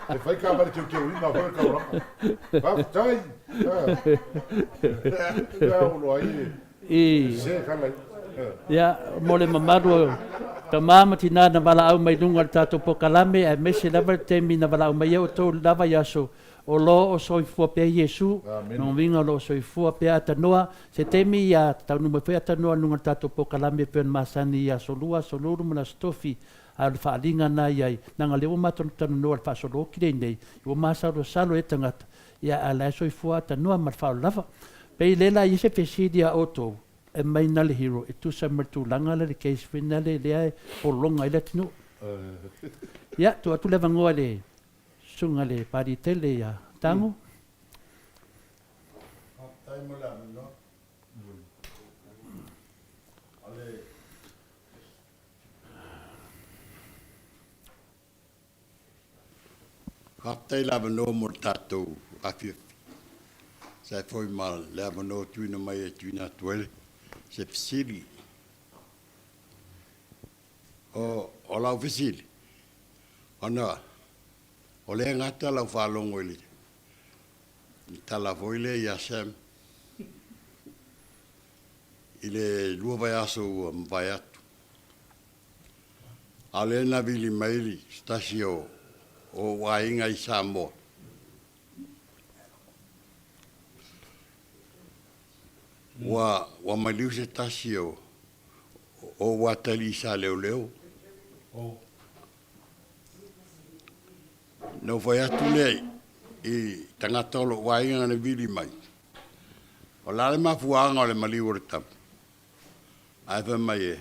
E fai taavale teuteuina foi le taulaga. Faafetai. Lea ua iloa ai e sese tala ia. Ia, mo le mamalu o tama ma tina na valaau mai luga o le tatou polokalame, aemaise lava le taimi na valaau mai ai outou i le la vaiaso, o lo o soifua pea Iesu, lona uiga o lo o soifua pea Atanoa. Se taimi ia taunuu mai foi Atanoa i luga o le tatou polokalame e pei ona masani i Aso Lua, Aso Lulu ma le Aso Tofi, a o le faaaliga lena i ai, leaga o lea ua matou talanoa i le faasolo oti lea nei, ua masalosalo ai tagata, ia a o la e soifua Atanoa ma le faaaloalo lava. Pei lea la i ai se fesili a outou, e mai na le hero e tusa ma le tulaga lea le case foi lea lea e pologa ai le atunuu. Ia, tuu atu le avanoa i le Susuga i le Paaliitele ia Tago. Faafetai mo le avanoa. O le Faafetai i le avanoa mo le tatou afiafi. Sa e foi ma le avanoa tuuina mai e tuuina atu ai se fesili. O, o lau fesili, ona o lea e gata lau faalogo i le, le tala foi lea ia Sam i le 2 vaiaso ua mavae atu. A o lea na vili mai se tasi o ou aiga i Samoa, ua, ua maliu se tasi o ou atalii sa leoleo. Na ou fai atu lea i tagata o lou aiga na vili mai, o le a le mafuaaga o le maliu o le tama? Ae fai mai e,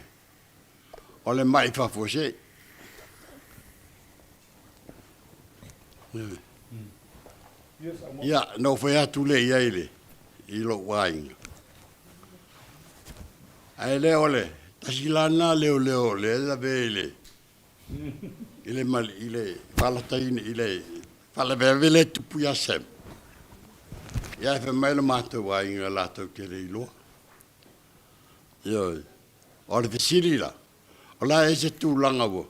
o le mai faafuasei. Ia, na ou fai atu lea i ai i le, i lou aiga. Ae le o le tasi la lena leoleo o lea e lavea i le, i le, i le falataina, i le faalavelave lea e tupu ia Sam. Ia ae fai mai lo matou aiga latou te le iloa. Ioe. O le fesili la, o le a ea se tulaga ua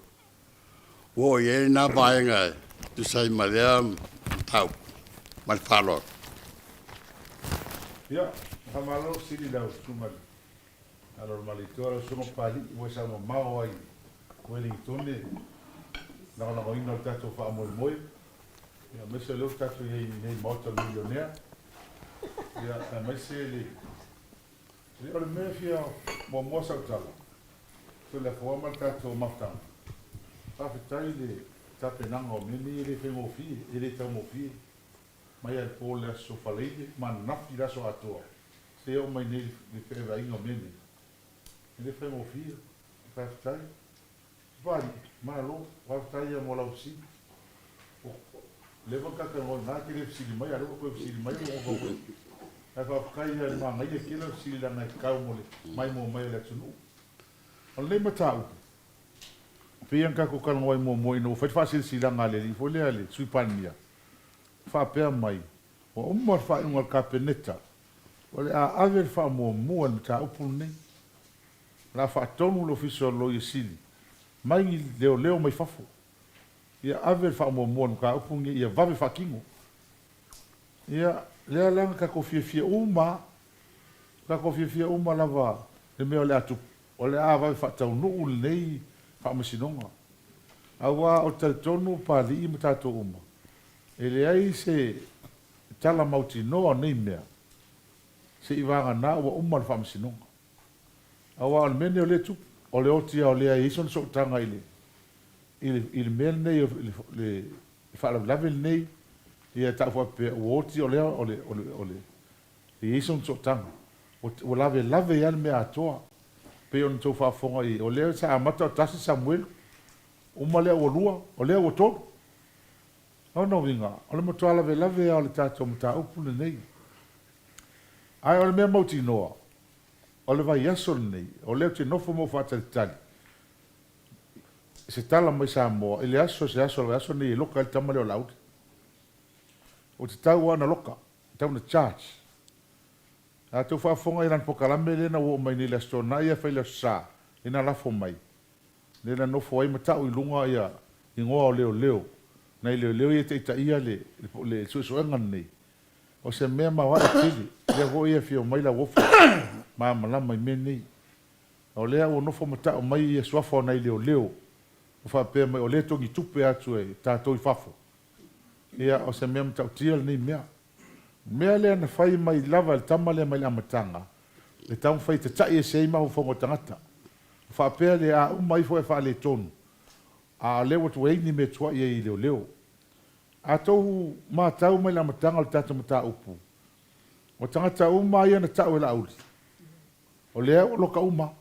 oo i ai lena vaega e tusa ai ma lea mataupu? Ma le faaaloalo. Ia, faamalo fesili i lau Susuga i le Alolomalitoa, lau Susuga Papalii, ua e saunoa mamao lava i Wellington le lagolagoina o le tatou faamoemoe, ia aemaise o lea ua tatou i ai i inei i le Maota o le Milionea, ia aemaise le O le mea e fia muamua sau tala, Toleafoa ma le tatou mafutaga, faafetai i le tapenaga o mea nei e le faigofie, e le taugofie. Mai lava i le po o le Aso Faraile ma ananafi le aso atoa seia oo mai nei le feaveaiga o mea nei. E le faigofie. Faafetai. Papalii, Malo, faafetai ia mo lau fesili. Ua leva ona talatalanoa i ina, e te le fesili mai, a o lea ua toe fesili mai ua ofa foi. Ae faafetai ia i le manaia tele o le fesili leaga e tatau mo le maimoa mai o le atunuu. O lenei mataupu, e pei ona tatou talanoa ai muamua ina ua fai le faasilasilaga a le alii foi lea, le Sui Palemia, faapea mai, ua uma le faaiuga a le Kapeneta, o le a ave le faamuamua i le mataupu lenei. O le a faatonu le Ofisa o le Loia Sili mai ni leoleo mai fafo ia ave le faamuamua i le mataupu lenei ia vave faatino. Ia, lea la na tatou fiafia uma lava, tatou fiafia uma lava i le mea o le a tupu, o le a vave faataunuu lenei faamasinoga. Aua ou te talitonu Papalii ma tatou uma, e leai se tala mautinoa o nei mea seivagana ua uma le faamasinoga. Aua o le mea lenei o lea e tupu, o le oti lava o lea e i ai sona sootaga i le, i le, i le mea lenei o le, le faalavelave lenei, ia e tau faapea ua oti o lea o le, o le, o le, e i ai sona sootaga. Ua, ua lavelave ai lava le mea atoa. E pei ona outou faafofoga i ai, o lea sa amata o tasi Samuelu, uma lea ua lua, o lea ua tolu. O lona uiga, o le matua lavelave lava o le tatou mataupu lenei. Ae o le mea mautinoa, o le vaiaso lenei, o lea ou te nofo ma ou faatalitali i se tala mai Samoa i le aso, se aso o le vaiaso lenei e loka ai le tama lea o Laauli. Ua tatau lava ona loka, tatau ona charge. A outou faafofoga i lana polokalame lea na ua oo mai nei i le Aso Toonai ae fai i le Aso Sa, lea na lafo mai, lea na nofo ai ma tau i luga ia igoa o leoleo, nai leoleo ia e taitaia le, le suesuega lenei. O se mea maoae tele, lea foi e afio mai Lauofo malamalama i mea nei. O lea ua nofo ma tau mai ia suafa o nai leoleo ua faapea mai o lea e togi tupe atu e tatou i fafo. Ia o se mea matautia lenei mea. O le mea lea na fai mai lava e le tama lea mai le amataga, le taumafai e tata'i ese ai mafaufauga o tagata. Ua faapea lea a uma ifo e faaletonu, a o lea ua i ai ni mea tua'i ai i leoleo. A tou matau mai le amataga o le tatou mataupu, o tagata uma ia na tau e Laauli, o lea ua loka uma,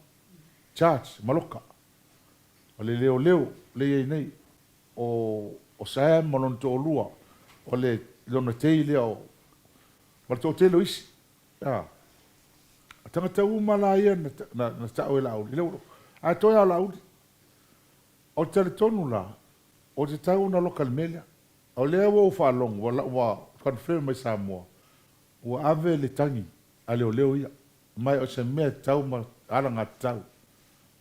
charge ma loka. O le leoleo lea i ai nei, o o Sam ma lona toalua, o le lona tei lea o, ma le toatele o isi. A, o tagata uma la ia na, na, na tau e Laauli, lea ua loka. Ae toe lava o Laauli. Ou te talitonu la, ua tatau ona loka i le mea lea. O lea ua ou faalogo ua ua confirm mai Samoa ua ave le tagi a leoleo ia. Ma o se mea e tatau ma alagatatau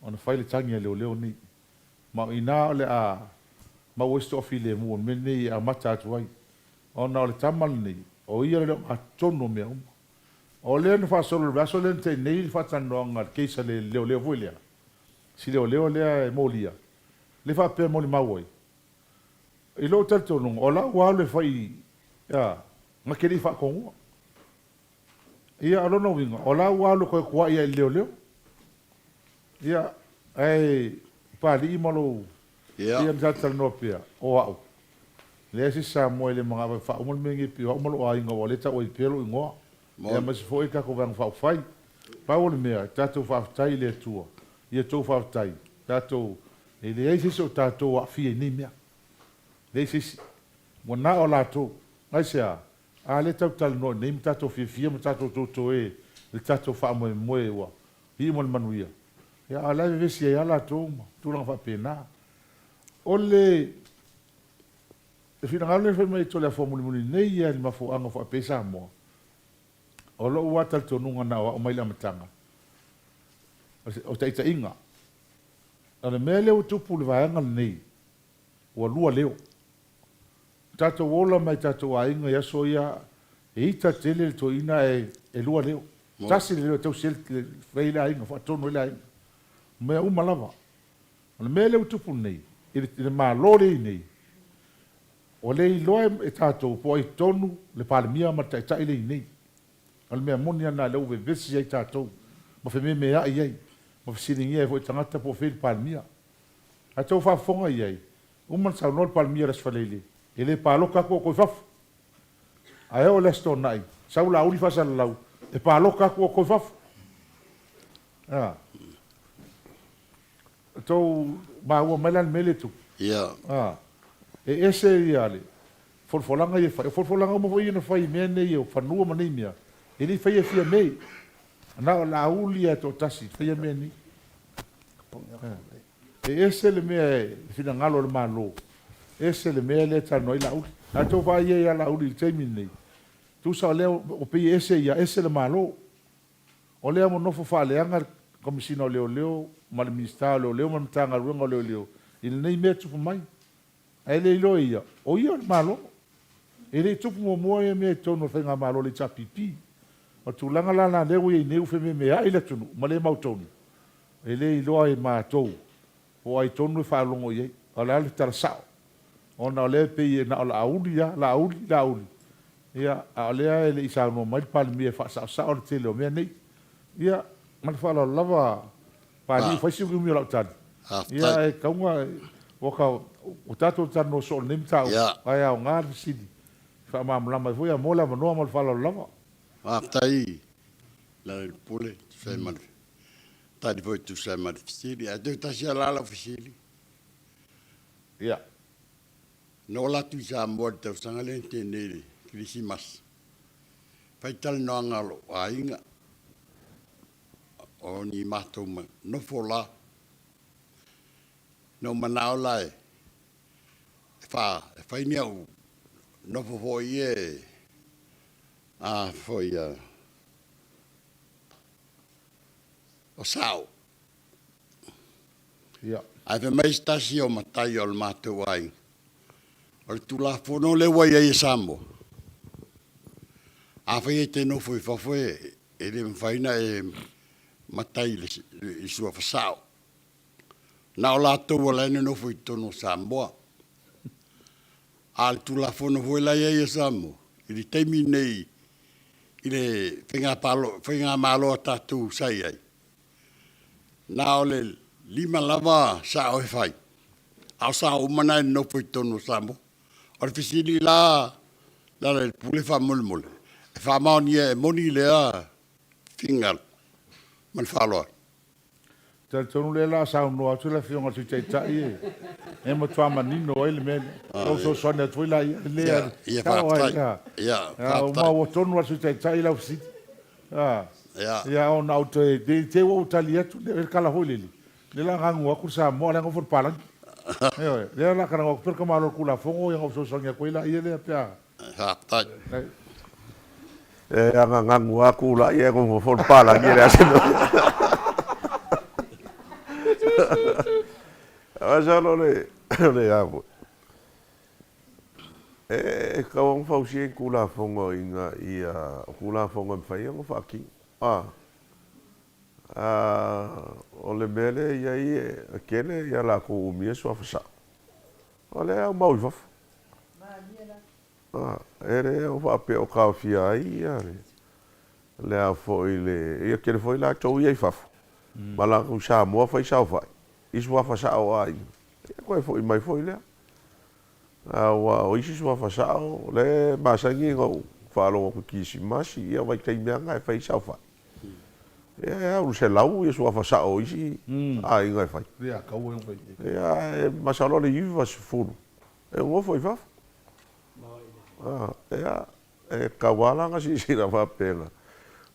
ona fai le tagi a leoleo nei. Ma o ina o le a maua ai se toafilemu o le mea lenei e amata atu ai. Ona o le tama lenei, o ia le ogatotonu o mea uma. O lea na faasolo i le vaiaso lea na tea nei le faatalanoaga a le case a le leoleo foi lea, si leoleo lea e molia, lea faapea e molimau ai. I lou talitonuga, o lau alu e fai a, na te le i faatonua. Ia, o lona uiga, o lau alu e toe tuai ai i le leoleo. Ia, ae Papalii ma lou Ia. Ia na talatalanoa pea, o au, leai se isi Samoa e le manao e faauma le mea lenei pei o au ma lou aiga aua o lea e tau ai pea lou igoa. Ia aemaise foi le tatou Vaega Faaupufai. Pau o le mea, tatou faafetai i le Atua, i a outou faafetai, tatou, e leai se isi o tatou o aafia i nei mea. Leai se isi. Ua na o latou. Aisea? A lea tatou te talanoa i nei ma tatou fiafia ma tatou totoe i le tatou faamoemoe ua iu ma le manuia, ia a o la e vevesi ai lava latou ma tulaga faapena. O le finagalo lea fai mai e Toleafoa mulimuli nei ia i le mafuaaga ua faapea ai Samoa, o lou lava talitonuga na o au mai le amataga, o taitaiga. O le mea lea ua tupu i le vaega lenei, ua lua leo. Tatou ola mai tatou aiga i aso ia e ita tele le toeaina ae e lua leo. Tasi le leo e tausi ai le fai ai le aiga, faatonu ai le aiga. O mea uma lava. O le mea lea ua tupu nei i le Malo lea e i ai nei, ua le iloa e tatou po o ai tonu le Palemia ma le Taitai lea e i ai nei. O le mea moni lava lena lea ua vevesi ai tatou ma fememeai ai ma fesiligia ai foi tagata po o fea le Palemia. Ae tou faafofoga i ai, uma ona saunoa le Palemia i le Aso Faraile, e le palota atu outou i fafo. Ae oo i le Aso Toonai, sau Laauli faasalalau, e palota atu outou i fafo. A. Tou maua mai la le mea lea e tupu? Ia. A. E ese ia le folafolaga ia e fai. O folafolaga uma foi ia na fai i mea nei o fanua ma nei mea, e le i faia e Fiame. Na o Laauli lava e toatasi e faia mea nei. E ese le mea e finagalo o le Malo, ese le mea lea e talanoa ai Laauli. A outou vaai i ai ia Laauli i le taimi lenei, tusa o lea ua pei e ese ia, ese le Malo. O lea ua nofo faaleaga le Komesina o Leoleo ma le Minisita o Leoleo ma le Matagaluega o Leoleo i lenei mea e tupu mai. Ae le iloa e ia, o ia o le Malo. E le i tupu muamua ia mea i totonu o le Faigamalo a le HRPP. O le tulaga la lena lea ua i ai nei ua fememeai le atunuu ma le mautonu, e le iloa e matou po o ai tonu e faalogo i ai. O le a le tala sao? Ona o lea e pei e na o Laauli lava, Laauli, Laauli, ia, a o lea e le i saunoa mai le Palemia e faasaosao le tele o mea nei. Ia, ma le faaaloalo lava Papalii, fai si umiumi o lau tali. Ia, ae tauga, ua ka, ua tatou talanoa soo i lenei mataupu, ae aoga le fesili e faamalamalama ai foi. Ia, mo le avanoa ma le faaaloalo lava. Faafetai Lealailepule e tusa ai ma le tali foi e tusa ai ma le fesili. Ae toe tasi lava la lau fesili. Ia. Na oo atu i Samoa i le tausaga lea na tea nei i le Kerisimasi, fai talanoaga a lou aiga, o ni matou nofo la. Na ou manao la e fa, e fai ni au nofo foi ia e, a foi a, o sao. Ia. Ae fai mai se tasi o matai o le matou aiga, o le Tulafono lea ua i ai e Samoa, afai e te nofo i fafo e e le mafai ona e matai i le suafa sao. Na o latou o la e nonofo i totonu o Samoa. A o le Tulafono foi la e i ai a Samoa, i le taimi lenei i le faigamalo a tatou sa i ai, na o le 5 lava sao e fai, a o sao uma na e nonofo i totonu o Samoa. O le fesili la Lealailepule faamolemole, e faamaonia e moni lea finagalo? Ma le faaaloalo. Talitonu lea la a saunoa atu le Afioga i le Sui Taitai e matua manino ai le mea lea. Ua fesoasoani atu foi la ia. Ia faafetai. Ia faafetai. Ma ua tonu lava le Sui Taitai i lau fesili. Ia ona ou toe, ne i te i ua ou tali atu le tala foi lele, lea la a gagua atu le Samoa, o la e nofo le palagi. Ioe, lea o le a talanoa atu pea le tamaloa i le Tulafono ia ona ou fesoasoani atu ai laia lea pe a. Faafetai. E agaganu lava tulai ae nofo foi le palagi e leai se mea. Masalo le le a foi. E tatau lava ona fausia ni Tulafono ina ia, o Tulafono e mafai ona faatino. A, o le mea lea e i ai e tele ia latou umia suafa sao. O lea e aumau i fafo. A, e le o faapea o taofia ai ia le a foi le, ia tele foi latou ia i fafo ma latou i Samoa fai saofai i suafa sao o aiga, ia toe foi mai foi lea. Aua o isi suafa sao, o lea e masani ona ou faalogo atu i Kirisimasi, ia o vaitaimi lava na e fai ai saofai. Ia e au i le 100 ia suafa sao o isi aiga e fai. Ia, ae masalo o le 90 e nofo i fafo. Ia, e tatau lava la ona silasila faapena.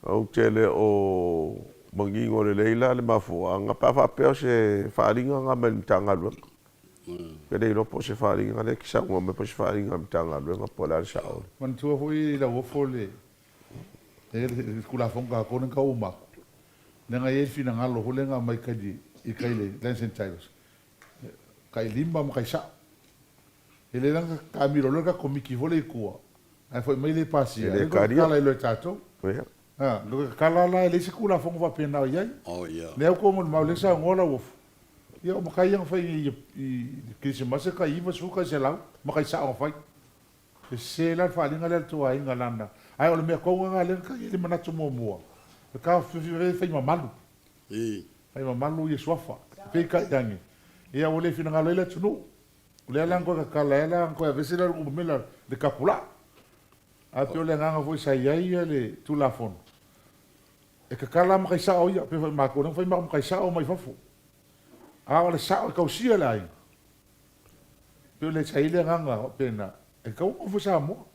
Ou te le o manino lelei la le mafuaaga pe a faapea o se faaaliga lena mai le Matagaluega. Ou te le iloa po o se faaaliga lea e te saunoa mai po o se faaaliga a le Matagaluega po o le a le sao. Manatua foi Lauofo le Tulafono tatou lea na tau uma atu, leaga e i ai le finagalo foi lea na aumai i tai i le Lands and Titles, tai lima ma tai sao. E le la na taamilo loa le tatou Komiti foi lea i tua, ae foi mai le pasia, E le lea toe talia. tatala ai loa e tatou. Ia. A, toe tatala la e leai se Tulafono faapena o i ai. Oh, ia. Lea ua molimau lea saunoa Lauofo, ia o matai ia na fai i le Kerisimasi e tai 90 tai 100 matai sao na fai. E sese la le faaaliga lea a le tou aiga lana, ae o le mea tonu lena lea na tagi ai le manatu muamua, e taofiofi fai mamalu. Fai mamalu ia suafa. Peitai ane, ia ua le finagalo ai le atunuu. O lea la na toe tatala ai la na toe aveese la le numera le tapulaa. Ae pei o le agaga foi sa i ai le Tulafono, e tatala lava matai sao ia, pei foi o matou lea na fai matou matai sao mai fafo. A o le sao e tausia le aiga. Pei o le sa i ai le agaga faapena, e tatau ona nofo i Samoa.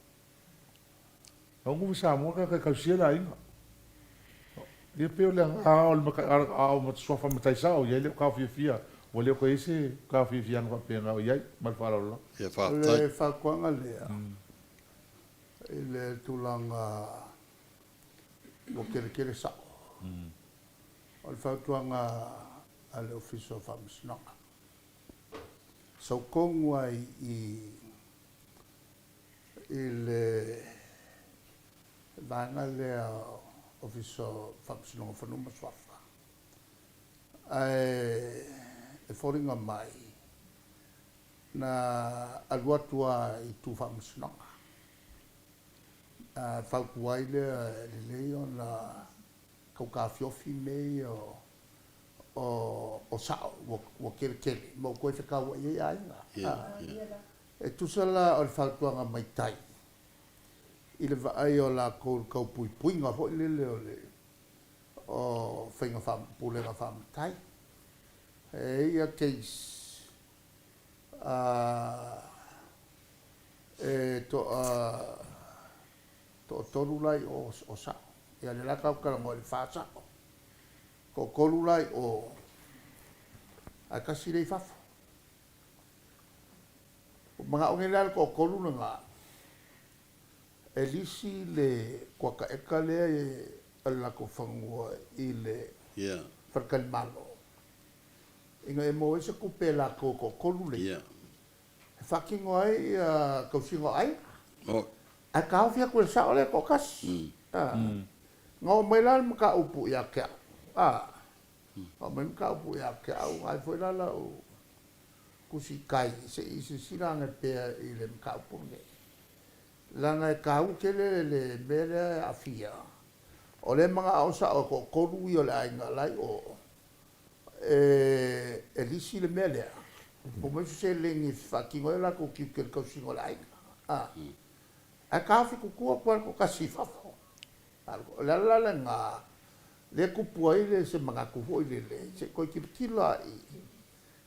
Au nofo Samoa ka tausia le aiga. Ia pei o le a o le a o suafa matai sao i ai le taofiofia ua le o toe i ai se taofiofiaga faapena o i ai ma le faaaloalo lava. Ia O faafetai. le fautuaga lea i le tulaga ua keletele sao, o le fautuaga a le Ofisa o Faamasinoga, sautonu ai i i le vaega lea Ofisa o Faamasinoga o Fanua ma Suafa, ae e foliga mai na alu atu lava i tu faamasinoga, na fautua ai lea e lelei ona tau taofiofi mea ia o sao ua keletele ma ua toe fetauai ai aiga. E tusa la o le fautuaga mai tai i le vaai o lakou i le tau puipuiga foi lele o le o faiga faa pulega faamatai. E i ai ia case a e toa toatolu la i o o sao. Ia lea la tatou talanoa i le fa sao. Toatolu la i o ae tasi lea i fafo. Ua manao nei la le toatolu lena e lisi le kuata eka lea o le latou fanua i le faletalimalo ina ia maua ai se tupe a latou e toatolu lea e faatino ai tausiga o aiga. Ae taofi atu e le sao lea e toatasi. Na oo mai la le mataupu ia te au, na oo mai le mataupu ia te au, ai foi la lau tusi tai se i silasila ane pea i le mataupu lenei, leaga e taua tele le mea lea e aafia. O lea e manao sao e toatolu ia o le aiga la i o e lisi le mea lea, po mai se seleni e faatino ai o latou tiute i le tausiga o le aiga. Ae taofi tutu atu lava le toatasi i fafo. O le ala la lena lea e tupu ai se manatu foi lele, se i toe tilotilo lava i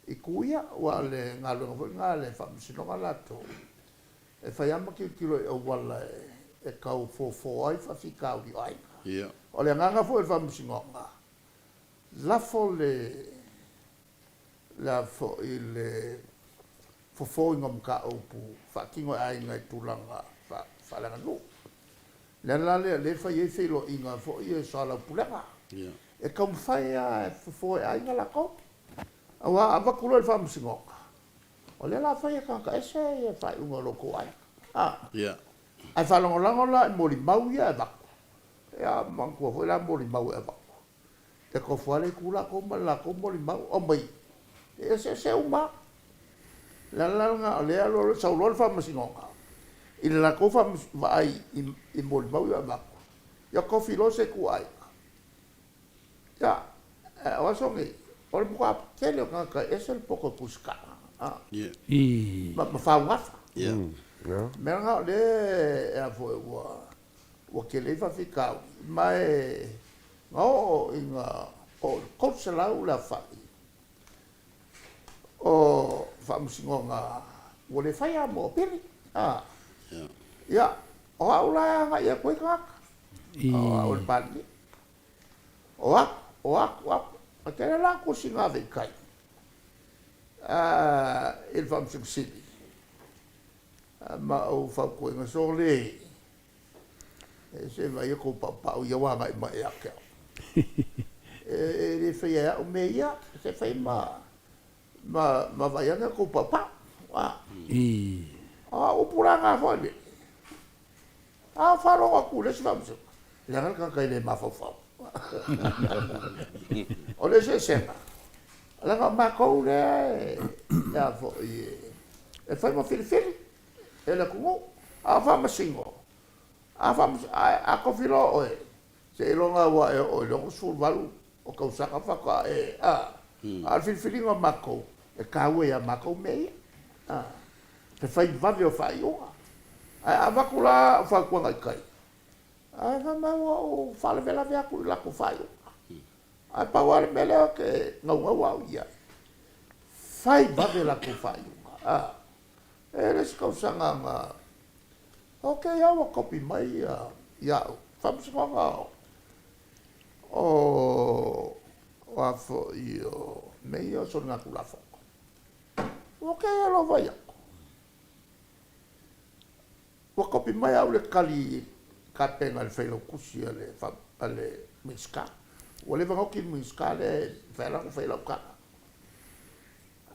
itu ia, aua o le galuega foi lena a le Faamasinoga latou, e fai lava ma tilotilo i auala e tau fofo ai faafitauli o aiga. O le agaga foi o le Faamasinoga, lafo le, le a foi le. fofōina o mataupu faatino e aiga i tulaga faaleaganuu. Le ala la lea o lea e fai ai feiloaiga foi ia i soalaupulega. E taumafai lava e fofo e aiga latou. Aua a avatu loa i le faamasinoga, o lea o le a fai e tagata ese ia faaiuga o lo outou aiga. Ae faalagolago la i molimau ia e avatu, ia manatua foi la molimau e avatu, E tofu lava le itu latou ma le latou molimau, aumai, e eseese uma lava. O le ala la lena o lea e sau loa le faamasinoga i le latou vaai i molimau ia e avatu, ia tofi loa se ituaiga. Ia, o aso nei, o le matua tele o tagata e ese le poto e tusitala ma faugafa. O le mea lena o lea ua tele ai faafitauli, ma e Na oo ina oo i le 300 le aofai o faamasinoga ua le faia mo apili. Ia, o au la e agai atu ai tagata, o au o le Palemia. O atu, o atu, o atu. E tele la tusi na ave i tai i le Faamasino Sili ma ou fautuaina, sole, Se i vaai atu tou paupau ia ua agai mai ia te au. E le faia e au mea ia, se fai ma ma vaai ane tou paupau. O au upu la na foi lele, a ou faalogo atu i le isi faamasinoga, leaga le tagata e le mafaufau. O le eseesega, leaga o matou lea e a foi e fai ma filifili e le atunuu, a o faamasino, a a tofi loa oe, seiloga ua e oo i le 68 o tausaga faatoa e, a, a o le filifiliga o matou, e taua ia matou mea ia, a, le fai vave o faaiuga. Ae a avatu la au fautuaga i tai, ae fai mai ua ou faalavelave atu i le latou faaiuga. Ae pau lava le mea lea ou te naunau au i ai, fai vave latou faaiuga, a. E le isi tausaga na ok a ua kopi mai ia au faamasinoga o o a foi o mea ia o soligatulafono. Ua ok a loa vaai atu. Ua kopi mai au le tali tapena e le failautusi a le a le Minisita. Ua leva ona oti le Minisita lea e mafai lava ona fai lau tala.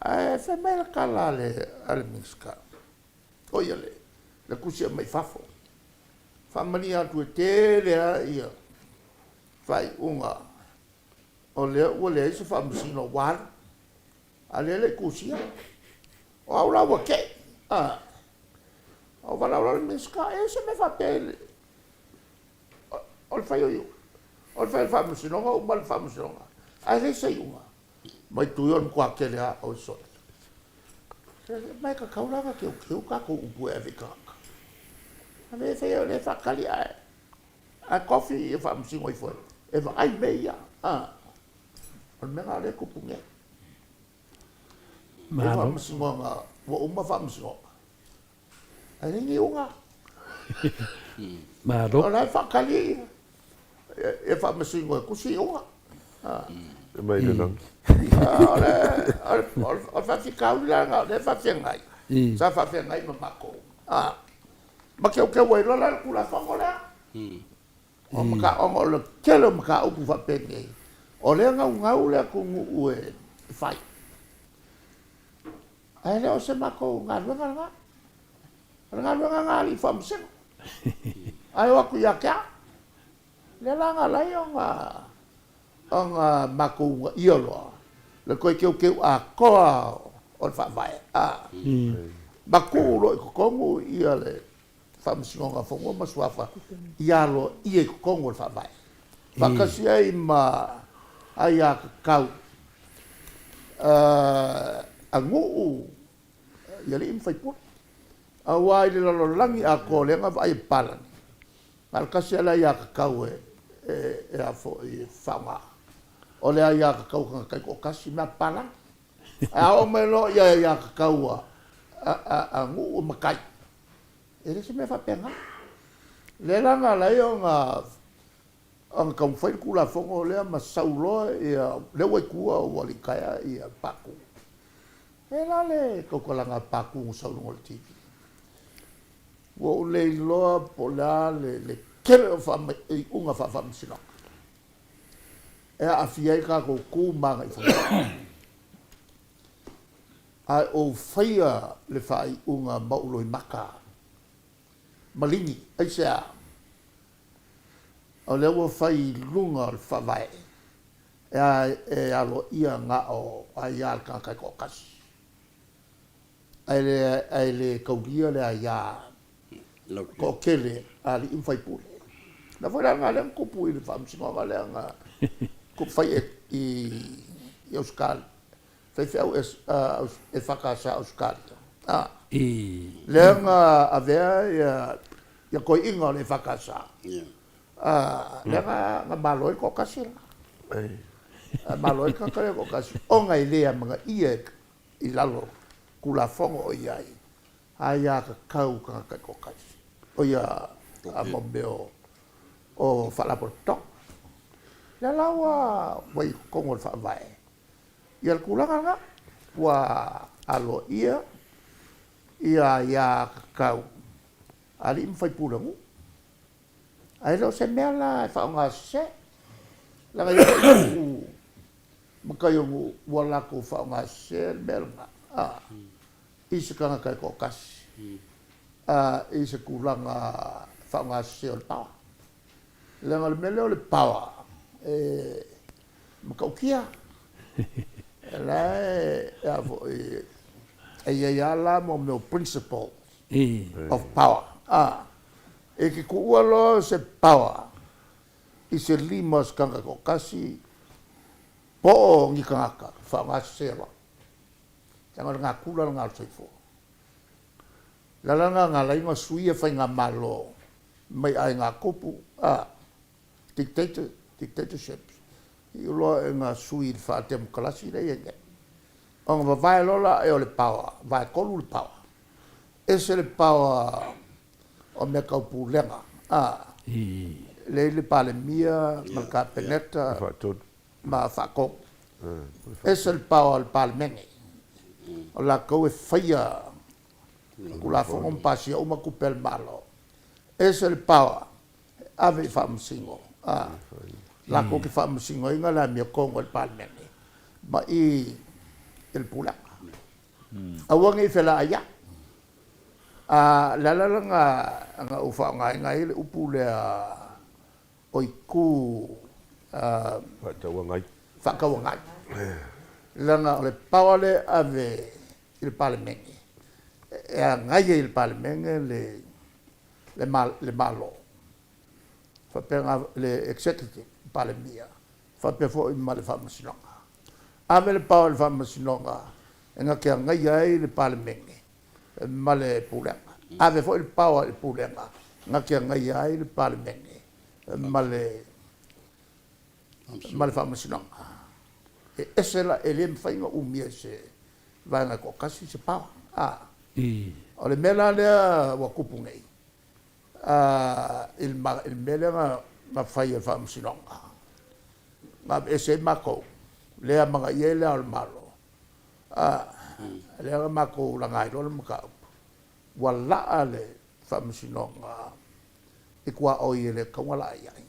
Ae fai mai le tala a le Minisita, o ia le tusi e aumai i fafo, faamalie atu e tele lava ia faaiuga o lea ua leai se faamasino ua alu, a o lea e le i tusia. O au la ua tei, a, ou valaau loa i le Minisita, e i ai se mea faapea i le, o le fai o iuga, o le fai o le faamasinoga, uma le faamasinoga, ae leai se iuga. Mai tui o le matua tele a oi sole. Ma e tatau la ona teuteu tatou upu e ave i tagata. A le faia o lea e faatali ae ae tofi e faamasino ifo e vaai mea ia. O le mea lena o lea e tupu nei. Malo. Faamasinoga ua uma faamasinoga. Ae leai ni iuga. Malo. O la e faatali ia faamasino e tusi iuga. E mai le lagi. O le o le faafitauli la lena o lea e faafeagai, sa faafeagai ma matou, ma teuteu ai loa la le Tulafono lea. O ona o le tele o mataupu faapenei, o lea e naunau le atunuu e fai. Ae le o se matou galuega lena. O le galuega lena a alii faamasino. Ae o atu ia te au. Lea la na ala ai ona ona matou uunaia loa le toe teuteu atoa o le Faavae, a ma tuu loa i totonu ia le Faamasinoga o Fanua ma Suafa ia aloaia i totonu o le Faavae, faatasi ai ma aiatatau a nuu i alii ma faipule. Aua i le lalolagi atoa o lea na vaai e papalagi, na o le tasi lava le aiatatau e e faaaoga, o le aiatatau a tagata taitoatasi, mea papalagi. Ae a oo mai loa i aiatatau a nuu e matai, E le o se mea faapena. O lea la na ala ai ona ona taumafai le Tulafono lea ma sau loa ia, lea ua i tua ua alii taea ia Patu. E la le tautalaga a Patu na sau i luga o le TV. Ua ou le iloa po o le a le tele o iuga faa-faamasinoga e aafia ai tatou tu ma agaifanua. Ae ou faia le faaiuga ma ou loimata maligi. Aisea? O lea ua fai i luga o le Faavae e aloaia na o aia a le tagata e toatasi, ae le taulia le aia toatele a alii ma faipule. O le mea foi la lena lea na tupu i le faamasinoga lea na fai i Ausetalia, faifeau EFKS Ausetalia, lea na avea ia toeaiina o le EFKS, lea na malo ai le toatasi la. Malo ai le tagata lea e toatasi, ona e le amanaia i lalo o Tulafono o i ai, aiatatau tagata e toatasi, o ia a mo mea o Faalapotopotoga. O lea la ua i totonu o le Faavae ia le tulaga lena, ua aloaia ia aiatatau a alii ma faipule o nuu. Ae le o se mea la e faaaoga sese, leaga e i ai foi nuu matai o nuu ua latou faaaoga sese le mea lena, a, i se tagata e toatasi, a, i se tulaga faaaoga sese o le power. Leaga o le mea lea o le power, e matautia. O la e, a foi, e i ai lava la mo mea o principles of power, a. E te tuua loa se power i se lima o se tagata toatasi po o ni tagata, faaaoga sese loa. Leaga o le natura lena o le soifua. O le ala lena na ala ai ona suia faigamalo mai aiga tupu, a, dictator, dictatorships, iu loa ina sui i le faatemokarasi lea e i ai nei. Ona vavae loa la o le power, vaetolu le power. Ese le power o mea tau pulega, a, lea i le Palemia ma le Kapeneta ma Faatonu. Ese le power o le Palemene, o latou e faia Tulafono ma pasia uma tupe a le Malo. Ese le power e ave i Faamasino, a, latou te faamasinoina le amiotonu a le Palemene ma i i le Pulega. Aua ne i felaaiai. A, o le ala lena na ou faaaogaina ai le upu lea o itu Faatauagai. Faatauagai. Leaga o le power lea e ave i le Palemene, e agai ai i le Palemene le, le Malo, faapea le Executive, Palemia, faapea foi ma le Faamasinoga. Ave le power i le Faamasinoga e na te agaia ai le Palemene ma le Pulega. Ave foi le power i le Pulega na te agaia ai le Palemene ma le ma le Faamasinoga. E ese la, e le mafai ona umia e se vaega e toatasi se power. A. O le mea la lea ua tupu nei, i le mea lea na fai e le Faamasinoga, na aveese ai matou, lea amanaia ai Le Ao o le Malo, lea na matou laga ai loa le mataupu, ua laa le Faamasinoga i tuaoi e le tatau ona laa i ai.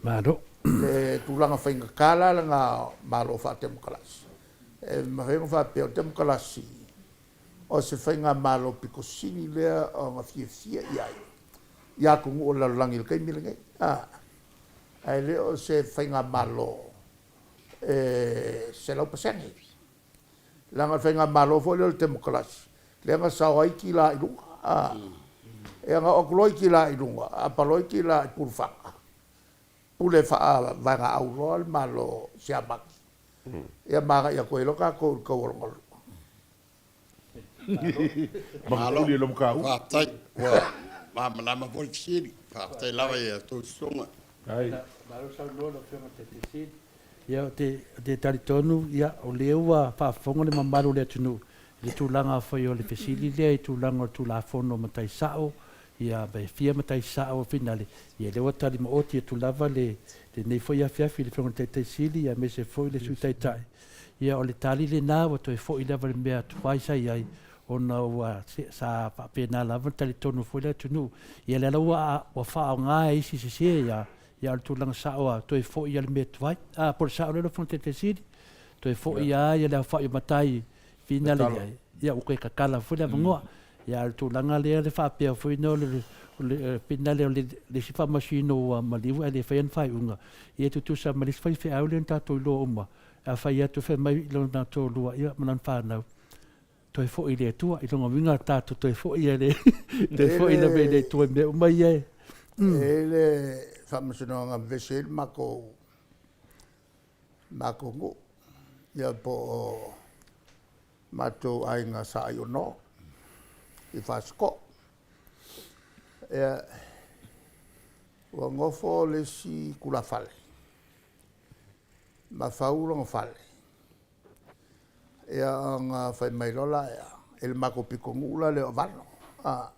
Malo. Le tulaga faigata la lena o Malo faatemokarasi, e mafai ona faapea o le temokarasi o se faigamalo pito sili lea ona fiafia i ai i atunuu o le lalolagi i le taimi lenei, ae le o se faigamalo e 100%. Leaga o le faigamalo foi lea o le temokarasi, lea na sao ai Kila i luga, ia na oo atu loa Kila i luga, aapa loa Kila i Pulufaga, pule faa-vaegaau loa le Malo Siamani, ia ma agai atu ai loa tatou i le taua lona lua. Malo, faafetai, ua malamalama foi le fesili. Faafetai lava i a outou susuga. Malo saunoa lau Afioga i le Taitaifono Sili. Ia, ou te talitonu, ia, o lea ua faafofoga le mamalu o le atunuu i le tulaga foi o le fesili lea i tulaga o le Tulafono o Matai Sao. Ia, e fia matai sao finale, ia lea ua tali maoti atu lava le lenei foi afiafi i le Afioga i le Taitai Sili aemaise foi le Sui Taitai. Ia o le tali lena ua toe foi lava i le mea tuai sa i ai ona ua sa faapena lava ona talitonu foi le atunuu. Ia lea la ua ua faaaoga e isi sese ia, ia o le tulaga sao lava, toe foi lava i le mea tuai. A, po o le sao lea lau Afioga i le Taitai Sili? Toe foi lava ia le aofai o matai finale i ai, ia ua toe tatala foi le avanoa. Ia a o le tulaga lea le faapea foi na o le finale o le isi faamasino ua maliu ae le faia ni faaiuga, ia e tutusa ma le isi faifeau lea na tatou iloa uma, a fai atu fai mai lona toalua ia ma lana fanau, toe foi i le Atua. I lona uiga tatou toe foi i le toe foi lava i le Atua i mea uma ia e. E i ai le faamasinoga na vevesi ai le matou matou nuu, ia po o matou aiga sa Aiono i Fasitoo. Ia, ua nofo le isi tulafale ma fau lona fale, ia ona fai mai loa lea i le matou pitonuu la lea o Avano, a,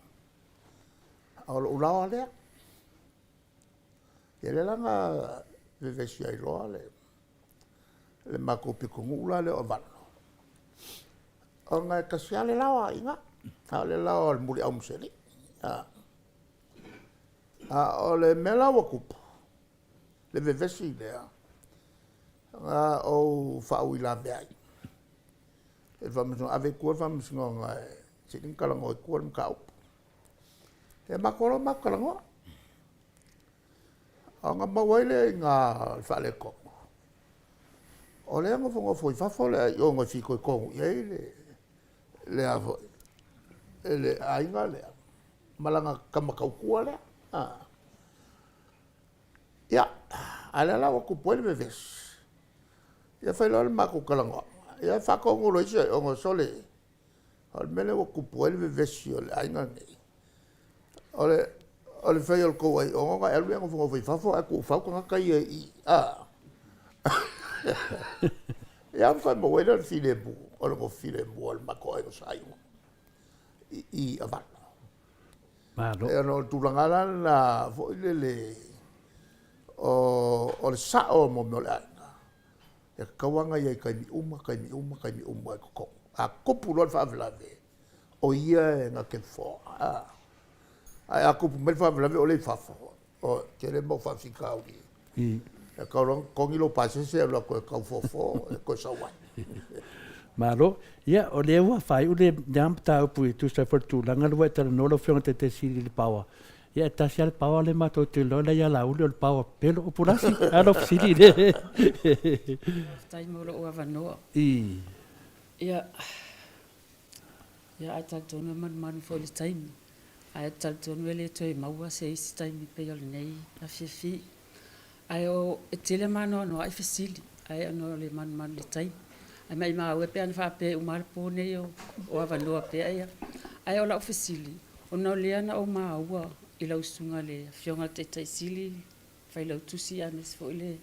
o lou laoa lea. Ia lea la na vevesi ai loa le le matou pitonuu la lea o Avano, ona e tasi lava le laoa i ina, a o le laoa o le Muliau ma Sealii. A o le mea la ua tupu, le vevesi lea, na ou faauilavea ai i le Faamasinoga, ave i tua le Faamasinoga e sili ona talanoa i tua le mataupu. Ia matou o loa matou talanoa, ona maua ai lea i ina o le faaletonu, o lea e nofonofo i fafo le Aiono e fitoitonu i ai le a foi le aiga lea ma lana tama tautua lea. Ia, a o lea la ua tupu ai le vevesi, ia fai loa le matou talanoaga, ia faatonu loa e isi Aiono, sole, o le mea lea ua tupu ai le vevesi o le aiga lenei, o le fai o le tou aiono ona e alu lea e nofonofo i fafo ae tuufau tagata ia i i, a. Ia ona toe maua ai lea o le filemu, o le nofo filemu o le matou aiga sa Aiono i i Avano. Malo. Ona o le tulaga la lena foi lele o le sao mo mea o le aiga, e tatau lava ona i ai i taimi uma, taimi uma, taimi uma i totonu. A tupu loa le faalavelave, o ia e na te fofoa. Ae a tupu mai le faalavelave o lea e i fafo, oi, e tele mau faafitauli. E tatau loa ona totogi lou pasese e alu atu e tau fofo e toe sau ai. Malo. Ia, o lea ua faaiu lea mataupu e tusa ai foi o le tulaga lea ua e talanoa lau Afioga i le Taitai Sili i le power. Ia, e tasi lava le power lea matou te iloa la e ia Laauli o le power pelo o Pulasi. A lau fesili lea. Faafetai mo lou avanoa. Ia, Ia ae talitonu e manumanu foi i le taimi, ae talitonu e le toe maua se isi taimi pei o lenei afiafi. Ae o, e tele ma anoanoai fesili, ae ona o le manumanu i le taimi. Ae maimau e pe ana faapea e uma lava le po nei o avanoa pea ia. Ae o lau fesili, ona o lea na ou maua i lau susuga i le Afioga i le Taitai Sili, Failautusi aemaise foi le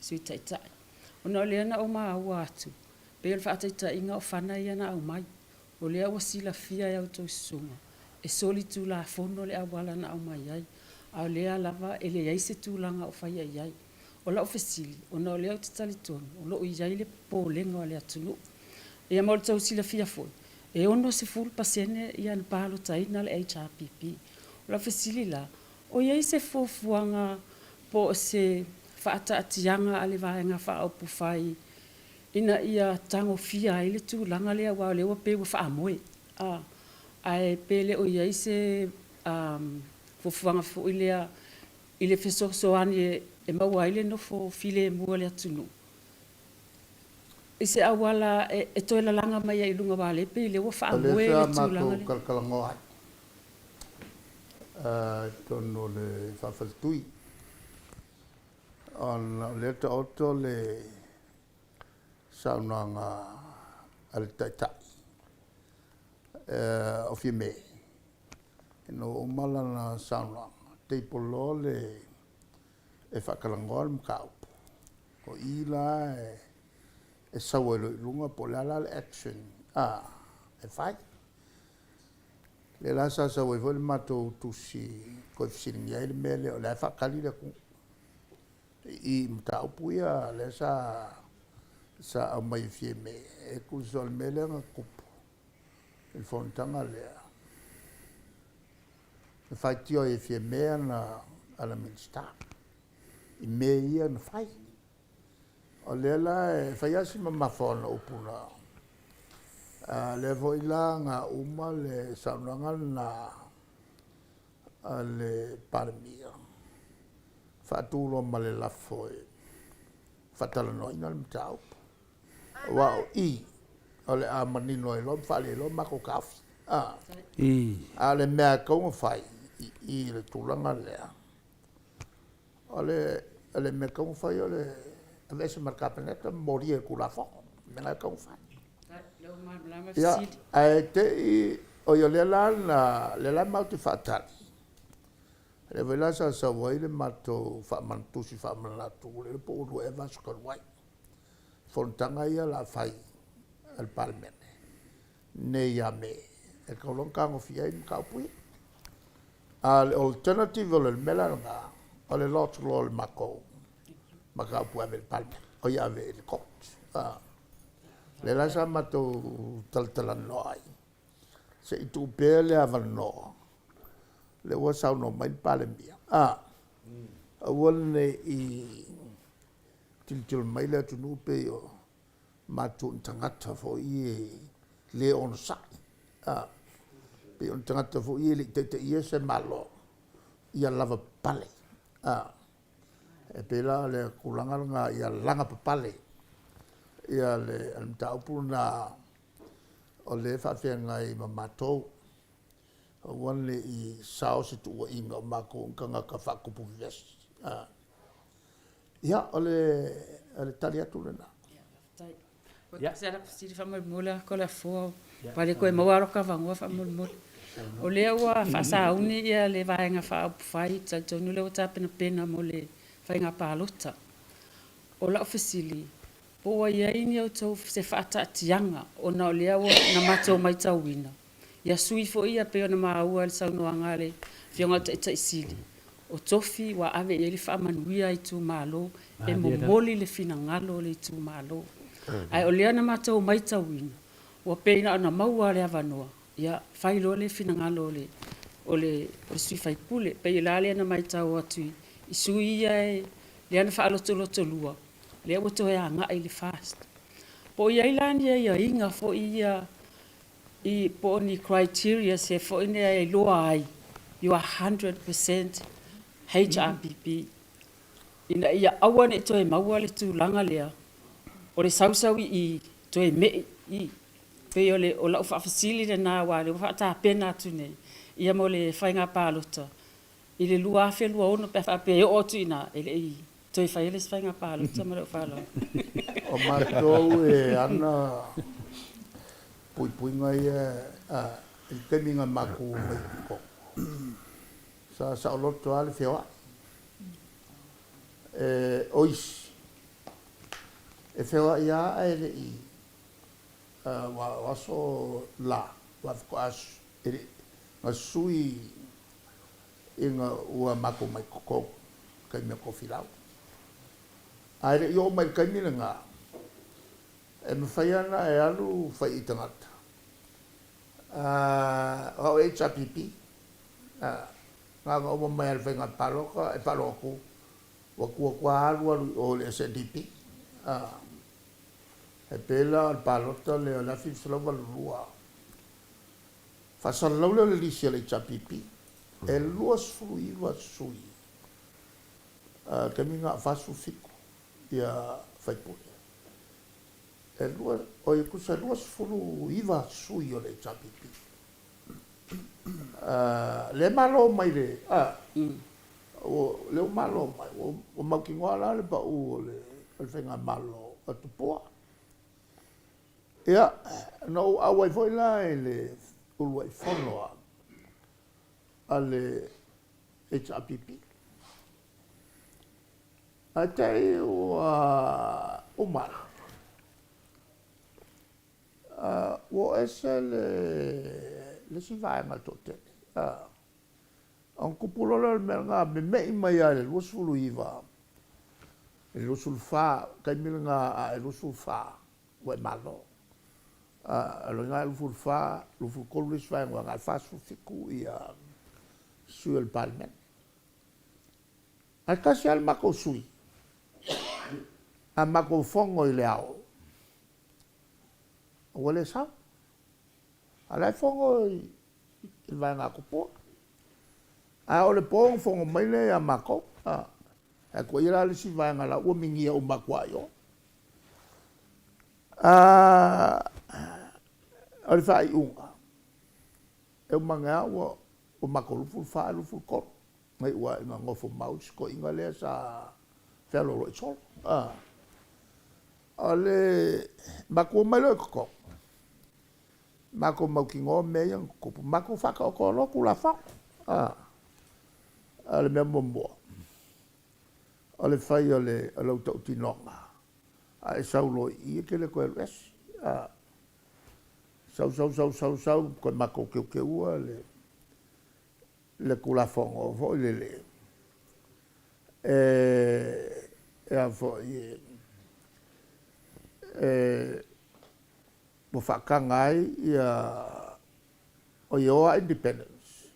Sui Taitai, ona o lea na ou maua atu, pei o le faataitaiga o fana ia na aumai, o lea ua silafia e a outou susuga, e solitulafono le auala na aumai ai, a o lea lava e leai se tulaga o faia i ai. O lau fesili, ona o lea ou te talitonu o lo o i ai le popolega o le atunuu. Ia mo le tou silafia foi, e 60% ia na palotaina le HRPP. O lau fesili la, o i ai se fuafuaga po o se faataatiaga a le Vaega Faaupufai ina ia tagofia ai le tulaga lea aua o lea ua pei ua faamoe, a, ae pe le o i ai se fuafuaga foi lea i le fesoasoani e maua ai le nofo filemu a le atunuu i se auala e toe lalaga mai ai i luga aua o lea e pei o lea ua O faamoe lea le sa tulaga matou lea. talatalanoa ai i totonu o le faafaletui ona o lea e taoto le saunoaga a le Taitai o Fiame ina ua uma lana saunoaga, table loa le e faatalanoa le mataupu. O i la e sau ai loa i luga po o le a la le action e fai. Lea la sa sau ai foi le matou tusi toe fesiligia ai le mea lea, o lea e faatali le atunuu i mataupu ia lea sa sa aumai e Fiame. E tusa o le mea lea na tupu i le fonotaga lea, na faitio ai e Fiame ana ana Minisita i mea ia na fai. O lea la e fai lava si mamafa o ana upu na, a lea foi la na uma le saunoaga lena a le Palemia, faatu loa ma le lafo e faatalanoaina le mataupu. Aua o i, o le a manino ai loa ma faaali ai loa matou taofi. A o le mea e tatau ona fai i i i le tulaga lea, O le mea e tatau ona fai o le aveese ma le Kapeneta ma molia i le Tulafono. O le mea lena e tatau ona fai. Ia, ae te i, oi o lea la na, lea la matou te faatali, lea foi la sa sau ai le matou tusi faamanatu, ua le iloa po ua 2 ea vaiaso talu ai, fonotaga ia o le a fai a le Palemene nei ia Me, e tatau loa ona tagofia ai mataupu ia. A o le alternative o le mea la lena, o le lodge loa o le matou mataupu e ave i le Palemene, oi ave i le court. Lea la sa matou talatalanoa ai, se i tuu pea le avanoa, lea ua saunoa mai le Palemia, aua ne i tilotilo mai le atunuu pei o matou ni tagata foi ia e le onosai, a, pei o ni tagata foi ia e le i taitaia se Malo, ia lavapapale. A, e pei la o le tulaga lena ia lavapapale ia le mataupu lena o lea e faafeagai ma matou, aua ne i sao se tuuaiga o matou o ni tagata faatupu vevesi. A, ia o le tali atu lena. Ia. Se ala fesili faamolemole a Toleafoa aua le toe maua lota avanoa faamolemole. O lea ua faasauni ia le Vaega Faaupufai, ou te talitonu o lea ua tapenapena mo le faiga palota. O lau fesili, po ua i ai ni outou se faataatiaga ona o lea ua na matou matauina ia sui foi ia pei ona maua i le saunoaga a le Afioga i le Taitai Sili, o tofi ua ave i ai le faamanuia a itumalo e momoli le finagalo o le itumalo. Ae o lea na matou matauina, ua pei na ona maua lava o le avanoa, ia fai loa le finagalo o le sui usufono. E pei la lea na matau atu i sui ia lea na faalotolotolua, lea ua toe agai i le FAST. Po o i ai la ni aiaiga foi ia i po o ni criteria se foi nea e iloa ai you are 100% HRPP ina ia aua ne i toe maua le tulaga lea o le sausau i i toe me'i i i. Pei o le o lau faafesili lena aua o lea ua faatapena atu nei ia mo le faiga palota i le 2026 pe a faapea e oo atu i ina e le i toe faia le isi faiga palota ma lou faaaloalo. O matou e ana puipuiga ia i le taimi na matou omai i totonu, sa saoloto lava le feoai. O isi, e feoai lava ae le i, aua o aso la, aua faatoa e le i, na sui ina ua matou omai i totonu i le taimi o Tofilau. Ae le i oo mai i le taimi lena, e mafai lava ona e alu fai i tagata, o au e HRPP, na ona uma mai lava o le faiga palota e faalogo atu ua tu atu lava alu alu i o i le SNDP. E pei la o le palota lea o le 1982, Faasalalau lea o le lisi a le HRPP, e 29 sui i le taimi lena o 47 ia faipule. E lua, oi e tusa e 29 sui o le HRPP. Lea e malo mai le, a, lea ua malo mai, ua mautinoa la le pau o le Faigamalo a Tupua. Ia, na ou auai foi la i le uluai fono a le HRPP. Ae te i ua uma ua oo ese le le isi vaega o le toatele. Ona tupu loa lea o le mea lena, meme'i mai lava i le 29 i le 24, taimi lena a e 24 ua e malo. O lona uiga e 24, 23 le isi vaega ua na o le 47 ia sui o le Palemene. Ae tasi lava le matou sui, a matou fono i le ao, ua le sau. A o la e fono i le vaega a Tupua. A oo i le po ona fono mai lea ia matou. Ae atu i ai la le isi vaega la ua minia uma atu lava i o. O le faaiuga, e uma ane lava ua matou 24 ae 23. Na iu lava ina nofomau si toeaina lea sa fealoaloai solo. O le matou omai loa i totonu, matou mautinoa mea ia na tutupu, matou faataotoa loa Tulafono. O le mea muamua, o le fai o lau tautinoga, a e sau loa i i e te le toe alu ese. Sau sau sau sau sau toe matou teuteua le le Tulafono foi lele e a foi e ua faataga ai ia o e o lava Independence,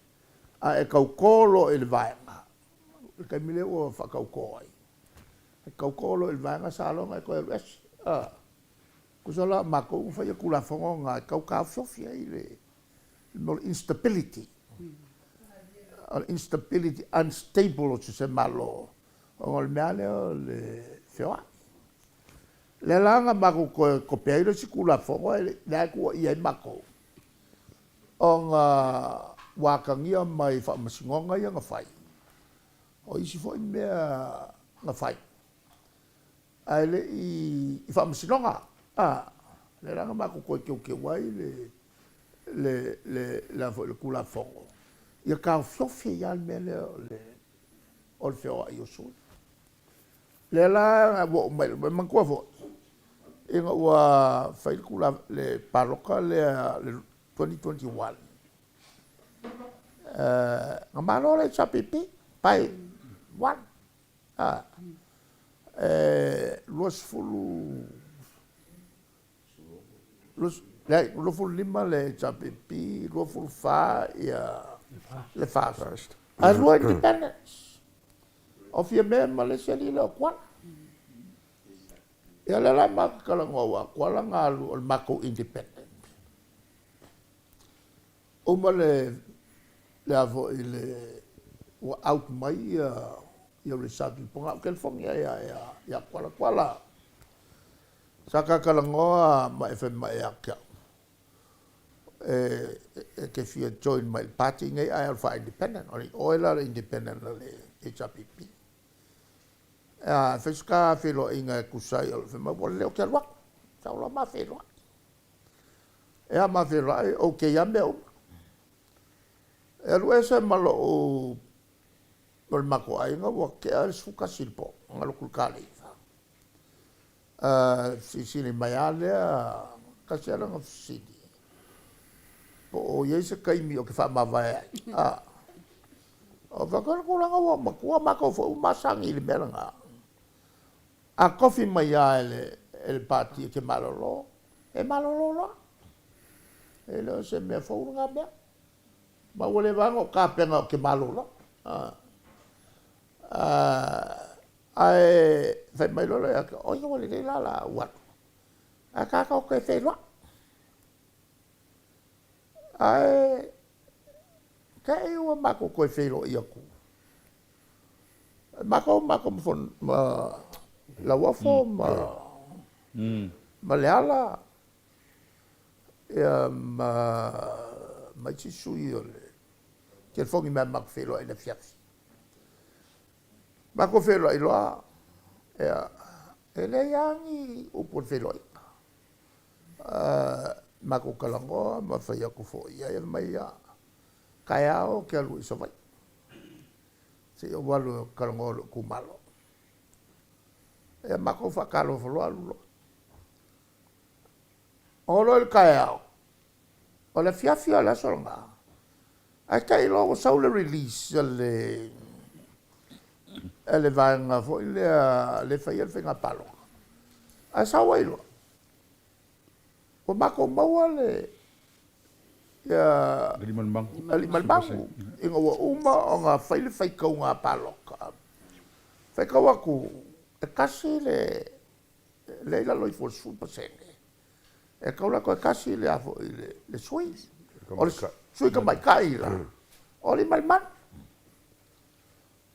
a e tauto loa i le Vaega, le taimi lea ua faatauto ai, e tauto loa i le Vaega sa loa ona e toe alu ese. Tusa la o matou na faia Tulafono na e tau taofiofi ai le mea o le instability. O le instability, unstable o se Malo, ona o le mea lava lea o le feoai. O lea la na matou toe tope ai le isi Tulafono ae lea e tuuaia ai matou, ona ua atagia mai i faamasinoga ia na fai, o isi foi mea na fai ae le i i faamasinoga. A, lea la na matou toe teuteu ai le le le le a foi le Tulafono ia taofiofi ai lava le mea lea o le o le feoai o sui. Lea la ua oo mai, manatua foi ina ua fai le le palota lea le 2021, na malo le HRPP by one. E 20, leai, 25 le HRPP, 24 le FAST, ae lua Independents. O Fiame ma le isi alii lea o Tuala. Ia lea la matou te talanoa aua o Tuala na alu o le matou Independent. Uma le le a foi le ua out mai ia ia result i Fogaa ou telefoni ai lava ia Tuala, Tuala sa ta talanoa ma e fai mai ia te au e te fia join mai i le party lenei ae alu faa-independent. O oe la o le independent a le HRPP. E fai se ta feiloaiga e tusa ai, fai mai ua lelei ou te alu atu. Sau loa ma feiloai. Ea ma feiloai, okay lava mea uma. E alu ese ma lou ma le matou aiga ua tea le 11 i le po, na alu atu i le Kaleiva. Fesilisili mai lava lea, tasi lava lana fesili, po o i ai se taimi ou te faamavae ai. Ou fai atu, o le tulaga ua matua matou foi ua masani i le mea lena. A tofi mai lava e le Pati e te malolo, e malolo loa. E le o se mea fou lena mea. Ma ua leva lava ona ou tapena ou te malolo. Ae fai mai loa lea ia te au, oi ua lelei la o le a ou alu, ae tatou toe feiloai. Ae te i ua matou toe feiloai atu. Matou matou ma Lauofo ma ma Leala ia ma ma isi sui o le telefoni mai matou feiloai i le afiafi. Matou feiloai loa, ia e leai lava ni upu o le feiloaiga. Matou talanoa ma fai atu foi i ai, fai mai, ia, taeao ou te alu i Savaii se i ou alu e talanoa i lou itumalo. Ia matou faatalofa loa alu loa. Oo loa i le taeao. O le afiafi o le aso lena, ae te i loa ua sau le release a le a le vaega foi lea le faia le faiga palota. Ae sau ai loa, ua matou maua le ia Aliimalemanu ina ua uma ona fai le faitauga palota. Faitau atu e tasi le lea i lalo ifo o le 10%. E tatau la toe tasi le a foi le sui. O le sui tamaitai la, o Aliimalemanu.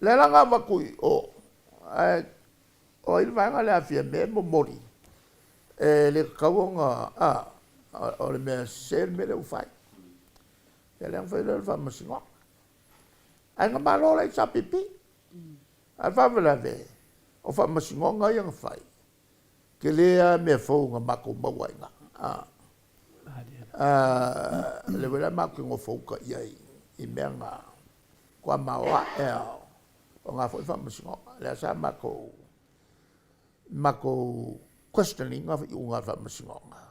Lea la na avatu i o, ae o ai le vaega lea a Fiame e momoli, e le tatau ona, a, o le mea sese le mea lea ua fai. Ia lea na fai loa le faamasinoga. Ae na malo le HRPP. Ae o le faalavelave, o faamasinoga ia na fai, tele lava mea fou na matou maua ai i ina. Lea foi la matou te nofouta i ai i mea na, matua maoae lava o na foi faamasinoga. Lea sa matou matou question ina iuga o le faamasinoga,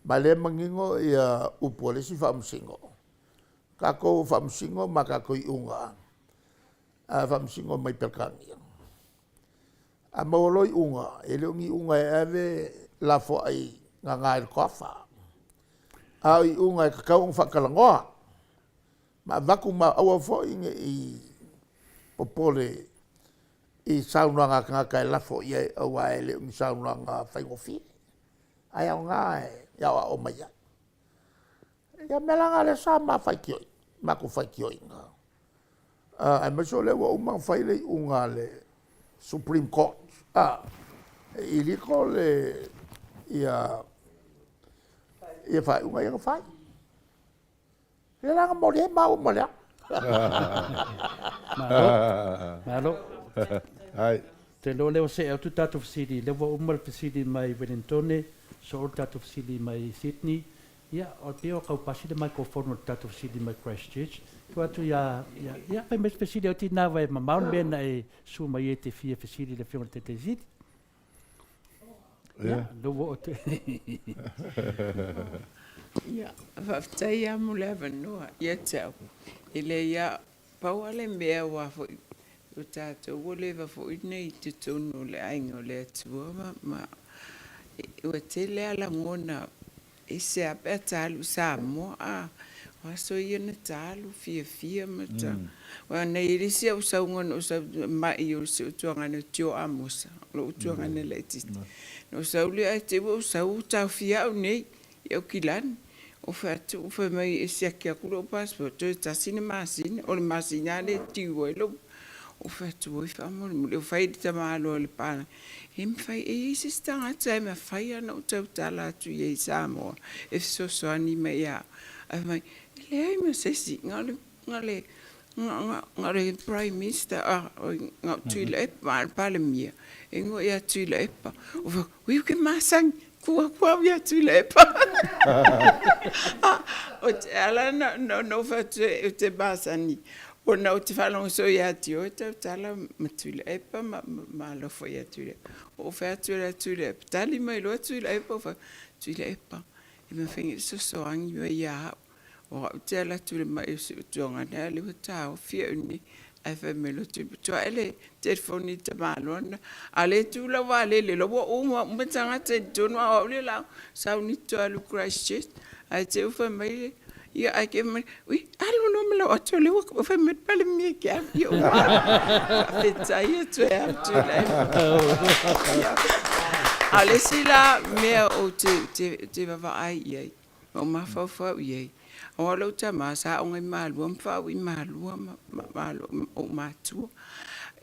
ma o lea e manino ia upu a le isi faamasino, tatou faamasino ma tatou iuga, faamasino mai Peretania. A maua loa iuga, e le o ni iuga e ave lafoai gaga i le toafa, a o iuga e tatau ona faatalanoa ma avatu ma aua foi ne i popole i saunoaga a tagata e lafo i ai aua e le o ni saunoaga faigofie, ae aoga e aoao mai ai. Ia o mea la na lea sa ma faitioina, matou faitioina, aemaise o lea ua uma ona fai le iuga a le Supreme Court, e illegal le ia ia faaiuga ia na fai. Lea la na momoli ai maua ma Leaga. Malo. Malo. Ai. Te iloa lea ua see atu tatou fesili, lea ua uma le fesili mai Wellingtone, soo le tatou fesili mai Sydney. Ia, o pei ua tau pasi le maikofono i le tatou fesili mai Christchurch. Tuu atu ia, ia, ia fai mai se fesili au tina aua e mamao le mea na e susu mai ai e te fia fesili i le Afioga i le Taitai Sili. Ia, lea ua oo atu. Ia, faafetai lava mo le avanoa ia te au. E leai lava, pau lava le mea aua foi o tatou ua leva foi ona i totonu o le aiga o le Atua ma ua tele lava lagona E ese lava pe a ta alu i Samoa, a, o aso ia na ta alu fiafia ma ta, aua na i ai le isi au sauga na ou sau ai, mai o si ou tuagana o Tio Amosa, lou tuagana laitiiti. Na ou sau lea ae te i ua ou sau ua taofia au nei i Aukilani. Ou fai atu, fai mai e siaki atu lou passport toe tasi le masina, o le masina lava lea e due ai lou, ou fai atu, oi faamolemole, ua fai i le tamaloa o le palagi, E mafai, e i ai se isi tagata e mafai ona ou tautala atu i ai i Samoa e fesoasoani mai ia au? Ae fai mai, e leai ma se isi, na o le, na o le, na o le Prime Minister, oi, na o Tuilaepa, ma o le Palemia, e igoa ia Tuilaepa. Ou fai atu, ui ou te masani, tuu atu au ia Tuilaepa. E ala ona ou fai atu ou te masani, Ona ou te faalogo soo ia te oe tautala ma Tuilaepa ma ma alofa ia Tuilaepa. Ua ou fai atu ia Tuilaepa, tali mai loa Tuilaepa, ou fai atu, Tuilaepa, e mafai ona e fesoasoani mai ia au, o au ou te alu atu i le mai o si ou tuagana a o lea ua taofi au nei. Ae fai mai loa Tuilaepa, tuu ae le telefoni i le tamaloa lena. A o lea e tu lau vaalele, o la ua uma uma tagata i totonu a o au lea o le a sauni atu e alu i Christchurch. Ae te i ua fai mai le Ia ae te mai, ui, alu loa ma lau ato lea ua fai mai le Palemia e te alu. Ia ua faafetai atu e alu Tuilaepa. A o le isi la mea ou te, te, te vaavaai i ai, ma ou mafaufau i ai, aua o lou tama sa aoga i Malua ma faaui i Malua ma, ma, ma ou matua.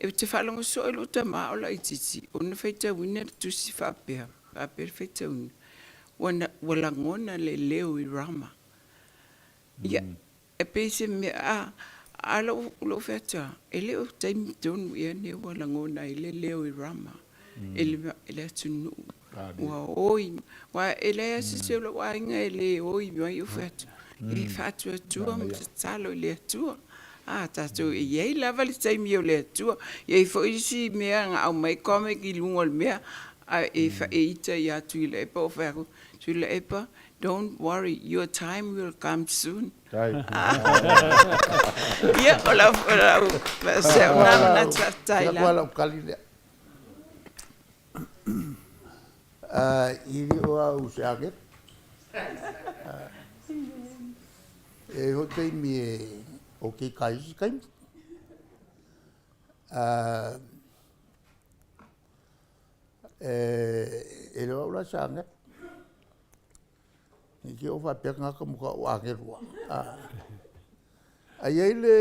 Ou te faalogo soo i lou tama a o laitiiti, ona faitauina le tusi faapea, faapea le faitauina, ua, ua lagona le leo i Rama. Ia, e pei se mea, a, a lou, lou fai atu lava, e le o taimi tonu ea lenei ua lagona ai le leo i Rama i le, i le atunuu. Ua oi, aua e leai lava se isi o lou aiga e le oi mai, ou fai atu, e faatuatua ma tatalo i le Atua. A, tatou, e i ai lava le taimi o le Atua. E i ai foi isi mea na aumai comic i luga o le mea, a e, e ita ia Tuilaepa, ou fai atu, Tuilaepa, Don't worry, your time will come soon. Ia, o lau, o lau faaseo na manatu faafetai lava. Lau tali lea. I le o au se agelu. E i ai foi taimi e okei ka isi taimi. E le o au la se agelu. Ne i te i ua faapea tagata matua ou agelu lava. Ae i ai le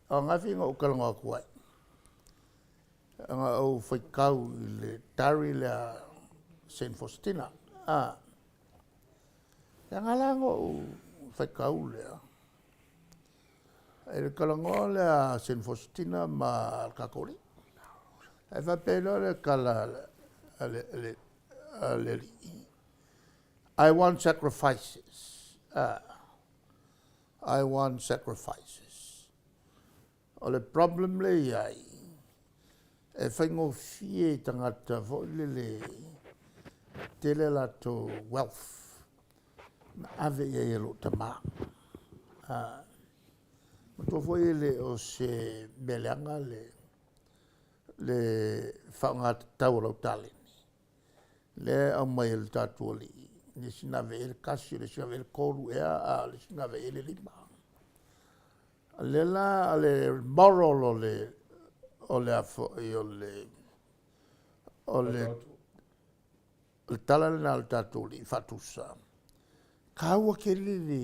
ananafi na ou talanoa atu ai, na ou faitau i le diary lea a Saint Faustina, leaga la na ou faitau lea, i le talanoa lea a Saint Faustina ma le tatou Alii. Ae faapea ai loa le tala a le Alii, I want sacrifices, I want sacrifices. O le problem lea e i ai, e faigofie i tagata foi lele tele a latou wealth na ave i ai e lou tama. Manatua foi e le o se mea leaga le faaaoga tatau o lau taleni lea e aumai e le tatou Alii, le isi na ave i ai le tasi, o le isi na ave i ai le tolu ea, a o le isi na ave i ai le lima. O lea la o le moral o le o le a foi o le o le le tala lena a le tatou Alii faatusa, taua tele le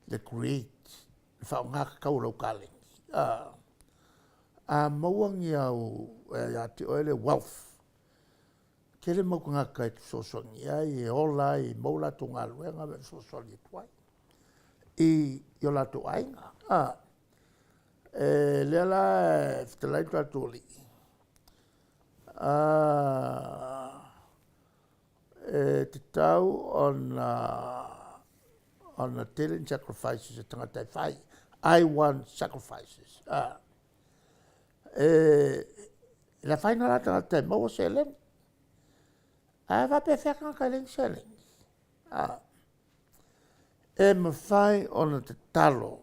le create, le faaaoga tatau o lau taleni. A, a maua ni au ia te oe le wealth, tele mau tagata e te fesoasoani i ai, e ola ai, e maua latou galuega ma e fesoasoani atu ai i o latou aiga. A, e lea la e fetalai lo tatou Alii, a, e tatau ona ona tele ni sacrifices a tagata e fai. I want sacrifices. A, e le afaina la tagata e maua seleni. Ae faapefea tagata e leai ni seleni? A, e mafai ona tatalo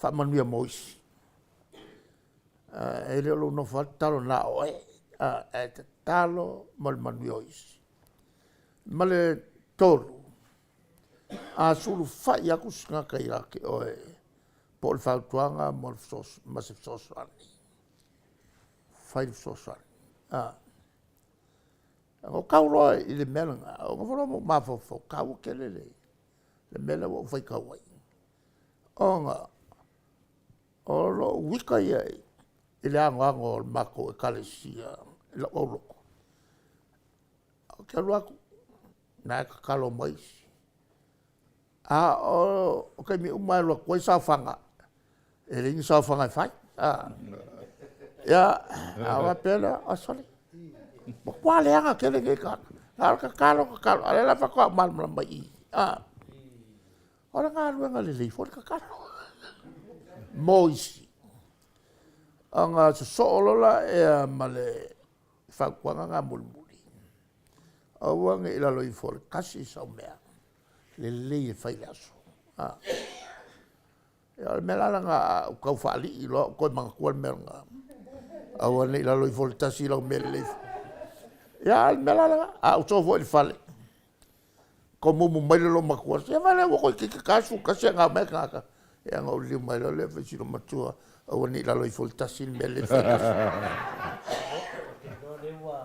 faamanuia mo isi. E le o lou nofo lava tatalo na o oe, ae tatalo mo le manuia o isi. Ma le tolu, a sulufai atu se tagata ia te oe po o le fautuaga mo le ma se fesoasoani, fai le fesoasoani. Na ou tau loa i le mea lena, ou nofo loa ma ou mafaufau, taua tele le mea lea ua ou faitau ai, ona o lou ita ia i le anoano o le matou Ekalesia i lau aulotu, ou te alu atu, na e tatalo mai isi. A o taimi uma e alu atu ai saofaga, e leai ni saofaga e fai. Ia, ona faapea lea, a sole, matua leaga tele nei tagata, na o le tatalo tatalo, a o lea la faatoa ou malamalama i i. O le galuega lelei foi le tatalo mo isi, ona sosoo loa lea ma le fautuaga lena mulimuli, aua ne i lalo ifo o le tasi sau mea lelei e fai i le aso. Ia o le mea la lena, a ou tau faalii loa ou toe manatua le mea lena, aua ne i lalo ifo o le tasi lau mea lelei. Ia a o le mea la lena, a ou soso foi i le fale, tomumu mai le loomatua, se vaai la ua toeitiiti ta 11 ae na omai tagata. Ia ona ou liliu mai loa lea fai si loomatua, aua ne i lalo ifo o le tasi le mea lelei e fai i le aso. Ou te iloa lea ua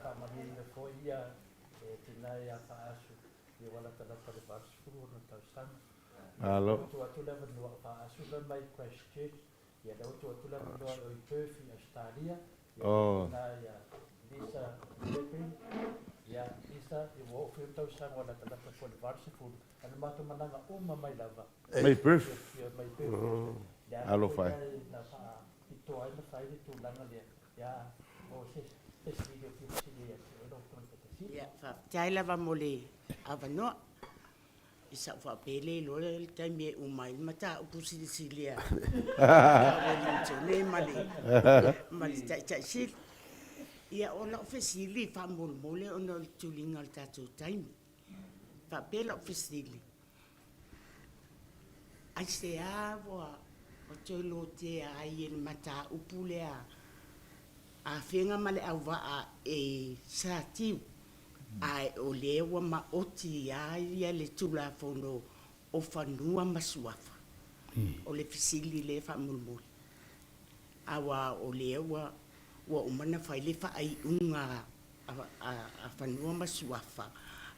faamalieina foi ia tina ia Faasu ia ua latalata i le 80 ona tausaga. Malo. Ua tuu atu le avanoa o Faasu la mai Christchurch, ia lea ua tuu atu le avanoa i o i Perth i Ausetalia, ia Oh. tina ia Lisa Lepping, ia Lisa, ia ua oo foi ona tausaga ua latalata foi i le 80, a na matou malaga uma mai lava. Mai Perth. Ia mai Perth. Le ala Alofa foi e. lea na faapitoa ai na fai le tulaga lea, ia o se fesili o fia fesili ia te oe lau Afioga i le Taitaifono. Ia, faafetai lava mo le avanoa. I sa'u faapea e le iloa le taimi e uma ai le mataupu silisili a Wellington ma le Taitai Sili. Ia, o lau fesili faamolemole ona o le tuliga o le tatou taimi. Faapea lau fesili, aisea ua toe lotea ai e le mataupu lea a Afega ma Leauvaa e Satiu, ae o lea ua maoti ai le Tulafono o Fanua ma Suafa? O le fesili lea faamolemole. Aua o lea ua uma ona fai le faaiuga a Fanua ma Suafa,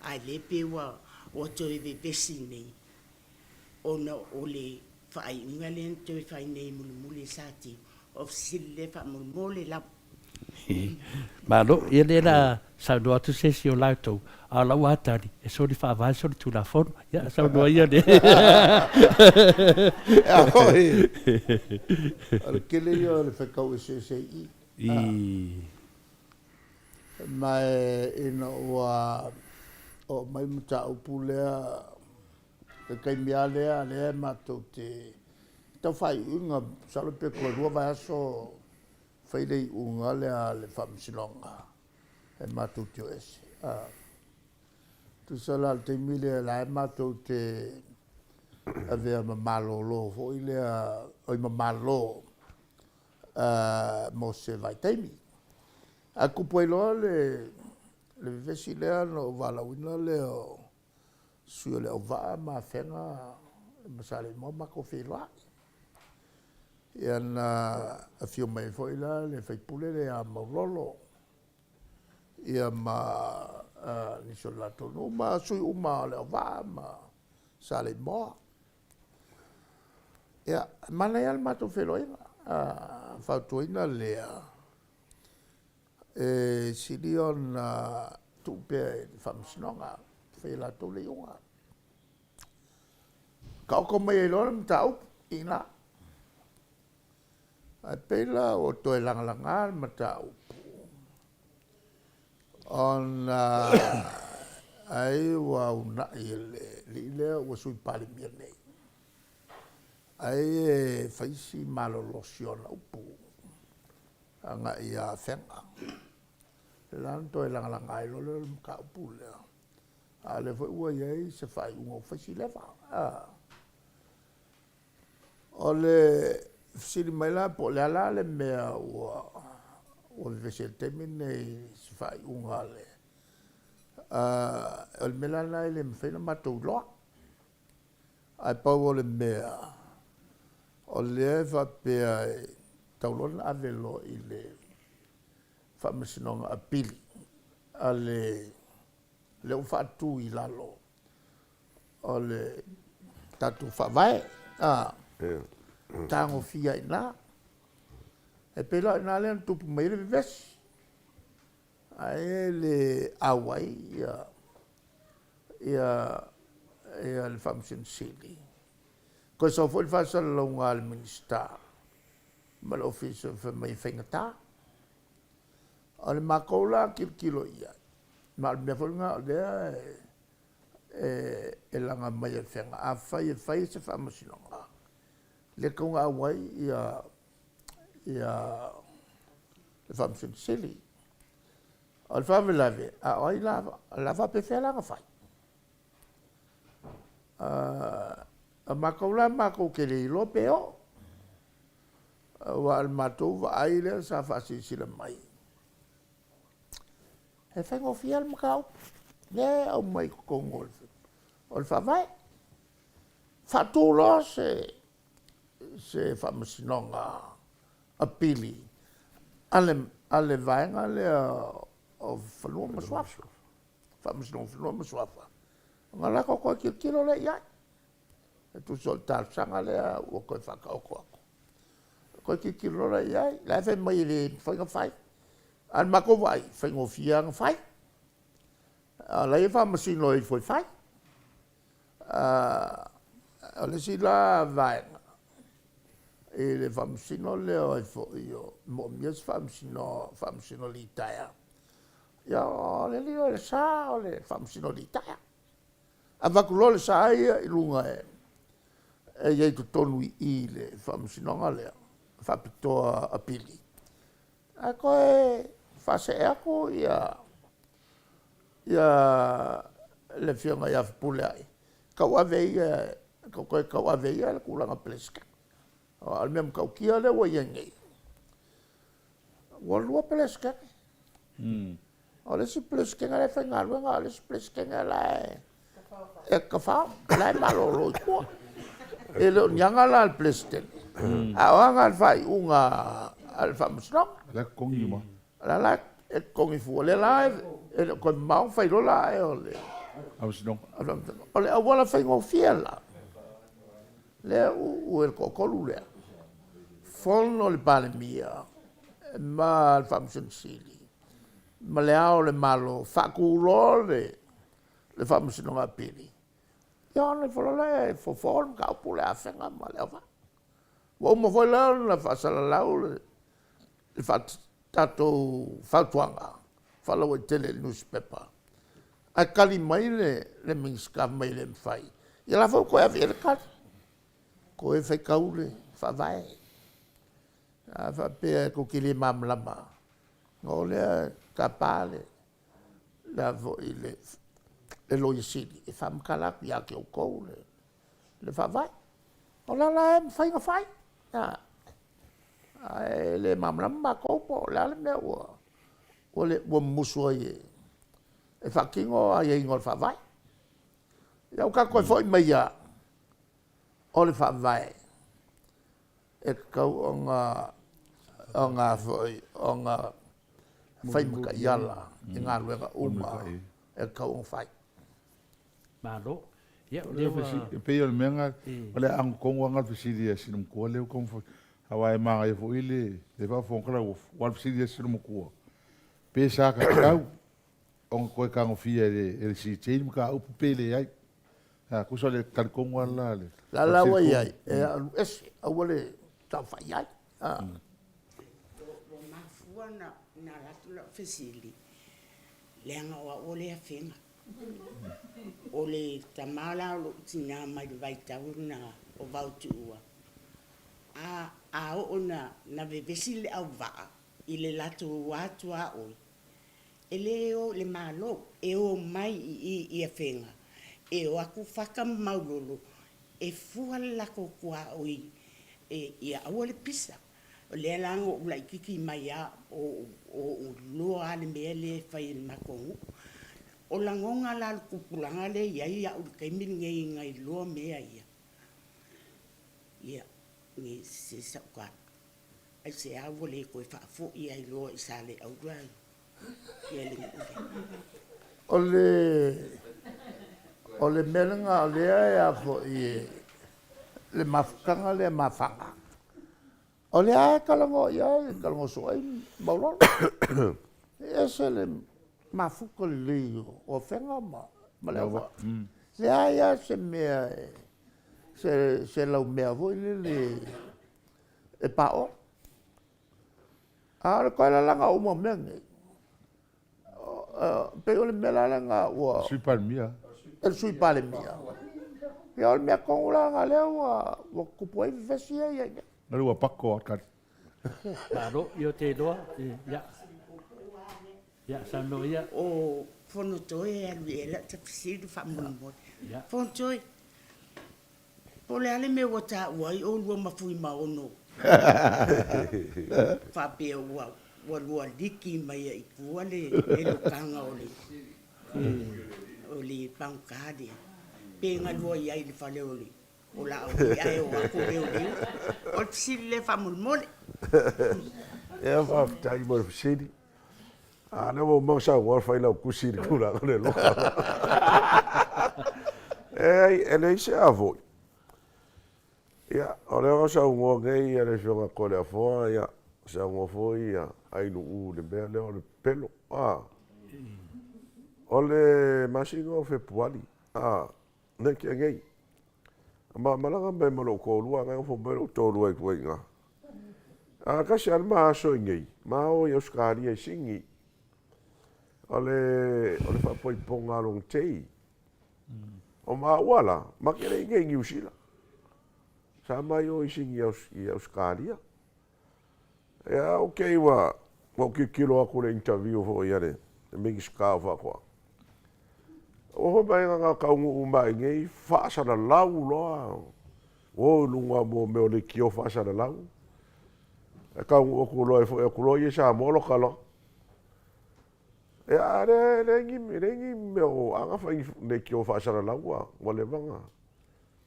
ae lea pei ua toe vevesi nei ona o le faaiuga lea na toe fai nei mulimuli e Satiu. O fesili lea faamolemole lava. Malo, ia lea la saunoa atu se isi o la outou, a o lau lava tali, e soli faavae soli tulafono. Ia, saunoa ia le. O le tele ia o le faitau eseese i i. Ma ina ua oo mai le mataupu lea, le taimi lava lea lea matou te tau faaiuiuga, masalo pe toe 2 vaiaso fai le iuga lea a le Faamasinoga e matou te o ese. Tusa la o le taimi lea la e matou te avea ma malolo foi lea, oi ma malo mo se vaitaimi. Ae tupu ai loa le vevesi lea ona ou valaauina lea o sui o Leauvaa ma Afega ma Saleimoa matou feiloai. Ia na afio mai ai foi la le sui usufono lea ia Maulolo ia ma nisi o le latou nuu ma sui uma o Leauvaa ma Saleimoa. Ia, e manaia lava le matou feiloaiga, fautuaina lea e sili ona tuu pea i le Faamasinoga e fai e latou le iuga. Taoto mai ai loa le mataupu i ina. Ae pei la ua toe lagalaga le mataupu ona ai ua uunai e le alii lea ua Sui Palemia nei, ai e fai si malolosi o ana upu agai ia Afega. Lea la na toe lagalaga ai loa lea o le mataupu lea, a o lea foi ua i ai se faaiuga ua fai si leva. O le fesili mai la po o le a la le mea ua vevesi ai i le taimi lenei i se faaiuga a le... O le mea la lena e le mafai ona matou iloa. Ae pau o le mea, o lea e faapea e tatau loa ona ave loa i le Faamasinoga Apili a le lea ua faatu i lalo o le tatou Faavae, a, tagofia ai i ina. E pei la o i ina lea na tupu mai ai le vevesi, ai e le auai le Faamasino Sili. Toe sau foi le faasalalauga a le Minisita ma le Ofisa fai mai e faigata. O le matou la tilotilo i ai, ma o le mea foi lena o lea e laga mai e Afega, afai e fai se faamasinoga, le tatau ona auai le Faamasino Sili. O le faalavelave, a o ai la, o le a faapefea la ona fai? O matou la matou te le iloa pe oo, aua o le matou vaai lea sa faasilasila mai, E faigofie lava le mataupu lea e aumai i totonu o le Faavae. Faatu loa se faamasinoga apili a le vaega lea o Fanua ma Suafa, Faamasinoga o Fanua ma Suafa, ona latou toe tilotilo lea i ai. E tusa o le talosaga lea ua toe faataoto atu. Toe tilotilo loa i ai, la e fai mai e le mafai ona fai. A o le matou vaai, e faigofie lava ona fai. A o la e faamasino ifo e fai. O le isi la vaega, i le faamasino lea o ai foi o moomia se faamasino, faamasino litaea, ia o le alii o le sa o le faamasino litaea. Avatu loa le sa ia i luga e i ai i totonu i i i le faamasinoga lea faapitoa apili, ae toe. Faasee atu ia ia le Afioga ia Fepuleai, tauave ia, toe tauave ia le tulaga Peresetene. Aua o le mea matautia lea ua i ai nei, ua lua Peresetene. O le isi Peresetene la e faigaluega, a o le isi Peresetene la e tafao, la e malolo i tua. E le o ni aga la a le Peresetene, a o aga a le faaiuga a le Faamasinoga. O la e totogi uma. O la la e totogi fua, o lea la e le o toe mamao ona fai loa la e o le Faamasinoga. O le auala faigofie la, lea ua i le toatolu lea, fono le Palemia ma le Faamasino Sili ma Le Ao o le Malo, faatu loa le Faamasinoga Apili, ia ona ifo loa lea e fofo le mataupu lea a Afega ma Leauvaa. Ua uma foi la ona faasalalau le tatou fautuaga faalauaitele i le nusipepa, ae tali mai le Minisita fai mai e le mafai. Ia o la foi ua toe ave i ai le tali, toe faitau le Faavae. A faapea tou te le malamalama, ona o lea tapa le Loia Sili e faamatala atu ia te outou le Faavae. O la la e mafai ona fai, ae le malamalama matou po o le a le mea ua mumusu ai e faatino aiaiga o le Faavae. Ia ua tatou toe foi mai lava, o le Faavae e tatau ona fai ma taiala i galuega uma e tatau ona fai. Malo. Ia, o lea ua... E pei o le mea lena, o le aano tonu lava lena o le fesili a si olomatua lea ua taumafai, aua e manaia foi le faafofoga atu Lauofo, aua o le fesili a si olomatua, pe sa tatau ona toe tagofia e le CJ le mataupu pe leai. A, tusa o le tali tonu lava lena a le... O la la ua i ai, e alu ese, aua le saofai ai. Ua mafua ona alu atu lau fesili, leaga o au o le Afega. O le tama la o lou tina mai le vaitau lena o Vaotuua, a oo ina vevesi le auvaa i le latou a tuaoi, e le o i le Malo, e omai i i i Afega e o atu fata ma Maulolo e fua le latou tuaoi ia aua le pisa. O lea la na ou laititi mai lava o ou iloa lava le mea lea e fai e le matou nuu. O lagona la o le tupulaga lea e i ai au i le taimi lenei na iloa mea ia, ia, ne i sese sau tala, aisea ua le toe faafoi ai loa i Saleaula ia le nuu lea? O le mea lena o lea e a foi e le mafutaga lea mafaga, o lea lava e talanoa i ai, e talanoa soo ai Maulolo. E ese le mafuta lelei o Afega ma Leauvaa. Leai lava se mea, se laumea foi lele e paoa. A o le toe lalaga uma o mea nei, pei o le mea la lena ua... Sui Palemia. Le Sui Palemia. Ia o le mea tonu la lena lea ua tutupu ai vevesi ia e i ai nei. Lea ua pako lava tali. Malo, ia ou te iloa, ia, ia saunoa ia. O Fonotoe e alu i ai lau fesili faamolemole. Fonotoe, Po o le a le mea ua taua ai oulua ma Fuimaono faapea ua lua liki mai ai i tua le lokaga o le pagota lea, pe na lua i ai i le fale o Laauli ae o atu leoleo? O le fesili lea faamolemole. Ia faafetai mo le fesili. A lea ua uma ona saunoa le Failautusi i le tulaga o le loka. E leai, e leai se avo'i. Ia, o lea ua saunoa nei le Afioga ia Toleafoa, ia, saunoa foi Ainuu i le mea lea o le pepelo. A, o le masina o Fepuari, a, lea na tea nei, ma malaga mai ma lou toalua, na e nofo mai lou toalua i tua i ina. A tasi lava le ma aso i inei, ma o i Ausetalia i Sini. O le, o le faaipoipoga a lona tei. O maua la, ma te le i inei i Niu Sila. Sa mai o i Sini i Ausetalia. Ia, ok, ua... Ua ou tilotilo atu i le interview foi a le Minisita o Faatoaga, ua fai mai na taunuu mai i inei faasalalau loa, o i luga o mea o leitio faasalalau. Ae taunuu atu loa e foi atu loa ia i Samoa loka loa. Ia a lea e leai ni leai ni mea o a na fai leitio faasalalau ua leva ona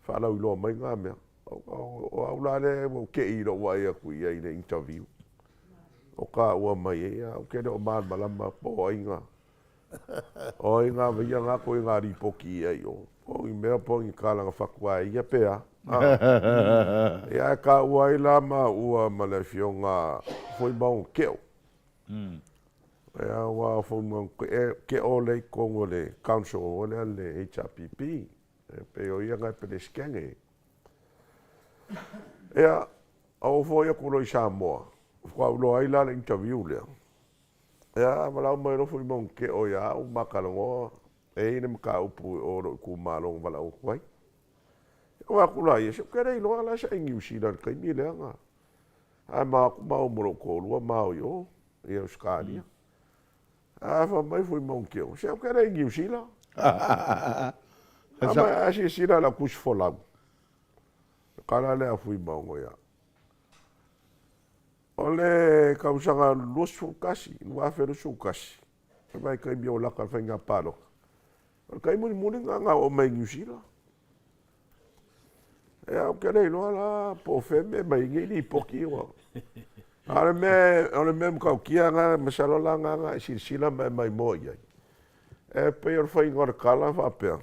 faalauiloa mai na mea. O au la lea ua ou te i i lou vaai atu i ai i le interview o taua mai ai, ae ou te le o malamalama po o ai na o ai na avaia na ituaiga lipoti i ai i o, po o ni mea po o ni tala na fatu lava e ia pe a. Ia ae taua ai la maua ma le Afioga Fuimaono Teo. Ia aua o Fuimaono Teo lea i totonu o le council foi lea a le HRPP. E pei o ia na e Peresetene. Ia, ou foi atu loa i Samoa, faatoa ou iloa ai la le interview lea. Ia, valaau mai loa Fuimaono Teo ia au ma talanoa, e i ai le mataupu i o i lou itumalo na valaau atu ai. Ia, ou fai atu la ia, se ou te le iloa la sa e i Niu Sila i le taimi lea na ae ma o atu maua ma lou toalua ma o i o i Ausetalia. Ae fai mai Fuimaono Teo, se ou te le i Niu Sila. Fai mai, a silasila i lau tusi folau. O le tala lea a Fuimaono ia au. O le tausaga 21, 2021, le vaitaimi o lata i le faiga palota, o le taimi mulimuli lena na oo mai i Niu Sila. Ia, ou te le iloa la po o fea e mea mai ai nei lipoti ua... A o le mea, o le mea matautia lena, masalo la lena na e silasila ma e maimoa i ai, e pei o le faiga o le tala faapea,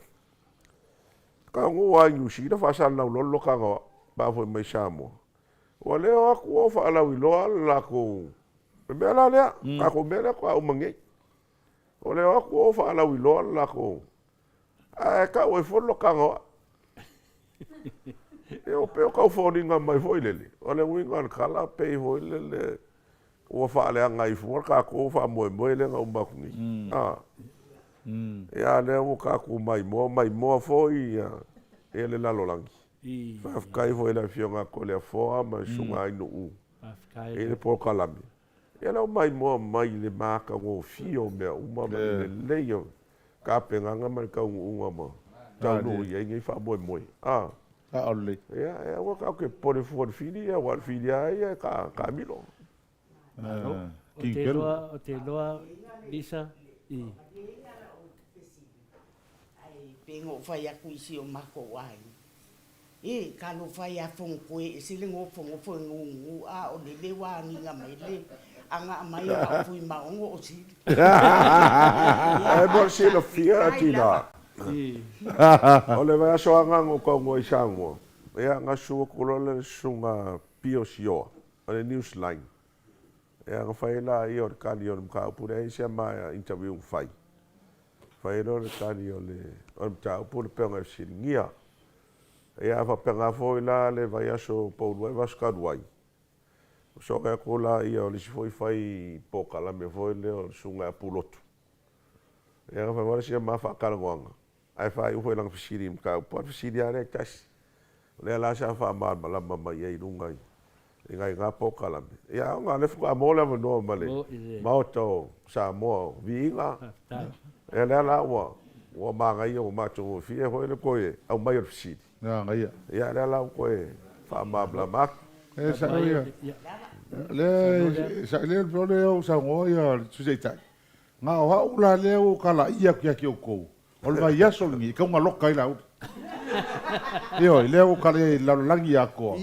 taunuu lava i Niu Sila faasalalau loa le lotaga o au pe a foi mai Samoa. Ua le o atu o faalauiloa le latou, le mea la lea, tatou mea lea faatoa uma nei. Ua le o atu o faalauiloa le latou Ae tau ai foi le lotaga o au. Ia pei o tau foliga mai foi lele, o le uiga o le tala pei foi lele ua faaleaga ai fua le tatou faamoemoe lea na uma atu nei. Ia a o lea ua tatou maimoa, maimoa foi ia le lalolagi. Faafetai foi i le Afioga ia Toleafoa ma le Susuga Ainuu i le polokalame. Ia lea ua maimoa mai i le matagofie o mea uma ma le lelei o tapenaga ma le taunuuga ma taunuu i ai nei faamoemoe. A. Sao lelei. Ia, e aua tatou te popole fua i le fili ia, aua o le fili lava ia e taamilo. Malo. Ou te iloa, ou te iloa Lisa, i. Ae pei ona ou fai atu i si o matou aiga, E, talofa e a Fonotoe e ese le nofonofo e gugu a o lele ua agiga mai le agaa mai a o Fuimaono o Sili. E mo le silafia Tina, o le vaiaso lava na ou taunuu ai i Samoa, ia na susu atu loa le susuga Pio Sioa o le Newsline, ia na fai ai laia o le tali o le mataupu lea, e i ai si ama interview na fai, Fai ai loa le tali o le mataupu le pei ona e fesiligia. Ia a faapena foi la le vaiaso pau ai vaiaso talu ai, soe atu laia o le isi foi fai polokalame foi lea o le Susuga ia Pulotu. Ia na fai mai sia ma faatalanoaga, ae faaiu foi i lana fesili i le mataupu, a o le fesili lava lea e tasi. O lea la sa faamalamalama mai ai i luga i nai na polokalame. Ia ona o lea faatoa maua le avanoa ma le Maota o Samoa o Viiga. Ia lea la ua ua manaia ua matagofie foi le toe aumai o le fesili. Manaia. Ia lea la ua toe faamalamalama atu. E sao ia. Lea sa lea o lea ua saunoa ia le Sui Taitai. Na o au la lea ua talaia atu ia te outou. O le vaiaso lenei e taugaloka ai Laauli. Ioe, lea ua tala i le lalolagi atoa,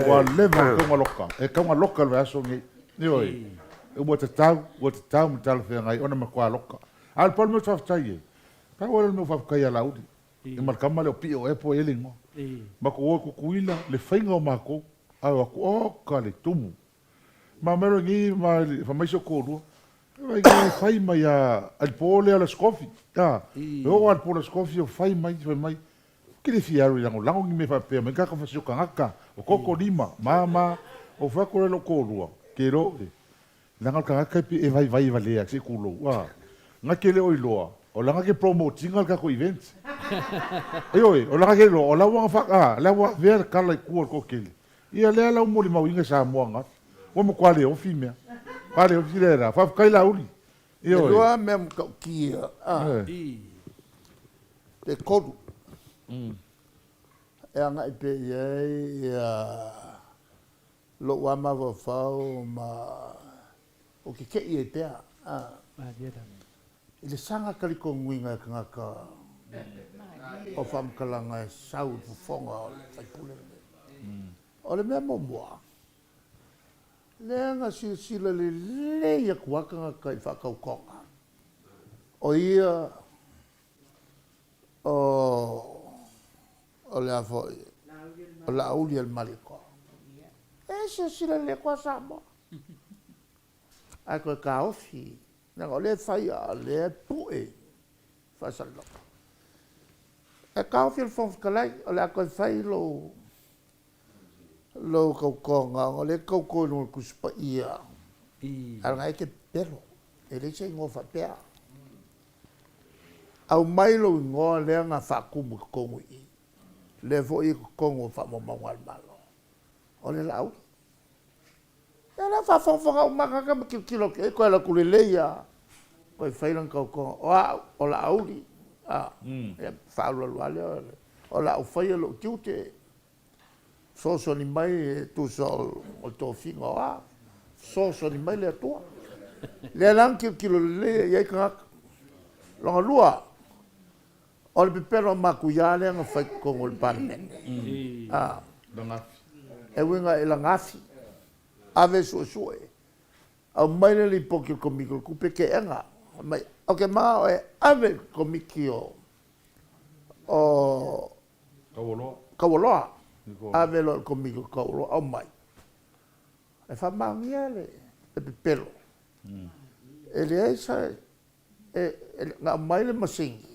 ua leva ona taugaloka, e taugaloka le vaiaso lenei. Ioe, ua tatau, ua tatau ma talafeagai ona matua loka. A o le pau le mea ou te faafetai ai, pau lava lea o le mea ou faafetai ia Laauli, ma le tama lea o Pio ea po o ai le igoa. Matou o i Tutuila, le faiga o matou, ae o atu, oka le tumu. Ma mea lenei ma fai mai si ou toalua, e fai mai a i le po lea o le Aso Tofi, a, e oo lava i le po o le Aso Tofi o fai mai, fai mai, ou te le fia alu e lagolago ni mea faapea mai kaka fasi o tagata, o toto lima, ma, ma, ou fai atu loa i lou toalua, ke lo e, leaga o le tagata e pei e vaivai valea se i tulou, a, na te le o iloa, o la na te promote ina le tatou event. Ioe, o la na te iloa, o la ua na fa, a, la ua avea le tala i tua o le toatele. Ia lea la ua molimauina i Samoa ananafi. Ua matua le ofi mea. Pale o sile la. Faafetai Laauli. E lua mea matautia, a, pe tolu, e agai pea i ai ia lou lava mafaufau ma ou te te'i ai pea, a, i le saga talitonuina e tagata o faamatalaga e sau i le fofoga o le sui usufono lenei. O le mea muamua, Lea na silasila lelei atu lava tagata i faatautoga, o ia o, o le a foi, o Laauli a le Malietoa. E silasila lelei atu lava Samoa, ae toe taofi, leaga o lea e fai a o lea e pue faasalalauga. E taofi e le Fofoga Fetalai, o le a toe fai lou lou tautoga, ona o lea e te tauto i luga o le Tusi Paia, ae leaga e te pepelo, e leai se igoa faapea. Aumai lou igoa lea na faatumu i totonu i i, lea foi e i totonu o faamaumauga a le Malo, o le Laauli. Ia o lea ua faafogafoga uma lava tagata ma tilotilo atu i ai, toe alu atu lelei lava, toe fai lana tautoga, o au, o Laauli, a, ia faaulualu lava lea, o le a ou faia lou tiute. Fesoasoani mai e tusa o le tofiga o a? Fesoasoani mai le Atua. Lea la na tilotilo lelei ai i ai tagata. Lona lua, o le pepelo a matuia lea na fai i totonu o le Palemene. E uiga i lana afi, ave e suesue, aumai le lipoti a le Komiti o le Tupe, teena. Fai mai, ou te manao e ave i le Komiti o Taualoa. Taualoa. Ave loa i le Komiti o Taualoa, aumai. E faamaonia le pepelo. E leai sa, na aumai le masini,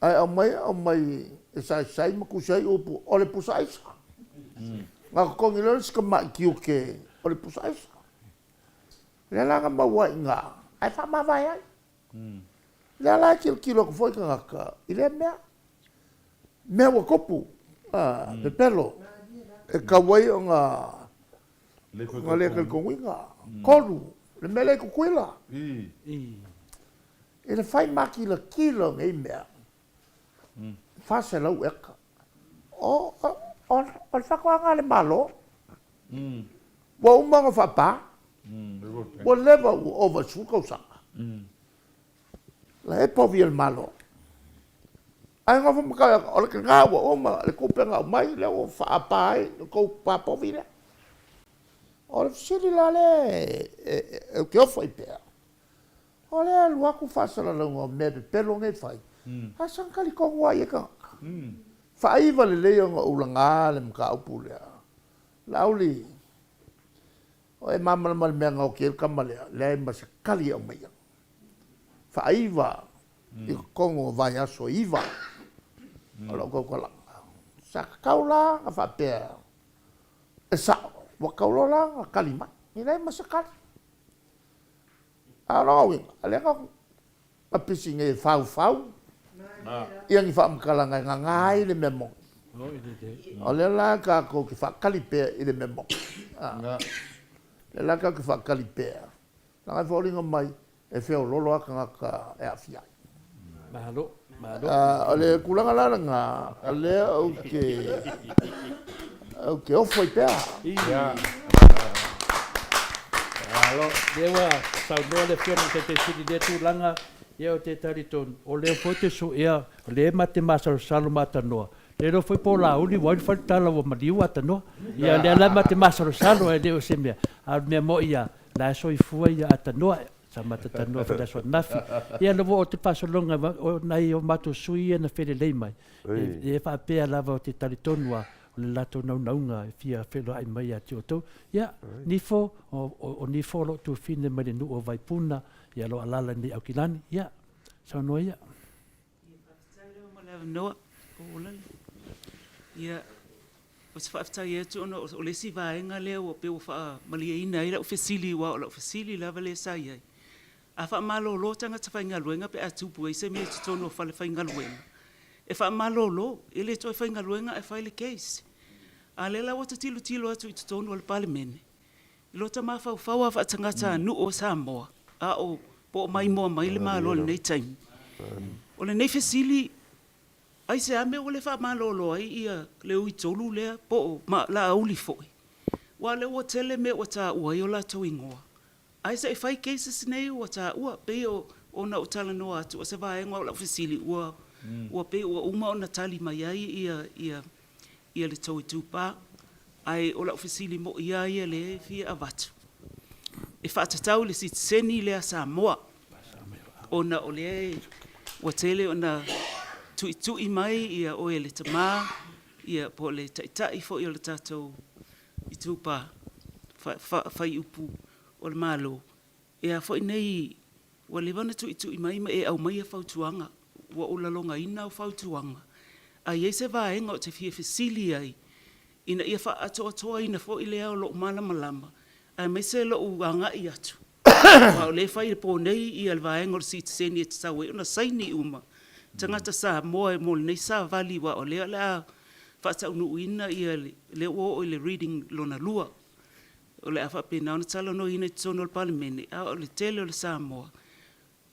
ae aumai aumai e saisai ma tusi ai upu, o le pusa aisa. Na totogi loa le isi tamai tiute o le pusa aisa. Lea la na maua ai i ina, ae faamavae ai. Lea la e tilotilo atu foi tagata i lea mea. Mea ua tupu, pepelo, e tatau ai ona le talitonuina. 3, le mea lea i Tutuila, i le fai makilatila o nei mea, 400 eka. O le faatoaga a le Malo, ua uma ona faapa, ua leva ua ova i le 10 tausaga, la e povi e le Malo. Ae nofo ma tau atu, o le lena ua uma le tupe na aumai, lea ua faapa ai le tou pa povi lea. O le fesili la lea ou te ofo ai pea, O lea e alu atu faasalalauga o mea pepelo nei e fai, ae saga talitonu lava i ai tagata. Faaiva lelei ona ou laga le mataupu lea. Laauli, o e malamalama i le mea na oti ai le tama lea, leai ma se tali e aumaia. Faaiva i totonu o vaiaso e iva o lau tautalaga. Sa tatau la ona faapea, e sao, ua tatau loa la ona tali mai. E leai ma se tali. A o lona uiga, o lea na pisi nei e faufau ia ni faamatalaga e gaga ai le mea moni. O lea la tatou te faatali pea i le mea moni. O lea la tatou te faatali pea, leaga e foliga mai e feoloolo lava tagata e aafia ai. Malo, malo. O le tulaga la lena, o lea ou te, ou te ofo ai pea. Ia. Malo. Lea ua saunoa le Afioga i le Taitai Sili i lea tulaga, ia ou te talitonu, o lea foi ou te suea, o lea ma te masalosalo ma atanoa, le iloa foi po o Laauli ua ai le fale tala ua maliu atanoa. Ia o lea la ma te masalosalo ae le o se mea, a o le mea moi lava, o la e soifua ia atanoa. Sa matou talanoa foi i le aso ananafi. Ia lea ua oo atu le faasologa, o nai o matou sui ia na felelei mai, e faapea lava ou te talitonu lava, o le latou naunauga e fia feiloai mai ia te outou. Ia, Nifo, o Nifo o lou tuafafine mai le nuu o Vaipuna, ia o lo o alaala nei i Aukilani. Ia, saunoa ia. Ia, faafetai lava mo le avanoa, o Lale. Ia, ou te faafetai atu ona o le isi vaega lea ua pei ua faamalieina ai lau fesili aua o lau fesili lava lea sa i ai, a faamalolo tagata faigaluega pe a tupu ai se mea i totonu o falefaigaluega, e faamalolo, e le toe faigaluega ae fai le case. A o lea la ua ta tilotilo atu i totonu o le Palemene, I lota mafaufau a faatagata nuu o Samoa, a o po o maimoa mai le Malo i lenei taimi. O lenei fesili, aisea mea ua le faamalolo ai ia le Ui-tolu lea po o Laauli foi? Aua o lea ua tele mea ua taua ai o latou igoa. Ae se i fai cases nei ua taua, pei ona ou talanoa atu, o se vaega o lau fesili ua ua pei ua uma ona tali mai ai ia ia ia le tou itupa. Ae o lau fesili moi lava ia lea e fia avatu, e faatatau i le sitiseni lea a Samoa, ona o lea ua tele ona tuitui mai ia oe le tama ia po o le taitai foi o le tatou itupa faaiupu o le Malo, e a foi nei, ua leva ona tuitui mai ma e aumaia fautuaga, ua ou lalogaina au fautuaga, a i ai se vaega ou te fia fesili ai ina ia faaatoatoaina foi lea o lou malamalama aemaise lou agai atu, aua o lea e fai i le po nei le vaega o le sitiseni e tatau ai ona saini uma tagata Samoa mo lenei savali aua o lea o le a faataunuuina lea ua oo i le reading lona lua. O le a faapena ona talanoaina i totonu o le Palemene, a o le tele o le Samoa,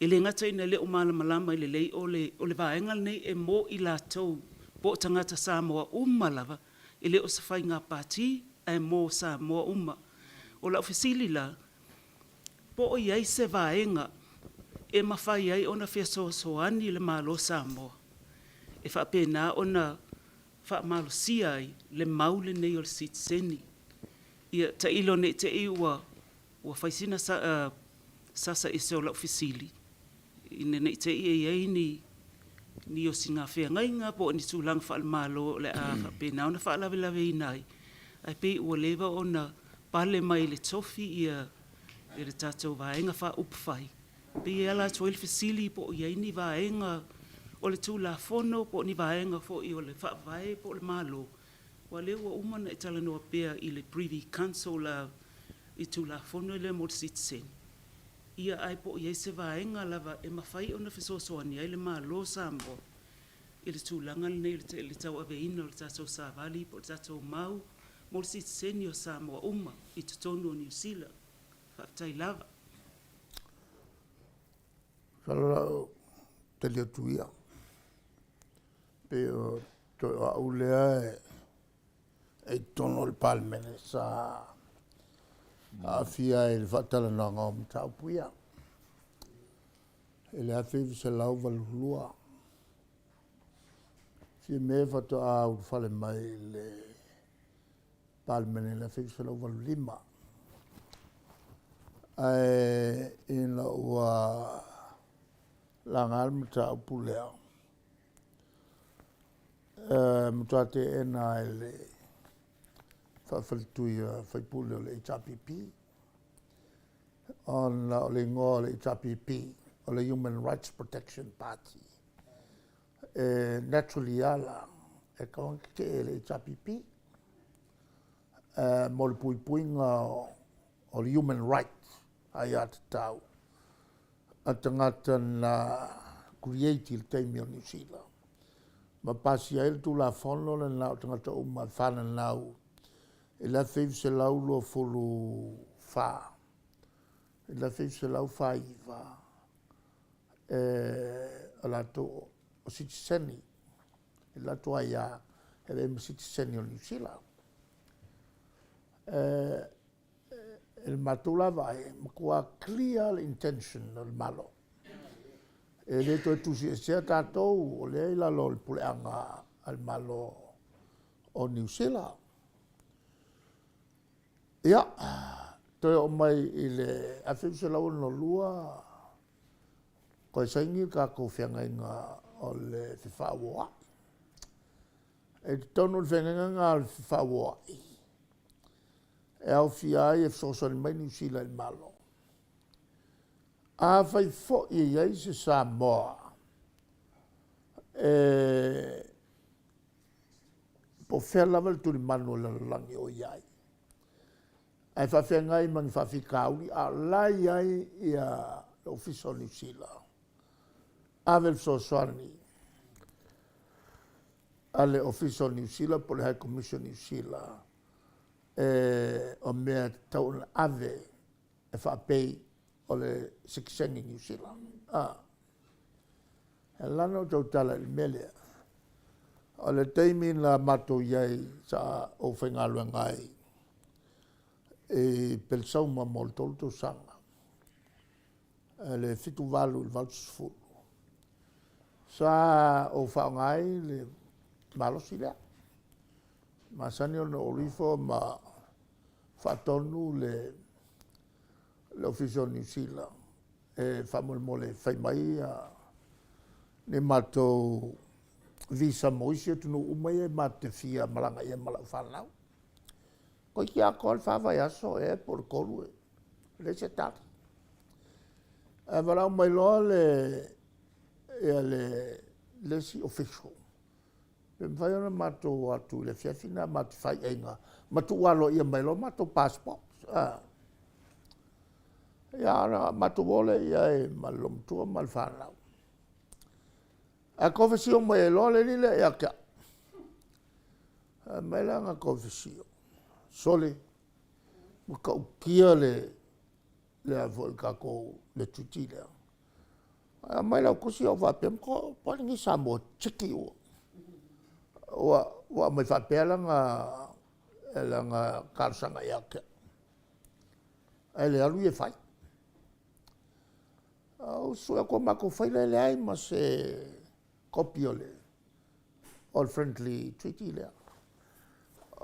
e le gata ina le o malamalama lelei, o le vaega lenei e mo i latou po o tagata Samoa uma lava, e le o se faiga pati ae mo Samoa uma. O lau fesili la, po o i ai se vaega e mafai ai ona fesoasoani le Malo Samoa e faapena ona faamalosia ai le mau lenei o le sitiseni. Ia tailo ne i te i ua fai sina sasa ese o lau fesili, ina ne i te i e i ai ni ni osiga feagaiga po o ni tulaga faale-Malo o le a faapena ona faalavelaveina ai, ae pei ua leva ona pale mai i le tofi ia le tatou Vaega Faaupufai. E pei e ala atu ai le fesili po o i ai ni vaega o le Tulafono po o ni vaega foi o le Faavae po o le Malo, aua o lea ua uma ona e talanoa pea i le Privy Council i Tulafono lea mo le sitiseni, ia ae po o i ai se vaega lava e mafai ona fesoasoani ai le Malo o Samoa i le tulaga lenei o le tauaveina o le tatou savali po o le tatou mau mo le sitiseni o Samoa uma i totonu o Niu Sila. Faafetai lava. Masalo o le a ou tali atu ia. Pei o toe o au lea e i totonu o le Palemene sa aafia ai i le faatalanoaga o mataupu ia i le 1982. Fiamē faatoa ulufale mai i le Palemene i le 1985. Ae ina ua laga le mataupu lea, e matua teena e le faafaletui a faipule o le HRPP, ona o le igoa o le HRPP o le Human Rights Protection Party. E naturally lava la, e tatau ona tetee e le HRPP mo le puipuiga o le human rights, aiatatau a tagata na create i le taimi o Niu Sila ma pasia ai le Tulafono lena o tagata uma e fananau i le 1924 i le 1949 e o latou o sitiseni i le latou aia e avea ma sitiseni o Niu Sila. I le matou la vaai, e matua clear le intention o le Malo. E le toe tusiesea tatou, o lea e i lalo o le puleaga a le Malo o Niu Sila. Ia, toe oo mai i le 1962, toe saini le tatou feagaiga o le Fefaauoai. I totonu o le feagaiga lena o le Fefaauoai, e aofia ai e fesoasoani mai Niu Sila i le Malo. Afai foi e i ai se Samoa e po o fea lava le tulimanu o le lalolagi o i ai, ae faafeagai ma ni faafitauli, a o la e i ai ia le Ofisa o Niu Sila, ave le fesoasoani a le Ofisa o Niu Sila po o le High Commission o Niu Sila. E, o mea e tatau ona ave e faapei o le sitiseni Niu Sila. A. E ala ona ou tautala i le mea lea, o le taimi na matou i ai sa ou faigaluega ai i Pelesauma mo le 3 tausaga, i le 78 i le 80, sa ou faaaoga ai le malosi lea. E masani ona ou alu ifo ma faatonu le le Ofisa o Niu Sila e faamolemole e fai mai ni matou visa mo isi atunuu uma ia matou te fia malaga i ai ma lau fanau. Toeitiiti atoa le fa vaiaso ea po o le tolu e leai se tali. Ae valaau mai loa le ia le le isi official, pe mafai ona matou o atu i le afiafi lena matou te fai aiga ma tuu aloaia mai loa matou passport. Ia ona matou o lea i ai ma le loomatua ma le fanau. Ae kofesio mai ai loa le alii lea ia te au. Fai mai lana kofesio, sole, matautia le le a foi le tatou le treaty lea. Ae aumai lau tusi ou faapea, po o ai lenei Samoa tiki ua ua aumai faapea lana lana talosaga ia te au, ae le alu ia e fai. Ou sue atu a matou faila e leai ma se kopi o le o le friendly treaty lea.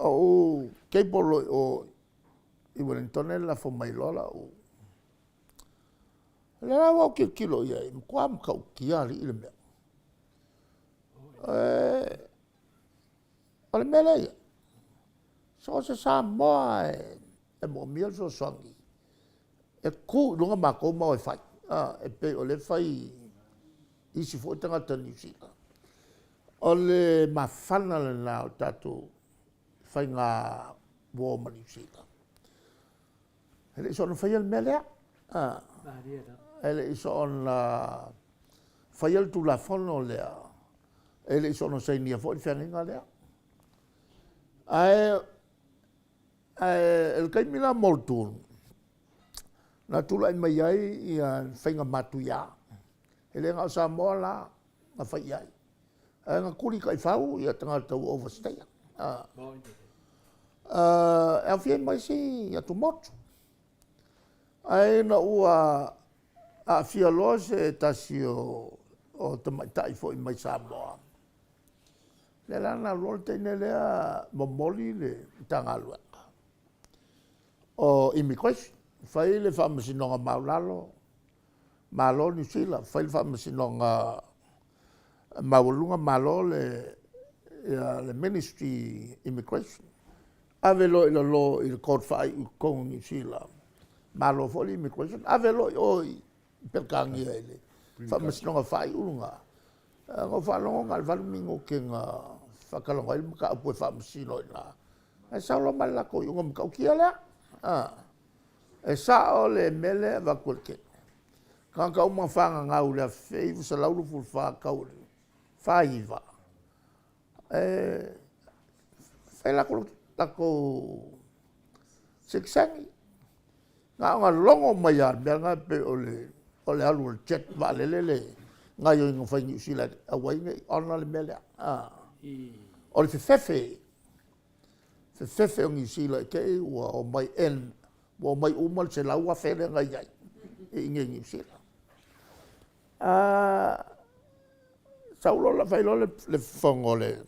Ou cable loa i o i Ueligitone lafo mai loa lau. O lea la ua ou tilotilo i ai, e matua matautia alii le mea. O le mea lea e i ai, so o se Samoa lava e moomia le fesoasoani, e tu i luga matou ma o e fai, e pei o lea e fai i isi foi tagata Niu Sila. O le mafana lena o le tatou faiga uo ma Niu Sila. E le i soona faia le mea lea, e le i soona faia le Tulafono lea, e le i soona sainia foi le feagaiga lea. Ae o le taimi la Moltun, na tulai mai ai ia faiga matuia. E le na o Samoa la na fai i ai, ae na tuli taifau ia tagata ua overstay. E aofia ai ma isi atumotu. Ae ina ua aafia loa se tasi o tamaitai foi mai Samoa, lea la na alu loa le teine lea momoli le Matagaluega o Immigration, fai le faamasinoga maualalo, malo Niu Sila, fai le faamasinoga maualuga, malo le ia le Ministry Immigration. Ave loa i lalo i le Court Faaiu i totonu o Niu Sila, malo foi le Immigration, ave loa i o i Peretania i le Faamasinoga Faaiu lena. Na ou faalogo na o le 8 minute na faatalanoa ai le mataupu e faamasino i ina, ae sau loa ma le latou iuga matautia lea. E sao le mea lea e avatu e le teine. Tagata uma na fananau i le 1924 tau i le 49, e fai latou sitiseni. Na ona logo mai lava o le mea lena pei o le o le alu o le jet vaalele le gaoioiga fai Niu Sila e aua ai ne i honour le mea lea. O le fefefe, fefefe o Niu Sila i te i ua omai en ua omai uma le 100,000 lea na i ai i inei i Niu Sila. Sau loa fai loa le fofoga o le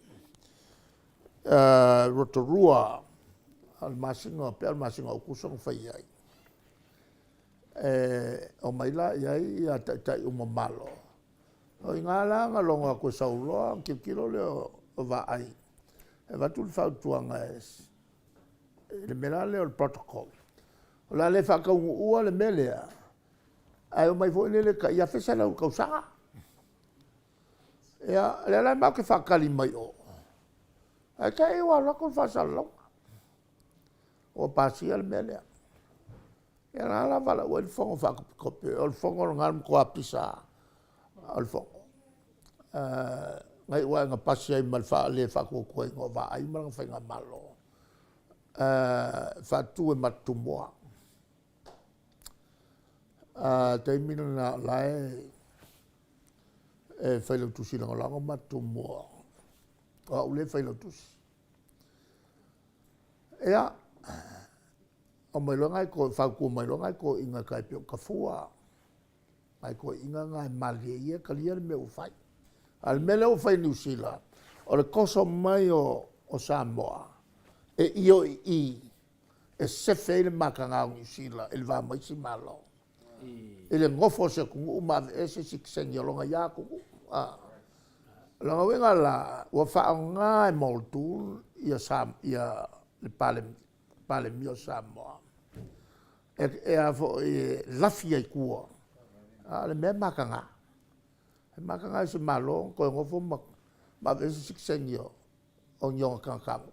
Rotorua o le masina pei lava o le masina o Aokuso na fai ai, e omai la i ai ia taitai uma o Malo. O i ina la na logo atu e sau loa ona tilotilo lea o Vaai e avatu le fautuaga i le mea la lea o le protocol, o le a le faataunuua le mea lea, ae omai foi lele e tai $1,100 i le tausaga. Ia, o lea la matou te faatali mai o, ae te i ua alu atu le faasalalauga ua pasia le mea lea. Ia lena la na valaau ai le fono faakopetope, o le fono lena o le matua pisa lava o le fono, na iu lava ina pasi ai ma le le faatuatuaina o Vaai ma lana faigamalo. Faatu e Matutumua. A taimi lena o la e e failautusi lagolago Matutumua, o au lea e failautusi. Ia, omai loa nai toeaiina, fautua mai loa nai toeaiina e tai pei o Tafua, nai toeaiina na e malilie ia e talia le mea ua fai. A o le mea lea ua fai e Niu Sila, o le toso mai o Samoa e io i i e sefe ai le mataga o Niu Sila i le va ma isi Malo, i le nofo a se atunuu ma aveese sitiseni o lona ia atunuu. O lona uiga la, ua faaaoga e Muldoon ia, ia le Palemia o Samoa e a foi e lafi ai i tua, a o le mea e mataga. E mataga i se Malo ona toe nofo ma aveese sitiseni o ni ona tagatanuu.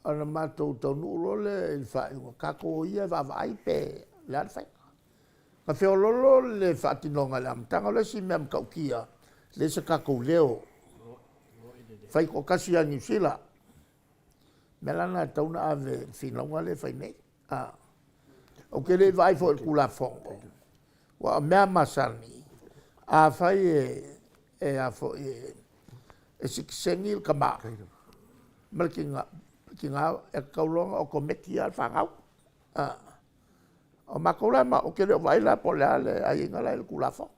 Ona matou taunuu loa lea i le faaiuga, tatou o ia e vaavaai pe o le a le faiga. Na feololo le faatinoga i le amataga. O le isi mea matautia, e leai se tatou leo, fai toatasi lava e Niu Sila. O le mea la lena e tatau ona ave i le finauga lea e fai nei. Ou te le i vaai foi i le Tulafono, aua o mea lava masani, afai e a foi e sitiseni le tama ma le tina, e tatau loa ona otometi lava le fanau. O matou la, ou te le o vaai la po o le a le aiaiga la e i le Tulafono.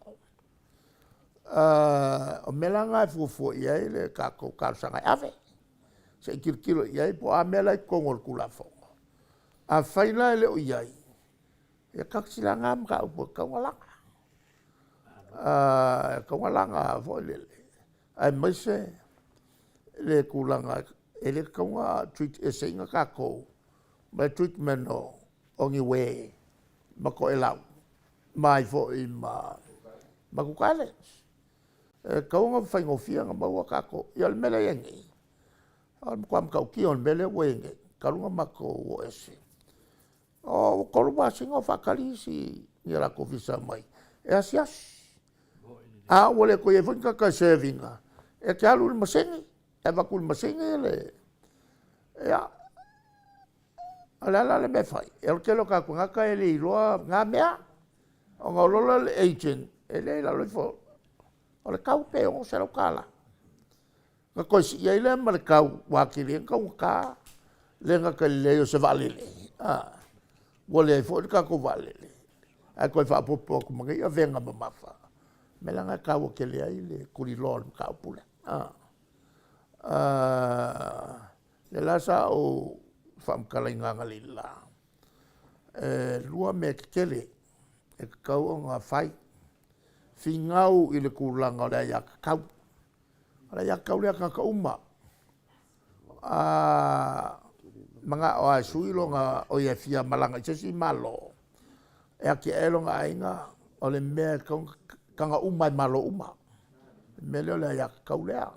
O mea la na e fuafua i ai le tatou talosaga e ave, se i tilotilo i ai po o a mea la e i totonu o le Tulafono. Afai la e le o i ai, ia tasi la lena mataupu e tatau ona laga, e tatau ona laga foi lele, aemaise le tulaga e le tatau ona treat eseina tatou ma le treatment o Niue ma Toelau ma ai foi ma Cook Islands. E tatau ona faigofie ona maua tatou. Ia o le mea lea e i ai nei, o le matua matautia o le mea lea ua i ai nei, talu ona matou o ese, ua 3 masina o faatali isi i a latou visa mai e asiasi. A ua le toe i ai foi ni tagata e serve ina, e te alu i le masini, e avatu i le masini le... Ia, o le a la le mea e fai? O le tele o tatou tagata e le iloa na mea, ona o loa lea o le agent, e le i lalo ifo o le tau pe $600. Ona toe sii ai lea ma le tau ua atili ai ona taugata, e le gata i le leai o se vaalele, ua leai foi le tatou vaalele, ae toe faaopoopo atu ma nei avega mamafa. O le mea la lena e taua tele ai le tuliloa o le mataupu lea. O lea la sa ou faamatalaina analeila, e 2 mea tetele e tatau ona fai, finau i le tulaga o le aiatatau. O le aiatatau lea a tagata uma. A manao lava e sui lona, oi e fia malaga i se isi Malo e atiae lona aiga, o le mea e tatau ona taga uma lava e Malo uma, le mea lea o le aiatatau lea.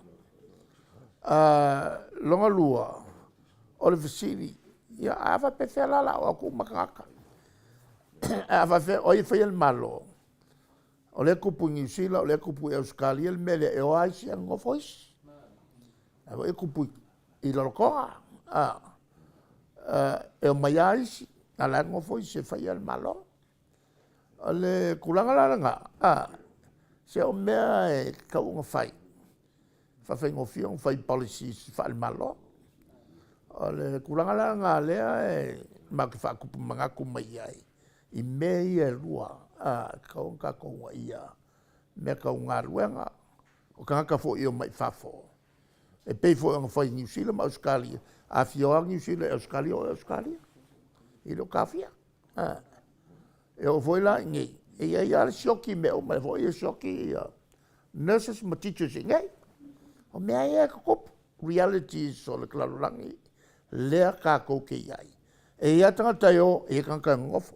Lona lua, o le fesili, ia a faapefea la o le a o atu uma tagata? Ae a faapefea, o ai e faia le Malo? O lea e tupu i Niu Sila, o lea e tupu i Ausetalia le mea lea, e o lava isi ae nonofo isi. O la foi e tupu i Rarotoga, e omai lava isi, a o la e nonofo isi e faia le Malo. O le tulaga la lena, se o mea e tatau ona fai, faafaigofie ona fai policies faale-Malo. O le tulaga la lena lea e matou te faatupu manatu mai ai i mea ia e lua, e tatau ona tatou uunaia mea tau galuega, o tagata foi e omai i fafo, e pei foi ona fai i Niu Sila ma Ausetalia. A fia o lava Niu Sila i Ausetalia, o i Ausetalia, e le o taofia. E oo foi la i inei, e i ai lava le sioki i mea uma, o lea foi e sioki nurses ma teachers i inei. O mea ia e tutupu, realities o le lalolagi lea tatou te i ai. E i ai lava tagata e o, e i ai tagata e nonofo,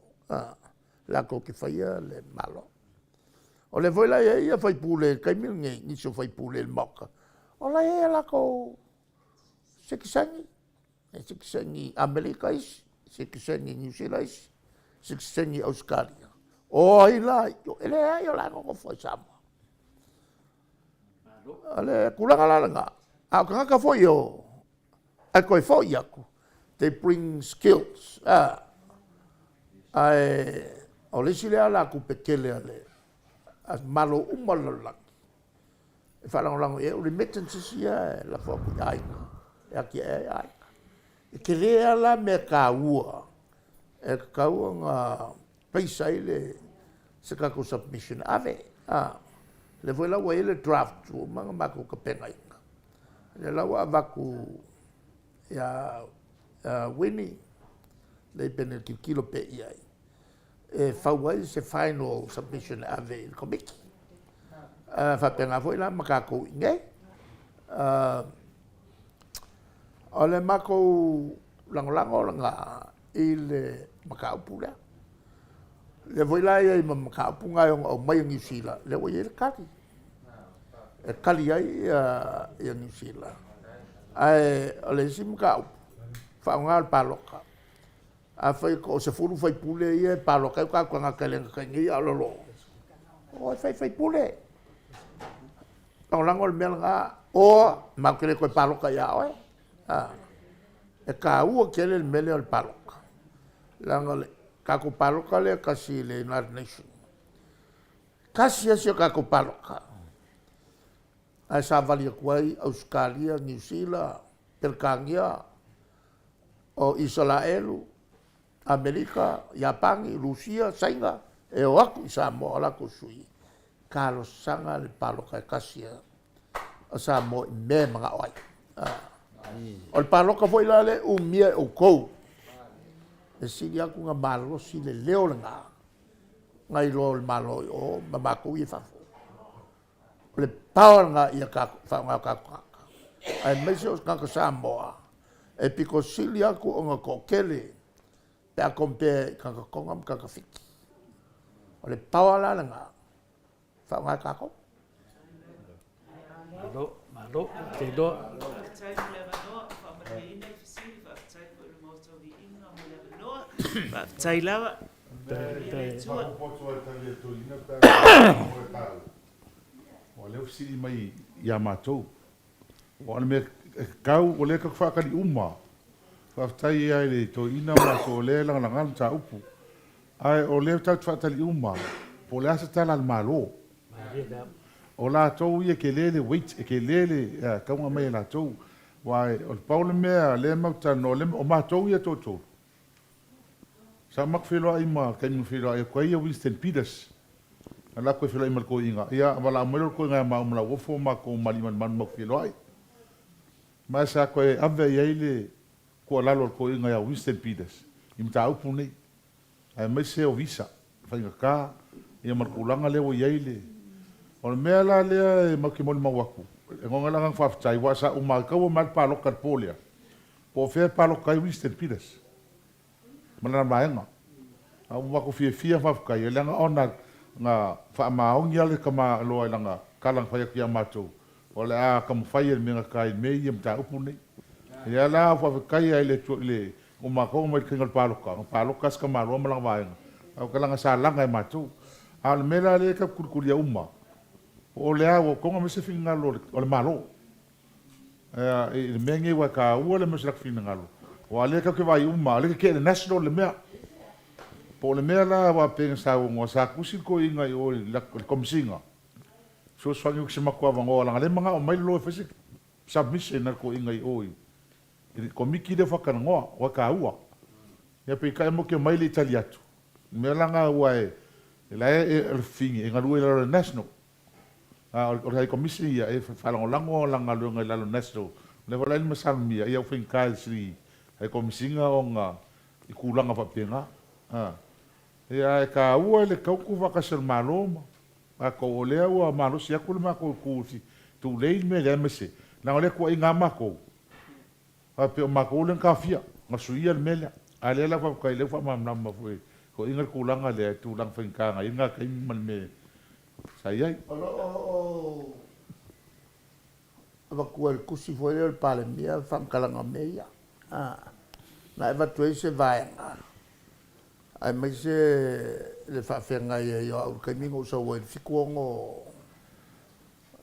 latou te faia le Malo. O lea foi la e i ai sui usufono i le taimi lenei, nisi o sui usufono i le Maota, o la e i ai a latou sitiseni, e sitiseni Amerika isi, sitiseni Niu Sila isi, sitiseni Ausetalia. O ai la, e leai o la e nonofo lava i Samoa. O le tulaga la lena, a o tagata foi e o. Ae toe foi atu, they bring skills, a, ae o le isi lea alatupe tele a le a Malo uma o le lalolagi e faalagolago i ai, o remittances ia e lafo atu i aiga e atiae ai aiga. E tele lava la mea taua e tatau ona base ai le se tatou submission e ave. A, lea foi la ua i ai le draft ua uma ona matou tapenaina, lea la ua avatu ia Winnie Laban e tilotilo pea i ai, e fau ai se final submission e ave i le Komiti. E faapena foi la ma tatou i inei. O le matou lagolago lena i le mataupu lea. O lea foi la e i ai ma mataupu na e ono aumai e Niu Sila, lea ua i ai le tali, e tali ai Niu Sila. Ae o le isi mataupu, faaaoga o le palota. Afai e toasefulu faipule ia e palota ai o tatou tagata e le gata i inei a o lo o, o e fai faipule. Lagolago le mea lena, or matou te le toe palota ia oe. E taua tele le mea lea o le palota, leaga o le tatou palota lea e tasi i le United Nation, tasi lava si a tatou palota, ae savali atu ai Ausetalia, Niu Sila, Peretania, o Isaraelu, Amerika, Iapani, Rusia, Saina e o atu i Samoa o latou sui, talosaga le palota e tasi a Samoa i mea e manao ai. O le palota foi la lea e umia e outou, e sili atu ona malosi le leo lena nai lo le Malo i o ma matou ia i fafo. O le power lena ia faaaoga e o tatou tagata, aemaise o tagata Samoa e pito sili atu ona toatele pe a compare i tagata Toga ma tagata Fiti. O le power la lena e faaaoga e tatou. Malo, malo, ou te iloa. Faafetai mo le avanoa, ua faamalieina i fesili, faafetai foi i le Maota o Viiga mo le avanoa. Faafetai lava. Viia le Atua. Aua o lea ua fesili mai ia matou. Aua o le mea e tatau, o lea tatou te faatali uma. Faafetai lava i le toeaina ma latou o lea e lagalaga le mataupu. Ae o lea tatou te faatali uma po o le a se tala a le Malo. O latou ia e tele le weight, e tele le tauga mai e latou. Aua o le pau le mea lea matou te talanoa, o matou ia e toatolu, Sa matou feiloai ma taimi na feiloai atu ai ia Winston Peters. Na alu atu e feiloai ma le toeaina, ia valaau mai loa le toeaina ia maua ma Lauofo ma matou ma Aliimalemanu matou te feiloai. Ma sa toe ave i ai le tuualalo a le toeaina ia Winston Peters i mataupu nei, aemaise o visa, faigata, ia ma le tulaga lea ua i ai le. O le mea la lea e matou te molimau atu, e lagona le agaga faafetai aua sa ou matau mai lava le palota i le po lea, po o fea e palota ai Winston Peters ma lana vaega. A ua matou fiafia faafetai, leaga ona na faamaoni lava le tama loa i lana tala na fai atu ia matou, o le a taumafai e le mea gata i mea ia mataupu nei. Ia la faafetai lava i le Atua i le o matou omai i le faiga o le palota, na palota lava si tamaloa ma lana vaega, ae ua leaga sa laga e matou. A o le mea la lea e tatou tulitulia uma, po o le a ua tatau ona aumai se finagalo o le Malo. I le mea lenei aua e taua le mea o se latou finagalo, aua o lea tatou te vaai uma lava, o lea e tetee e le National le mea. Po o le mea la aua pei ona saunoa, sa tusi le toeaina i o i le Komesina, fesoasoani atu i se matou avanoa leaga o lea e manao mai le loa e fai se submission a le toeaina i o i le Komiti lea faatalanoa, aua e taua. Ia peitai matou te omai e le i tali atu, o le mea la lena aua e la e o le fafine e galue i lalo o le National. A o le High Commission ia e faalagolago lana galuega i lalo o le National. O lea foi la e masalomia ia ua faigata i le Sui High Komesina ona i tulaga faapena. A ia ae taua le tautu faatasi o le Malo ma tatou o lea ua malosi atu le matou itu tulei le mea lea aemaise leaga o lea e tuuaiina lava matou faapea o matou lea na taofia na suia le mea lea. A lea la faafetai lea ua faamalamalama foi e toeaiina le tulaga lea i tulaga faigata na i ai lena taimi ma le mea sa i ai. O lo o avatua i le tusi foi lea o le Palemia le faamatalaga o mea ia, na e avatu ai se vaega aemaise le faafeagai ai o au i le taimi na ou sau ai i le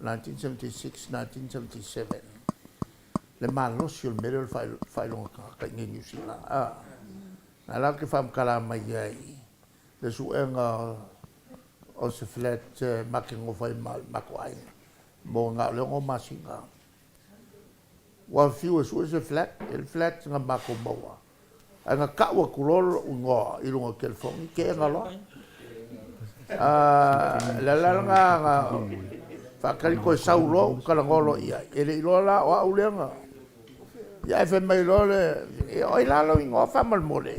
76, 1976, 1977. Le malosi o le mea lea o le faailoga tagata i inei i Niu Sila. A, na la ou te faamatala mai ai le suega o se flat ma te nofo ai ma le matou aiga mo na o le 6 masina. Ua fiu e sue se flat, e le flat na matou maua Ae na tau atu loa lou igoa i luga o le telefoni, teena loa. O le ala lena na faatali toe sau loa ou talanoa loa i ai. E le i iloa la o au lea na... Ia ae fai mai loa le... Ia o ai la lou igoa faamolemole?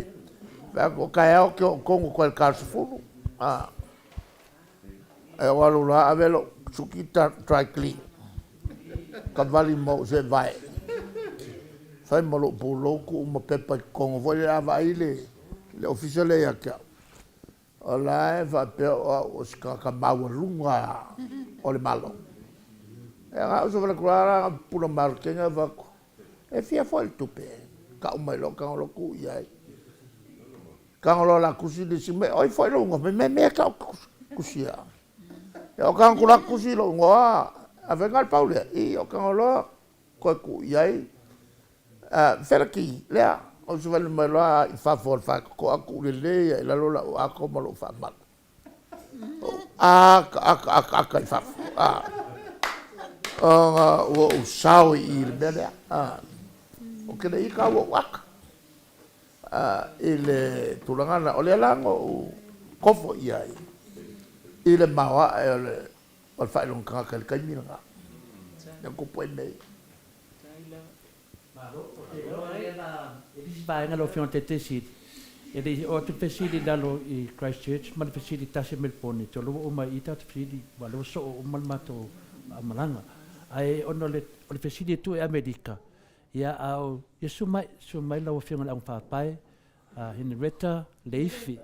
Fai atu, o taeao ou te oo tonu atu ai i le ta o le 10. Ae ou alu loa ave lou suki dry clean, kavali ma ou seevae, fai ma lou pulou tuu ma pepa i totonu foi lea a vaai le ofisa lea ia te au, o la e faapea o au o se tagata maualuga o le Malo. Ia na ou savali atu loa la pupula mai lava o le teine ae fai atu, e fia foi le tupe? Tau mai loa tago loa tuu i ai. Tago loa o le a tusi le isi mea, oi foi lou igoa, fai mai mea tau tusia. Ia o tago atu loa tusi lou igoa, a fai na o le pau lea, i o tago loa toe tuu i ai, Felaki, lea, ou savali mai loa i fafo o le faitotoa tuu lelei lava i lalo lau ato ma lou faamalu. Ou ata ata ata ata i fafo, ona ua ou sao i i le mea lea. Ou te le ita ua ou ata. I le tulaga lena, o lea la na ou kofo i ai i le maoae o le faailoga tagata i le taimi lena. Lea na tupu ai mea ia. Malo. Ou te iloa e le isi vaega lau Afioga i le Taitai Sili, e le i oo atu le fesili i lalo i Christchurch ma le fesili tasi i Melbourne, ou te iloa ua uma i i tatou fesili, aua o lea ua soo uma le matou malaga. Ae ona o le fesili e tuu i Amerika, Ia, a o, ia susu mai, susu mai lau Afioga i le Augafaapae, a Henrietta Leifi.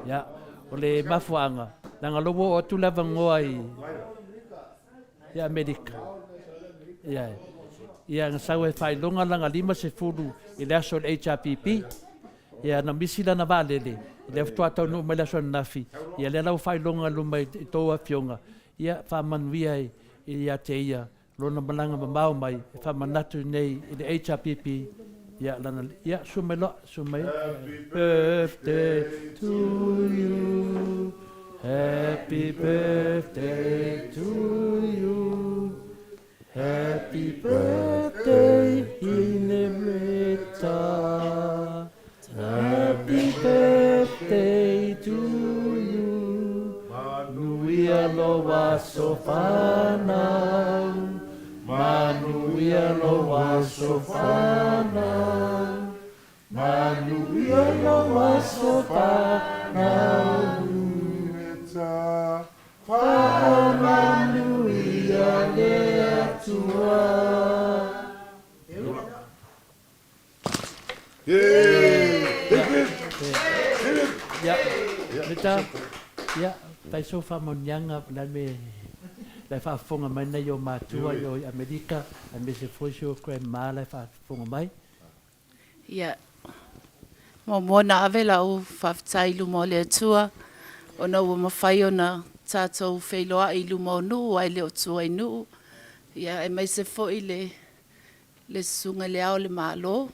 Ia, o le mafuaaga, leaga o lea ua oo atu le avanoa i, i Amerika. Ia, ia na sau e faailoga lana 50 i le aso o le HRPP. Ia, na misi lana vaalele, lea faatoa taunuu mai le aso ananafi. Ia, lea la ua faailoga i luma i tou afioga, ia, faamanuia ia te ia lona malaga mamao mai e faamanatu nei i le HRPP ia lana ia susu mai loa susu mai Happy birthday to you Happy birthday to you Happy birthday Hinereta Happy birthday to you Manuia lou aso fanau Manuia lou aso fanau Manuia lou aso fanau Faamanuia le Atua. Ia, ia, fai sou faamanuiaga o le a le mea la e faafofoga mai nai ou matua i o i Amerika aemaise foi si ou grandma la e faafofoga mai. Ia, muamua ona ave lau faafetai i luma o le Atua ona ua mafai ona tatou feiloai i luma o nuu ae le o tua i nuu, ia aemaise foi le Le Susuga i le Ao o le Malo.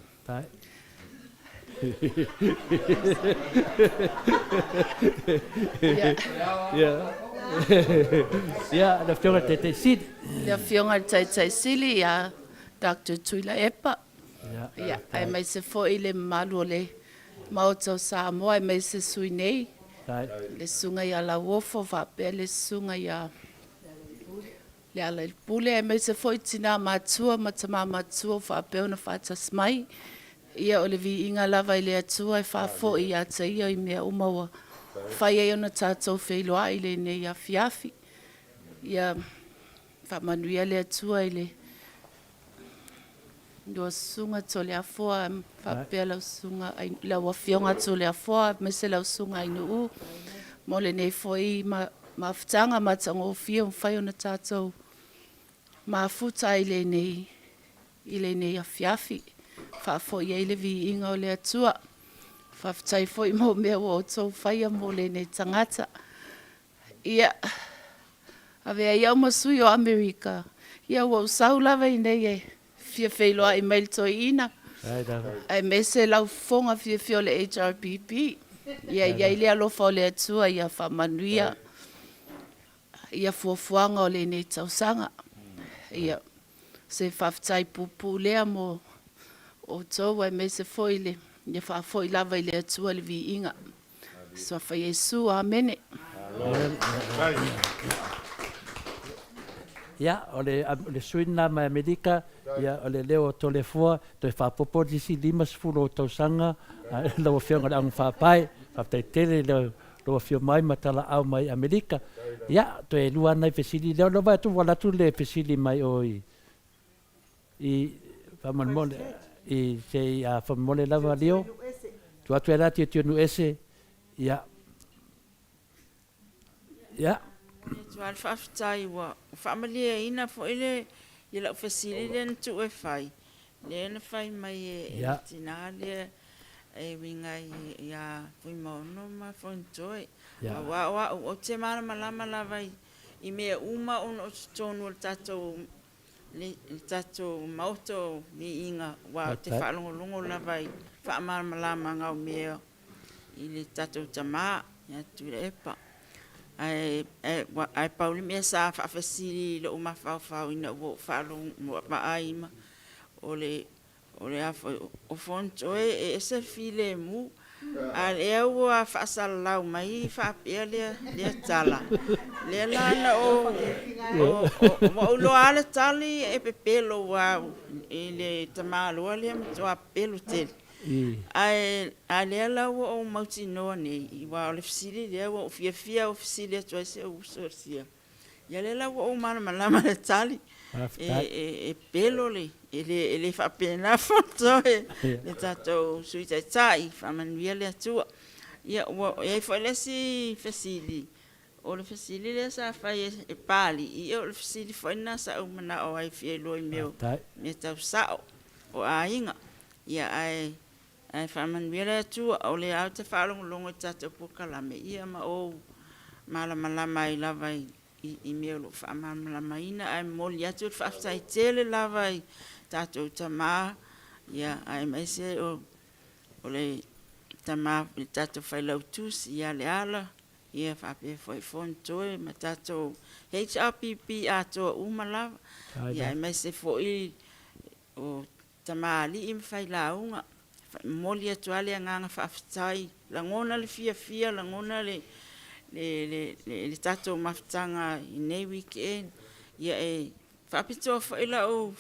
Ia, le Afioga i le Taitai Sili. Le Afioga i le Taitai Sili ia Doctor Tuilaepa. Ia, aemaise foi le mamalu o le Maota o Samoa aemaise sui nei, le Susuga ia Lauofo faapea le Susuga ia Lealailepule, aemaise foi tina matua ma tama matua ua faapea ona faatasi mai. Ia, o le viiga lava i le Atua e faafoi ia te Ia i mea uma ua fai ai ona tatou feiloai i lenei afiafi. Ia faamanuia le Atua i le Lua Susuga Toleafoa faapea lau Susuga lau Afioga Toleafoa aemaise lau Susuga Ainuu mo lenei foi mafutaga matagofie ua mafai ona tatou mafuta i lenei i lenei afiafi. Faafoi ai le viiga o le Atua. Faafetai foi mo mea ua outou faia mo lenei tagata. Ia, avea ai au ma sui o Amerika. Ia ua ou sau lava inei e fia feiloai mai le toeaina, aemaise lau fofoga fiafia o le HRPP. Ia i ai le alofa o le Atua ia faamanuia ia fuafuaga o lenei tausaga. Ia, se faafetai puupuu lea mo outou aemaise foi le ia faafoi lava i le Atua le viiga. Suafa Iesu, Amene. Ia, o le, o le sui lena mai Amerika, ia, o le leo o Toleafoa, toe faaopoopo le isi 50 o tausaga, lau Afioga i le Augafaapae, faafetai tele i lou afio mai ma talaau mai Amerika. Ia, toe lua lava nai fesili lea, o lea ua vaai atu ua alu atu le fesili mai o i, i, faamolemole, i, se i, a, faamolemole lava Leo, tuu atu ai la Tilotilo Nuuese, ia, ia. Momoli atu lava le faafetai ua faamalieina foi le lau fesili lea na tuu e fai, lea na fai mai e le tina lea e uiga ia Fuimaono ma Fonotoe. Aua o au ou te malamalama lava i mea uma ona o totonu o le tatou le tatou Maota o Viiga, aua ou te faalogologo lava i faamalamalamaga o mea i le tatou tama ia Tuilaepa. Ae, ae pau le mea sa faafesili i lou mafaufau ina ua ou faalogo vaai ma, o le O le a foi, o Fonotoe e ese le filemu, a o lea ua faasalalau mai faapea lea, lea tala, lea la na ou, ua ou iloa lava le tali e pepelo aua i le tamaloa lea e matua pepelo tele. Ae a lea la ua ou mautinoa nei, aua o le fesili lea ua ou fiafia ou fesili atu ai si ou uso ia Ia lea la ua ou malamalama i le tali, e pepelo le, e le faapena Fonotoe le tatou Sui Taitai, faamanuia le Atua. Ia ua i ai foi le isi fesili, o le fesili lea sa fai e Papalii, ia o le fesili foi lena sa ou manao ai e fia iloa i mea mea tau sao o aiga. Ia ae Ae faamanuia le Atua, o lea lava ou te faalogologo i tatou polokalame, ia ma ou malamalama ai lava i mea o lo o faamalamalamaina. Ae momoli atu le faafetai tele lava i tatou tama, ia, aemaise o le tama, le tatou Failautusi ia Leala, ia faapea foi Fonotoe ma tatou HRPP atoa uma lava, ia aemaise foi o Tamalii ma Failauga, momoli atu lava le agaga faafetai, lagona le fiafia, lagona le le tatou mafutaga i lenei weekend. Ia e faapitoa foi lau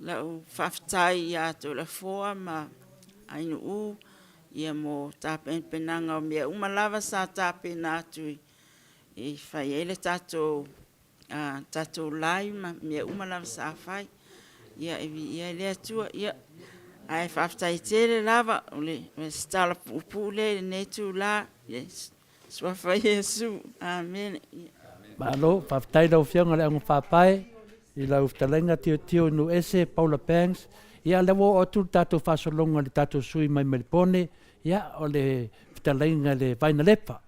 lau faafetai ia Toleafoa ma Ainuu ia mo tapenapenaga o mea uma lava sa tapena atu e fai ai le tatou a tatou lai ma mea uma lava sa fai. Ia e viia ai le Atua. Ia, ae faafetai tele lava, o le se tala puupuu lea i lenei itula. I le Suafa o Iesu. Amene. Malo, faafetai i lau Afioga i le Augafaapae i lau fetalaiga Tilotilo Nuuese Paula Banks. Ia, o lea ua oo atu le tatou faasologa i le tatou sui usufono mai Melipone, ia, o le fetalaiga i le Vainalepa.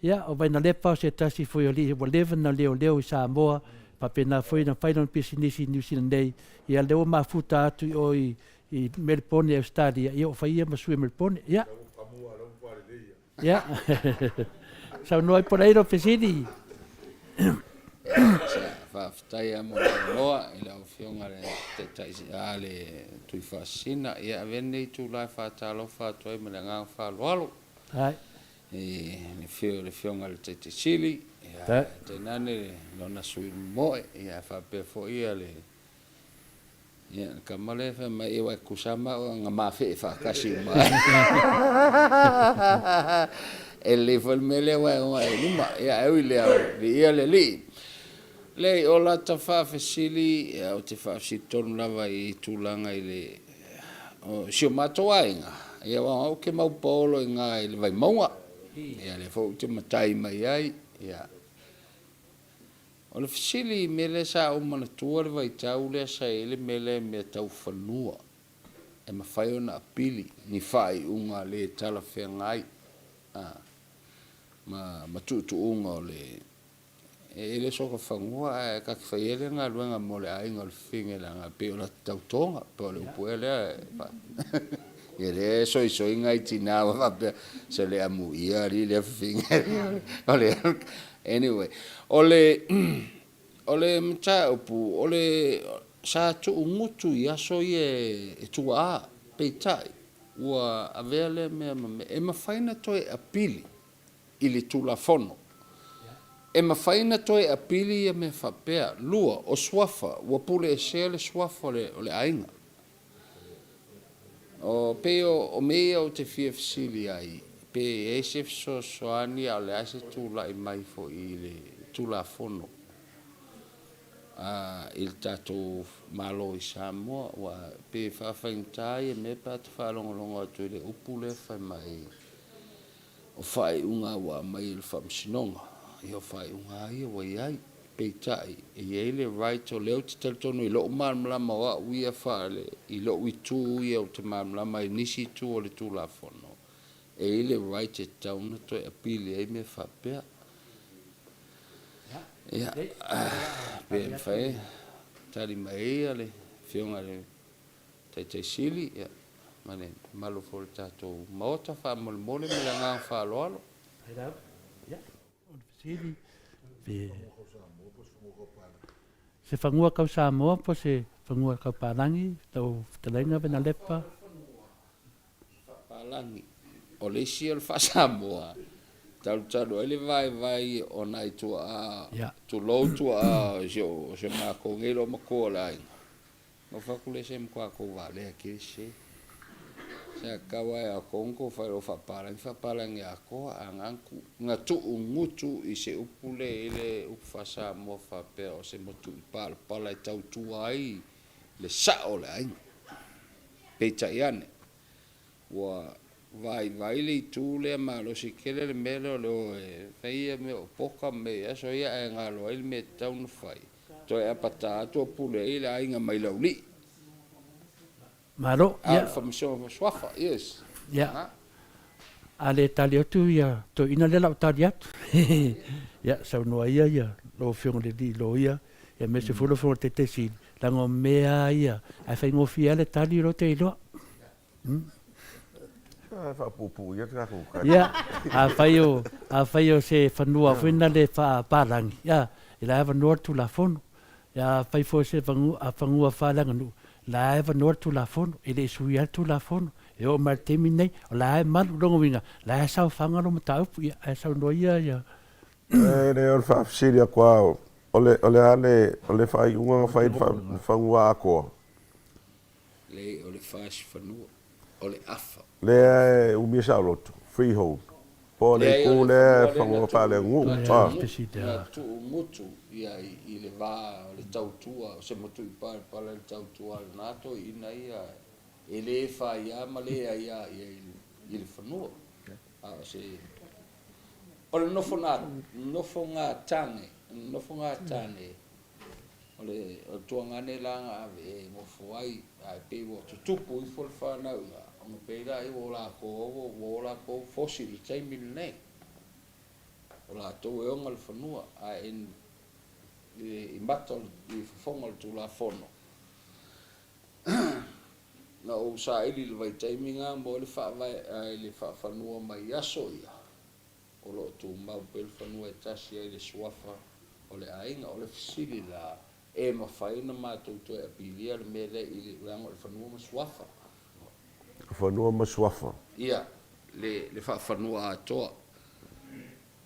Ia, o Vainalepa o se tasi foi o alii ua leva ona leoleo i Samoa, faapena foi ona fai lana pisinisi i Niu Sila nei, ia lea ua mafuta atu i o i Melipone i Ausetalia, ia ua fai ia ma sui o Melipone. Ia. Ia. Saunoa i po o le a lau fesili. Faafetai lava mo le avanoa i lau Afioga i le Taitai, a le Tuifaasisina. Ia avea lenei itula e faatalofa atu ai ma le agaga faaaloalo. Hai. I le afio o le Afioga i le Taitai Sili, ia tainane lona Sui Momoe, ia faapea foi ia le ia le tama lea fai mai, aua e tutusa lava maua na ma fee faatasi uma ai. E lelei foi le mea lea aua e ogae i luma, ia ae ui i lea, viia le Alii. Leai, o lata faafesili, ou te faafesili tonu lava i tulaga i le, o si o matou aiga, ia aua o au ou te mau paolo i ina i le Vaimauga, ia lea foi ou te matai mai ai, ia. O le fesili i mea lea sa ou manatua le vaitau lea sa i ai le mea lea i mea tau fanua e mafai ona apili ni faaiuga le talafeagai, a, ma, ma tuutuuga o le. E le soka fanua ae ta te fai ai le galuega mo le aiga o le fafine leaga e pei o lata tautoga po o le upu ea lea e fa ia lea e soisoi nai tina ua faapea se le amuia alii lea fafine o le anyway o le o le mataupu o le sa tuugutu i aso ia e tuaa peitai ua avea lea mea ma mea e mafai ona toe apili i le Tulafono. E mafai ona toe apili ia mea faapea. 2, o suafa, ua puleesea le suafa o le aiga. O, pei o mea ia ou te fia fesili ai, pe i ai se fesoasoani a o le a se tulai mai foi i le Tulafono a i le tatou Malo i Samoa, aua pei e faafaigata ia mea pe a ta faalogologo atu i le upu lea fai mai, O faaiuga ua aumai e le Faamasinoga, ia o faaiuga lava ia ua i ai. Peitai, e i ai le right, o lea ou te talitonu i lou malamalama o au ia faale, i lou itu ia ou te malamalama ai i nisi itu o le Tulafono, e i ai le right e tatau ona toe apili ai mea faapea. Ia, pe mafai ona tali mai ai le Afioga i le Taitai Sili ma le mamalu foi o le tatou Maota faamolemole ma le agaga faaaloalo. O le fesili, pe se fanua kau Samoa po se fanua kau Palagi, lau fetalaiga Venalepa? Faapalagi, o le isi o le faa-Samoa, talutalu ai le vaivai o nai tuaa, tulou tuaa o si o makou nei loomatua o le aiga. Nofo atu le se matua tou valea tele se. Sa tatau lava e atoa ona tou fai loa faapalagi, faapalagi atoa. A na na tuu gutu i se upu lea e i ai le upu faa-Samoa faapea o se matu'i palapala e tautua ai le sa'o o le aiga. Peitai ane, Ua vaivai le itu lea malosi tele le mea lea o le o e fai ia mea o poka ma mea i aso ia ae galo ai le mea e tatau ona fai, toe apata atu o pule ai le aiga mai laulii. Malo, ia. A o le faamasinoga suafa, yes. Ia. A le tali atu ia toeaina lea la u tali atu. Ia, saunoa ia ia lau Afioga i le Alii Loia, ia aemaise foi lau Afioga i le Taitai Sili, leaga o mea lava ia, ae faigofie lava le tali o lea ou te iloa. Ia, afai o, afai o se fanua foi na le faapalagi, ia, e la e avanoa le Tulafono. Ia, afai foi o se fanua faaleaganuu, la e avanoa le Tulafono, e le i suia le Tulafono. E oo mai i le taimi lenei, o la e malu, lona uiga, la e saofaga lou mataupu, ia, ae saunoa ia ia. E le o le faafesili atu lava, o le, o le a le, o le faaiuga na fai i le fanua atoa? Leai, o le fasi fanua, o le afa. Lea e umia saoloto, freehold, po o le itu lea e fanua faaleaganuu. Na tuugutu ia i le va o le tautua, o se matu'i palapala i le tautua a lena toeaina ia e le faia ma le aia i ai i le fanua. A o se, o le nofogatane, nofogatane O le tuagane la na ave e nofo ai, ae pei ua tutupu ifo le fanau i ina, ona pei la ua o latou ua o latou fosi i le taimi lenei. O latou e ona le fanua, ae i mata o le, i fofoga o le Tulafono. Na ou saili i le vaitaimi na mo le faavae i le faafanua mai aso ia. O lo o tumau pea le fanua e tasi ai le suafa o le aiga. O le fesili la, e mafai ona matou toe apilia le mea lea i le leaga o le fanua ma suafa? Fanua ma suafa. Ia, le, le faafanua atoa.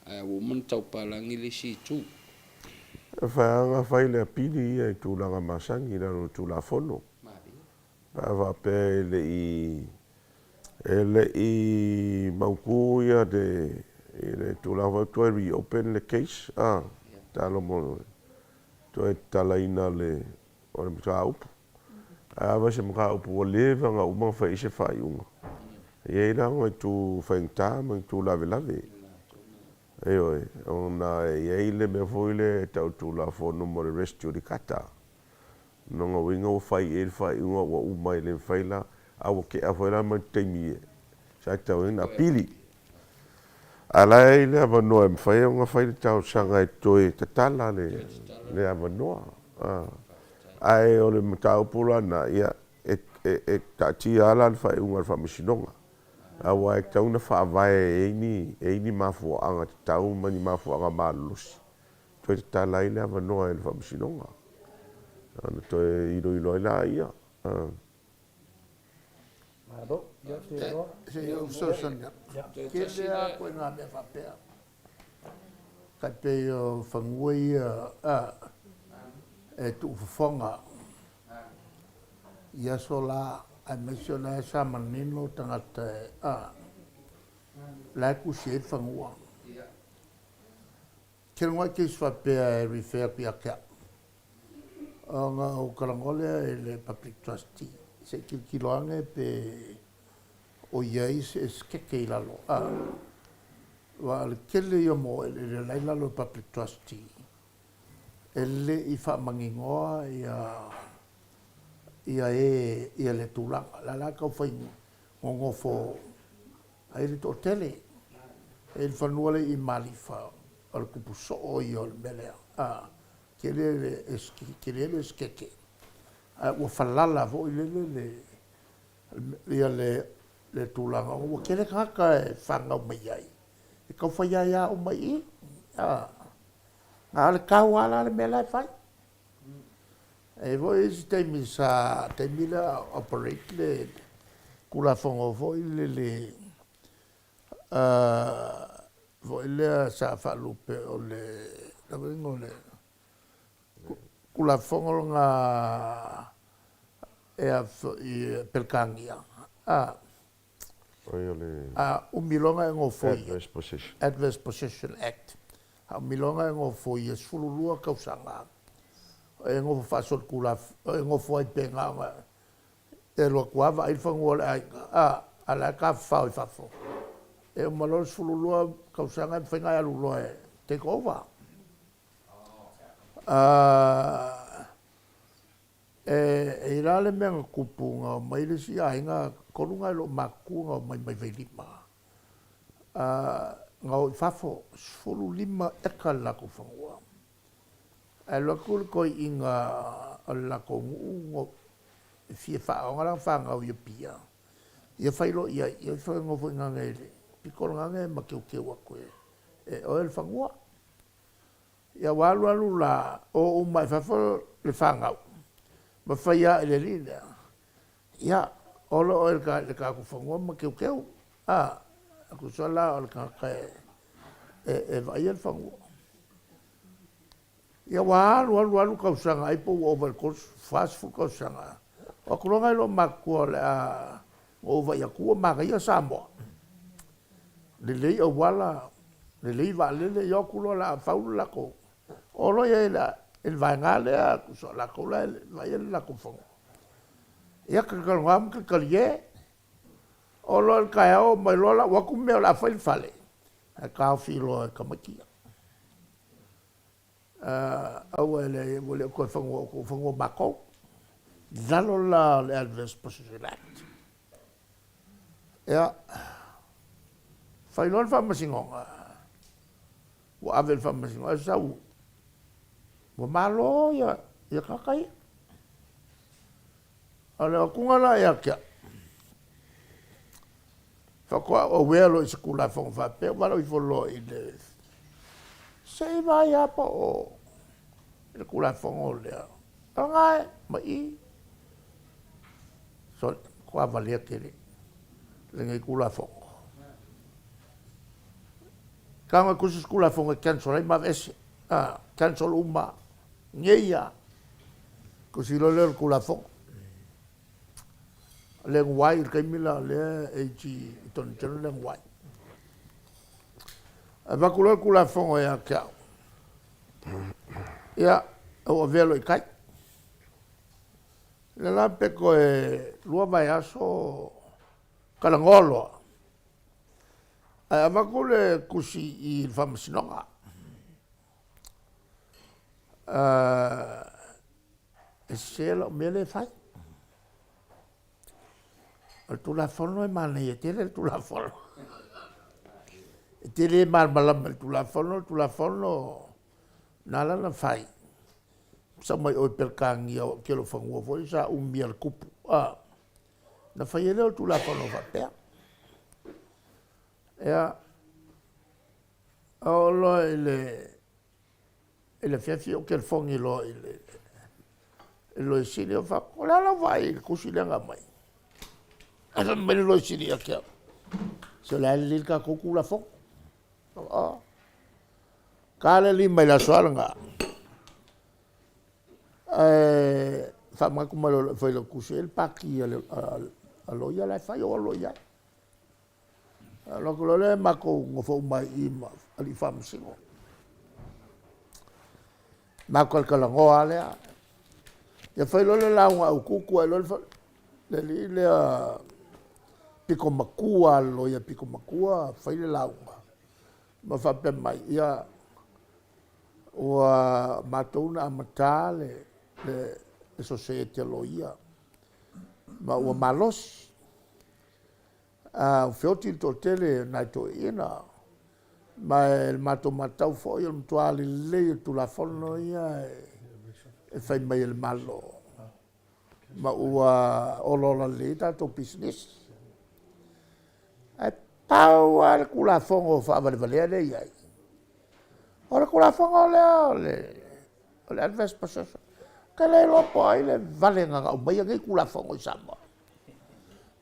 Ae ua uma ona taupalagi le isi itu. E fai lava ona fai le apili ia i tulaga masani i lalo o le Tulafono. Malie. Pe a faapea e le i e le i mautu ia le i le tulaga foi toe reopen le case a talo mo toe tatalaina le o le mataupu. Ae a fai se mataupu ua leva ona uma ona fai i ai se faaiuga, e i ai la nai itu faigata ma itu lavelave. Ioe, ona e i ai le mea foi lea e tau i le Tulafono mo le res judicata. Lona uiga ua fai i ai le faaiuga ua uma e le mafai la, a ua tea foi la ma le taimi sa tatau ai ona apili. Ae la e i ai le avanoa e mafai ona fai le talosaga e toe tatala le avanoa. Ae o le mataupu la lena, ia, e taatia lava la le faaiuga a le Faamasinoga, aua e tatau ona faavae e i ai ni mafuaaga tatau ma ni mafuaaga malolosi e toe tatala ai le avanoa e le Faamasinoga, ona toe iloilo ai laia. Malo, ia ou te iloa. Se i ou fesoasoani atu. Tele lava ituaiga mea faapea. Tai pei o fanua ia e tuufofoga i aso la, aemaise o la e sa manino tagata e la e tusi ai le fanua. Tele noa case faapea e refer atu ia te au, ona ou talanoa lea i le Public Trustee, se i tilotilo ane pe o i ai se esetete i lalo, a, aua o le tele ia mo eleele la e i lalo o le Public Trustee, e le i faamaninoa ia ia e ia le tulaga. O la la e tau fai nonofo ai le toatele. E i le fanua lea i Malifa, o le tupu soo ia o le mea lea. A, tele le, tele le esetete, ae ua falala foi lele le, ia le, le tulaga ona ua tele tagata e fanau mai ai, e tau fai aia uma i i. A, na o le tau lava la le mea la e fai. E i ai foi isi taimi sa, taimi lea a o operate le Tulafono foi lele foi lea sa faalupe o le, o le a le Tulafono lena e a foi Peretania, a. Oi o le. A umi loa ona e nofoia. Adverse Possession. Adverse Possession Act. A umi loa ona e nofoia, 12 tausaga, e nofo faasolitulafono, e nofo ai pe na ona e alu atu lava vaai le fanua o le aiga, a, a o la e tafafao i fafo. E uma loa le 12 tausaga e mafai ona e alu loa e take over. E i ai la le mea na tupu, na omai le isi aiga, tolu nai loomatutua na omai mai Vailima, na o i fafo, 15 eka le latou fanua. Ae alu atu le toeaina o le latou nuu e fia faaaoga lana fanau i Apia, ia fai loa i ai, ia nofo i gage i le pito o le gage ma teuteu atu e oe le fanua. Ia ua alu alu la, o uma i fafo le fanau, ma fai ae le alii lea, ia, ola oe i le tatou fanua ma teuteu. A, tusa la o le tagata e vaaia le fanua. Ia ua alu alu alu tausaga, ai po ua ova i le 30, 40 tausaga, o atu loa nai loomatutua o le a ou vaai atu ua manaia Samoa. Lelei auala, lelei vaalele, ia o atu loa o le a fau le latou, o loa i ai i le vaega lea, tusa o latou la e vaaia le latou fanua. Ia talatalanoa ma talitalie, oo loa i le taeao omai loa lau atu mea o le a fai le fale, ae taofi loa e tamaiti ia. Aua e leai ua le o toe fanua o outou, o fanua o matou. I lalo la o le Adverse Possession Act. Ia, fai loa le faamasinoga, ua ave i le faamasinoga, ae sau, ua malo ia, ia tagata ia. O le atuga la ia te au, faatoa ou aware loa i se Tulafono faapea, ou valaau ifo loa i le, se i vaai lava po o le Tulafono lea, o lena e ma i. Sole, matua valea tele lenei Tulafono. Tago e tusi se Tulafono e cancel ai ma aveese, cancel uma nei lava. Tusi loa lea o le Tulafono. Le guai i le taimi la o lea e iti i tonu tele le guai. Avatu loa le Tulafono ia te au, ia, ou avea loa i tai. Lea la pe toe lua vaiaso talanoa loa, ae avatu le tusi i le Faamasinoga. E sese lau mea lea e fai. O le Tulafono e manaia tele le Tulafono. E te le malamalama i le Tulafono, o le Tulafono na ala ona fai, sau mai o i Peretania o tele o fanua foi sa umia e le tupu, a, na fai ai lea o le Tulafono faapea. Ia, oo loa i le i le afiafi ou telefoni loa i le Loia Sili, ou fai atu, o le a lau vaai i le tusi lea na aumai? Ae fai mai le Loia Sili ia te au, se o le a lelei le tatou Tulafono. Oh. Ka le lima i le aso lena. Ae faamanatu mai loa i lou failautusi, e i ai le pati a le a loia la e fai, ou alu loa i ai. Alu atu loa lea matou nofo uma ai i i ma alii faamasino. Matou talatalanoa lava lea. Ia fai loa le lauga a Utuutu ae loa le alii lea pito matua le loia pito matua fai le lauga ma faapea mai, ia ua matou na amata le le sosiaete a loia ma ua malosi. Ua feoti le toatele o nai toeaiina, ma i le matou matau foi o le matua lelei o Tulafono ia e fai mai e le Malo, ma ua olaola lelei ai tatou pisinisi. Ae pau lava le Tulafono faavalevalea lea e i ai, o le Tulafono lea o le Adverse Possession. Ou te le iloa po o ai le vale na na aumaia nei Tulafono i Samoa.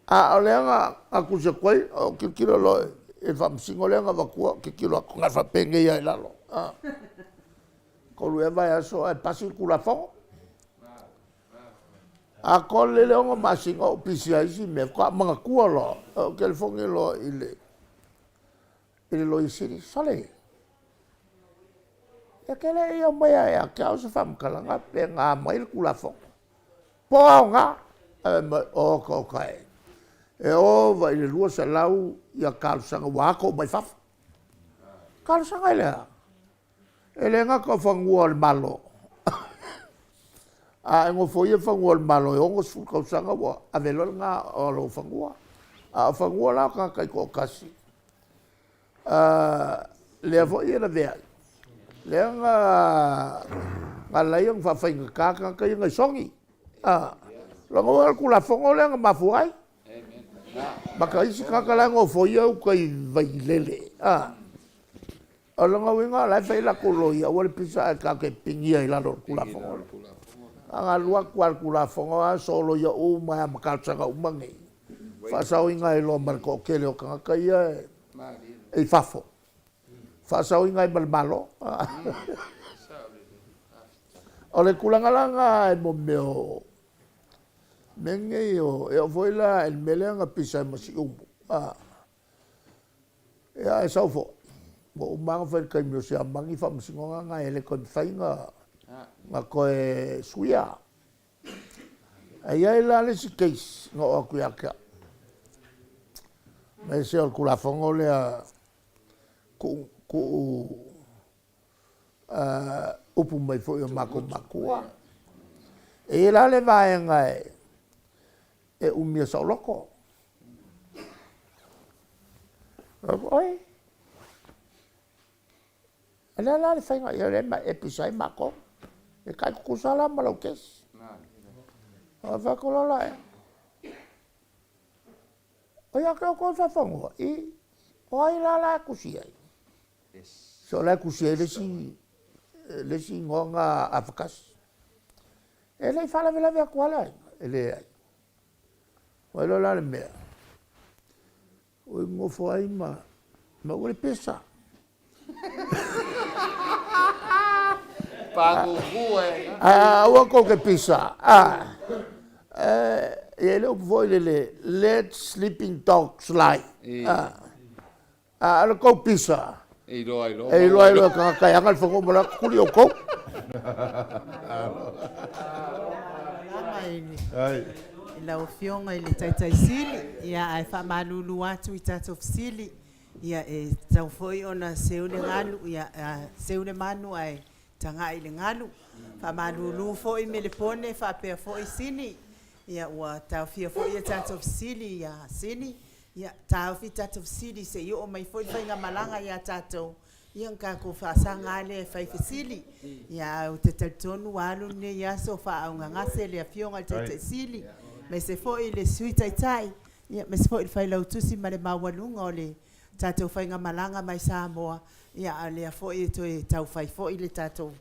A o lea na tusi atu ai, ou tilotilo loa i le faamasino lea na avatua, ou tilotilo atu na o le faapenei lava i lalo. 3 ea vaiaso ae pasi le Tulafono. Atoa lelei le 6 masina o ou pisi ai i isi mea, faatoa ou manatua loa, ou telefoni loa i le i le Loia Sili, sole, ia e te le i aumaia ia te au se faamatalaga pe na a mai le Tulafono. Po o aoga? Ae fai mai, oka oka e, e ova i le 200 ia talosaga ua ato uma i fafo. Talosaga i le a? E le gata o fanua o le Malo, a e nofoia fanua o le Malo e 60 tausaga ua ave loa lena o lou fanua. A o fanua la o tagata taitoatasi, lea foi e lavea ai, lea na ala ai ona faafaigata tagata ia na i Sogi. Lona uiga o le Tulafono lea na mafua ai. Ma ka isi tagata la e nofoia uta i Vailele. O lona uiga o la e fai latou loia, aua le pisa ae tatou te pigia i lalo o le Tulafono lea. A na alu atu lava i le Tulafono a soloia uma ai lava ma talosaga uma nei, faasaoina ai loa ma le toatele o tagata ia e i fafo, faasaoina ai ma le Malo. O le tulaga la lena i mea o mea nei o, e oo foi la i le mea lea na pisa ai ma Siumu, Ia ae sau foi, ua uma lava ona fai i le taimi o Siamani faamasinoga na e le toe mafai ona toe suia. Ae i ai la le isi case na oo atu ia te au, aemaise o le Tulafono lea tuu tuu upu mai foi o matou matua. E i ai la le vaega e umia saoloto. Oi, o le a la le faiga i ai e pisa ai matou? E tai tutusa la ma lau kesi. Ona fai atu loa lea, o ia te outou le faafanua? I, o ai la la e tusi ai? So o la e tusi ai le isi, le isi igoa na afatasi. E le i faalavelave atu lava le aiga, e leai. Ua iloa la le mea, ua nofo ai ma maua le pesa. Pagugu e. Aua tou te pisa, e i ai le upu foi lele, let sleeping dogs lie. A o le tou pisa, e iloa ai loa e iloa ai loa e tagata e ana le fanua ma le atu tuli outou. Lava i lau Afioga i le Taitai Sili, ia ae faamalulu atu i tatou fesili, ia e tatau foi ona seu le galu, ia seu le manu ae tagai i le galu. Faamalulu foi Melepone faapea foi Sini, ia ua taofia foi a tatou fesili ia Sini. Ia, taofi tatou fesili se i oo mai foi le faigamalaga ia tatou, ia ona tatou faasaga lava lea e fai fesili. Ia, ae ou te talitonu ua alu lenei aso o faaaaogagase le Afioga i le Taitai Sili, aemaise foi le Sui Taitai, aemaise foi le Failautusi ma le maualuga o le tatou faigamalaga mai Samoa, ia a o lea foi e toe tau fai foi le tatou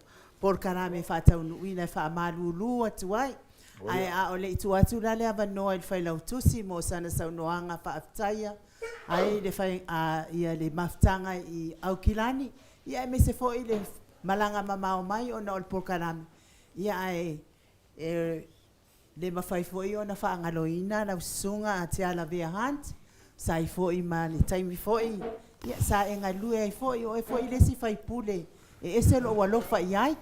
polokalame e faataunuuina e faamalulu atu ai. Ae a o le i tuu atu la le avanoa i le Failautusi mo sana saunoaga faafetaia ai le fai, a, ia le mafutaga i Aukilani, ia aemaise foi le malaga mamao mai ona o le polokalame, ia ae e le mafai foi ona faagaloina lau Susuga a Tialavea Hunt, sa i foi ma le taimi foi ia sa e galue ai foi, o oe foi le isi sui usufono e ese lou alofa i ai.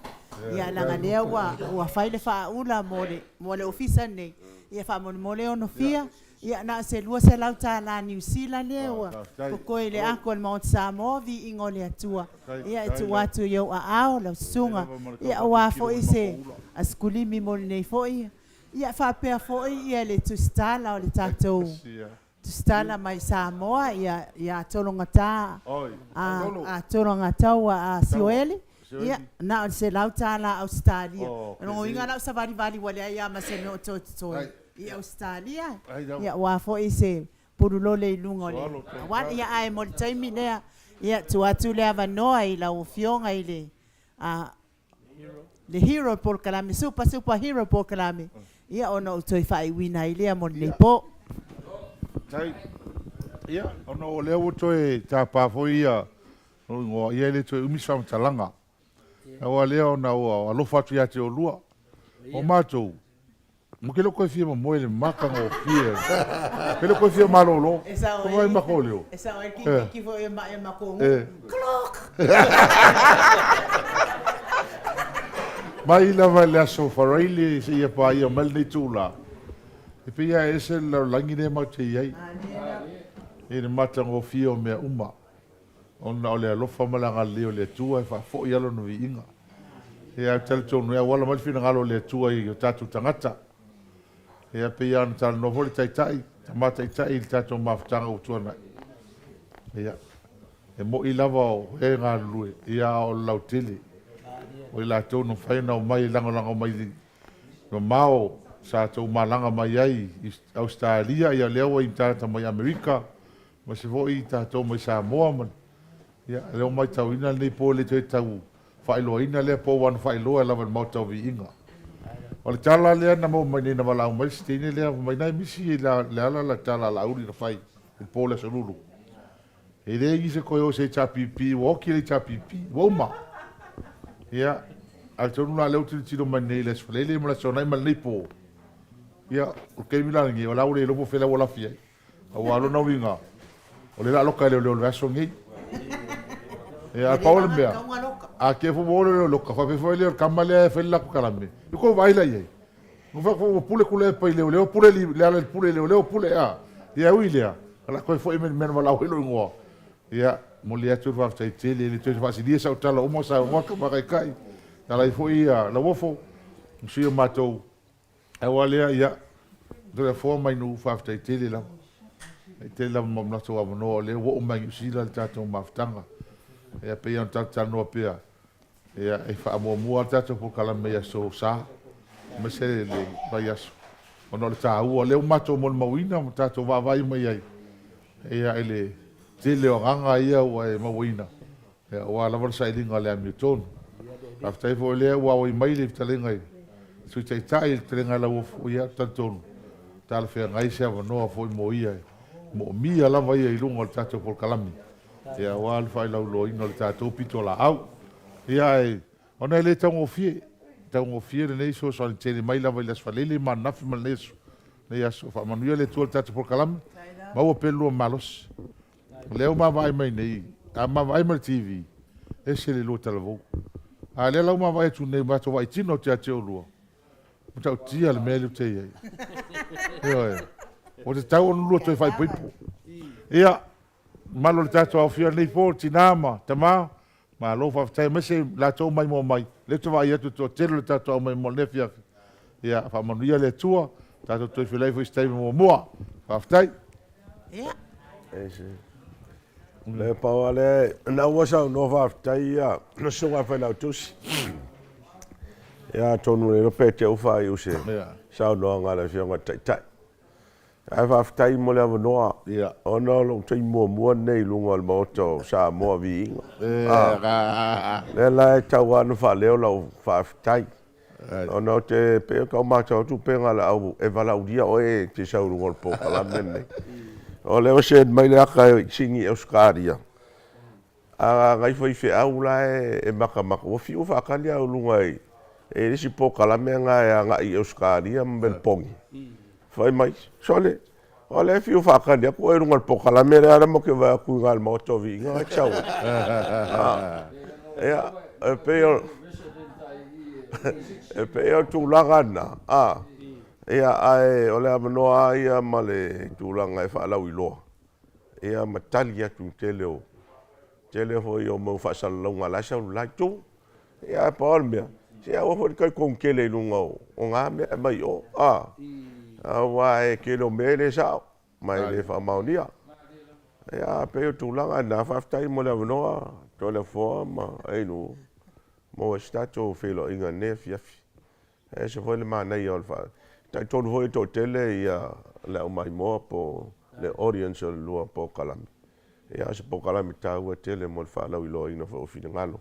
Ia leaga lea ua ua fai le faaula mo le mo le ofisa lenei, ia faamolemole Onofia, ia na o se $200 Niu Sila lea ua totoe i le ato a le Maota Samoa, viiga o le Atua. Ia e tuu atu i ou aao lau susuga, ia aua foi se asikulimi mo lenei foi, ia faapea foi ia le tusitala o le tatou tusitala mai Samoa ia ia Tologata a Tologataua a Sioeli, ia na o le $100 Ausetalia. O lona uiga o lau savalivali ua leai lava ma se mea o toe totoe i Ausetalia, ia aua foi se pululole i luga o le auala. Ia ae mo le taimi lea, ia tuu atu le avanoa i lau Afioga i le a le hero o le polokalame, super super hero o le polokalame, ia ona ou toe faaiuina ai lea mo lenei po. Faafetai. Ia, ona o lea ua toe tapa foi ia lou igoa, ia e le toe umi se faamatalaga. Aua lea ona ua alofa atu ia te oulua. O matou, Ou te le o toe fia momoe i le matagofie. Ou te le o toe fia malolo. E sao Ko ai mako leo. E sao ai le kikiki foi e mai e matou nuu. Clock! Mai lava i le aso Faraile seia paia mai lenei itula, e pei lava e ese le lalolagi lea matou te i ai i le matagofie o mea uma. Ona o le alofa ma le agalelei o le Atua e faafoi lava Lona viiga. Ia, ou te talitonu e auala mai le finagalo o le Atua i o tatou tagata. Ia, pei lava ona talanoa foi le Taitai, Tama Taitai i le tatou mafutaga ua tuanai. Ia, e moni lava o e galulue, ia, a o le lautele o i latou na mafai ona omai e lagolago mai i mamao sa outou malaga mai ai i Ausetalia, ia lea ua i mai Amerika, Aemaise foi tatou mai Samoa ma le, ia, lea ua matauina lenei po e le toe tau faailoaina lea po ua na faailoa lava i le Maota o Viiga. O le tala lea na maua mai nei na valaau mai le si teine lea fai mai nai misi i le ala la tala a Laauli na fai i le po o le Aso Lulu. E leai nisi e toe o i se HRPP, ua oti le HRPP, ua uma. Ia, atonu la lea ua tilotilo mai nei i le Aso Faraile ma le Aso Toonai ma lenei po, ia, o le taimi la lenei, o la ua le iloa po o fea la ua lafi ai. Aua o lona uiga, o lea o le a loka e leoleo i le vaiaso lenei. Ia, ae pau o le mea, a kea foi ua o leoleo e loka, faapea foi lea o le tama lea e fai le latou kalame, ia tou vaai la i ai. Ua fai atu foi ua pule Tuilaepa i leoleo, pule Leala i le pule i leoleo, pule a. Ia e ui i lea, o le a toe foi mai i le mea na valaau ai lou igoa. Ia, momoli atu le faafetai tele, e le toe faasilia sau tala ua uma ona saunoa Tama Taitai, na ala ai foi Lauofo, ma sui o matou Aua lea, ia, Toleafoa mai Nuu, faafetai tele lava. Faafetai tele lava mo lo latou avanoa o lea ua oo mai Niu Sila le tatou mafutaga. Ia, pei ona tatou talanoa pea, ia, e faamuamua lava le tatou polokalame i aso Sa, aemaise le vaiaso, ona o le taua, o lea ua matou molimauina ma tatou vaavaai mai ai, ia, i le tele o agaga ia ua e mauaina, Aua lava le sailiga o le amiotonu. Faafetai foi o lea ua auai mai le fetalaiga i le Sui Taitai, le fetalaiga ia Lauofo, ia ou te talitonu, e talafeagai se avanoa foi mo ia, e moomia lava ia i luga o le tatou polokalame, ia aua le faailauiloaina o le tatou pitolaau. Ia ae ona e le taugofie, taugofie lenei fesoasoani tele mai lava i le Aso Faraile ma ananafi ma lenei aso, lenei aso. Faamanuia le Atua i le tatou polokalame, maua pea le lua malosi. O lea ua ma vaai mai nei, a ma vaai ma le TV, ese le lua talavou. A lea la ua ma vaai atu nei, matou vaai tino atu ia te oulua, matautia le mea lea ou te i ai. Ioe. Ua tatau ona lua toe faaipoipo. Ia, mamalu o le tatou aofia i lenei po, tina ma tama, Malo faafetai aemaise i latou mai moa mai, lea ou te vaai atu i le toatele o le tatou aumai moa i lenei afiafi. Ia faamanuia le Atua, tatou toe feiloai foi i se taimi muamua. Faafetai. Ia, Ese. Le pau lava lea, na ua saunoa faafetai ia le susuga i le Failautusi. Ia atonu le iloa pe te i faaiu se saunoaga a le Afioga i le Taitai. Ae faafetai mo le avanoa ona o lou taimi muamua lenei i luga o le Maota o Samoa Viiga. Lea la e tau lava ona faaleo lau faafetai ona ou te pei e tau matau atu pei na o le au e valaaulia oe e te sau i luga o le polokalame lenei. O lea ua send mai le ata i Sini Ausetalia, a nai faifeau la e matamata, ua fiu e faatali au i luga e i ai le isi polokalame lena e agai i Ausetalia ma Meluponi. Fai mai, sole, o lea e fiu e faatali atu oe i luga o le polokalame lea, a o lea matou te vaai atu i ina i le Maota o Viiga o lena e te sau ai. Ia, e pei o, e pei o le tulaga lena, ia, ae o le avanoa lava ia ma le tulaga e faalauiloa ia ma tali atu i le tele o tele foi o mau faasalalauga o la e sau i le la itu. Ia ae pau lava le mea, se aua foi le talitonu tele i luga o na mea e aumai i o, a, aua e tele o mea e le sao ma e le faamaonia. Ia ae pei o tulaga na, faafetai mo le avanoa Toleafoa ma Ainuu, maua ai se tatou feiloaiga i lenei afiafi. E ese foi le manaia o le faa... talitonu foi e toatele ia le aumaimoa po o le audience o le lua polokalame. Ia o se polokalame taua tele mo le faalauiloaina foi o finagalo,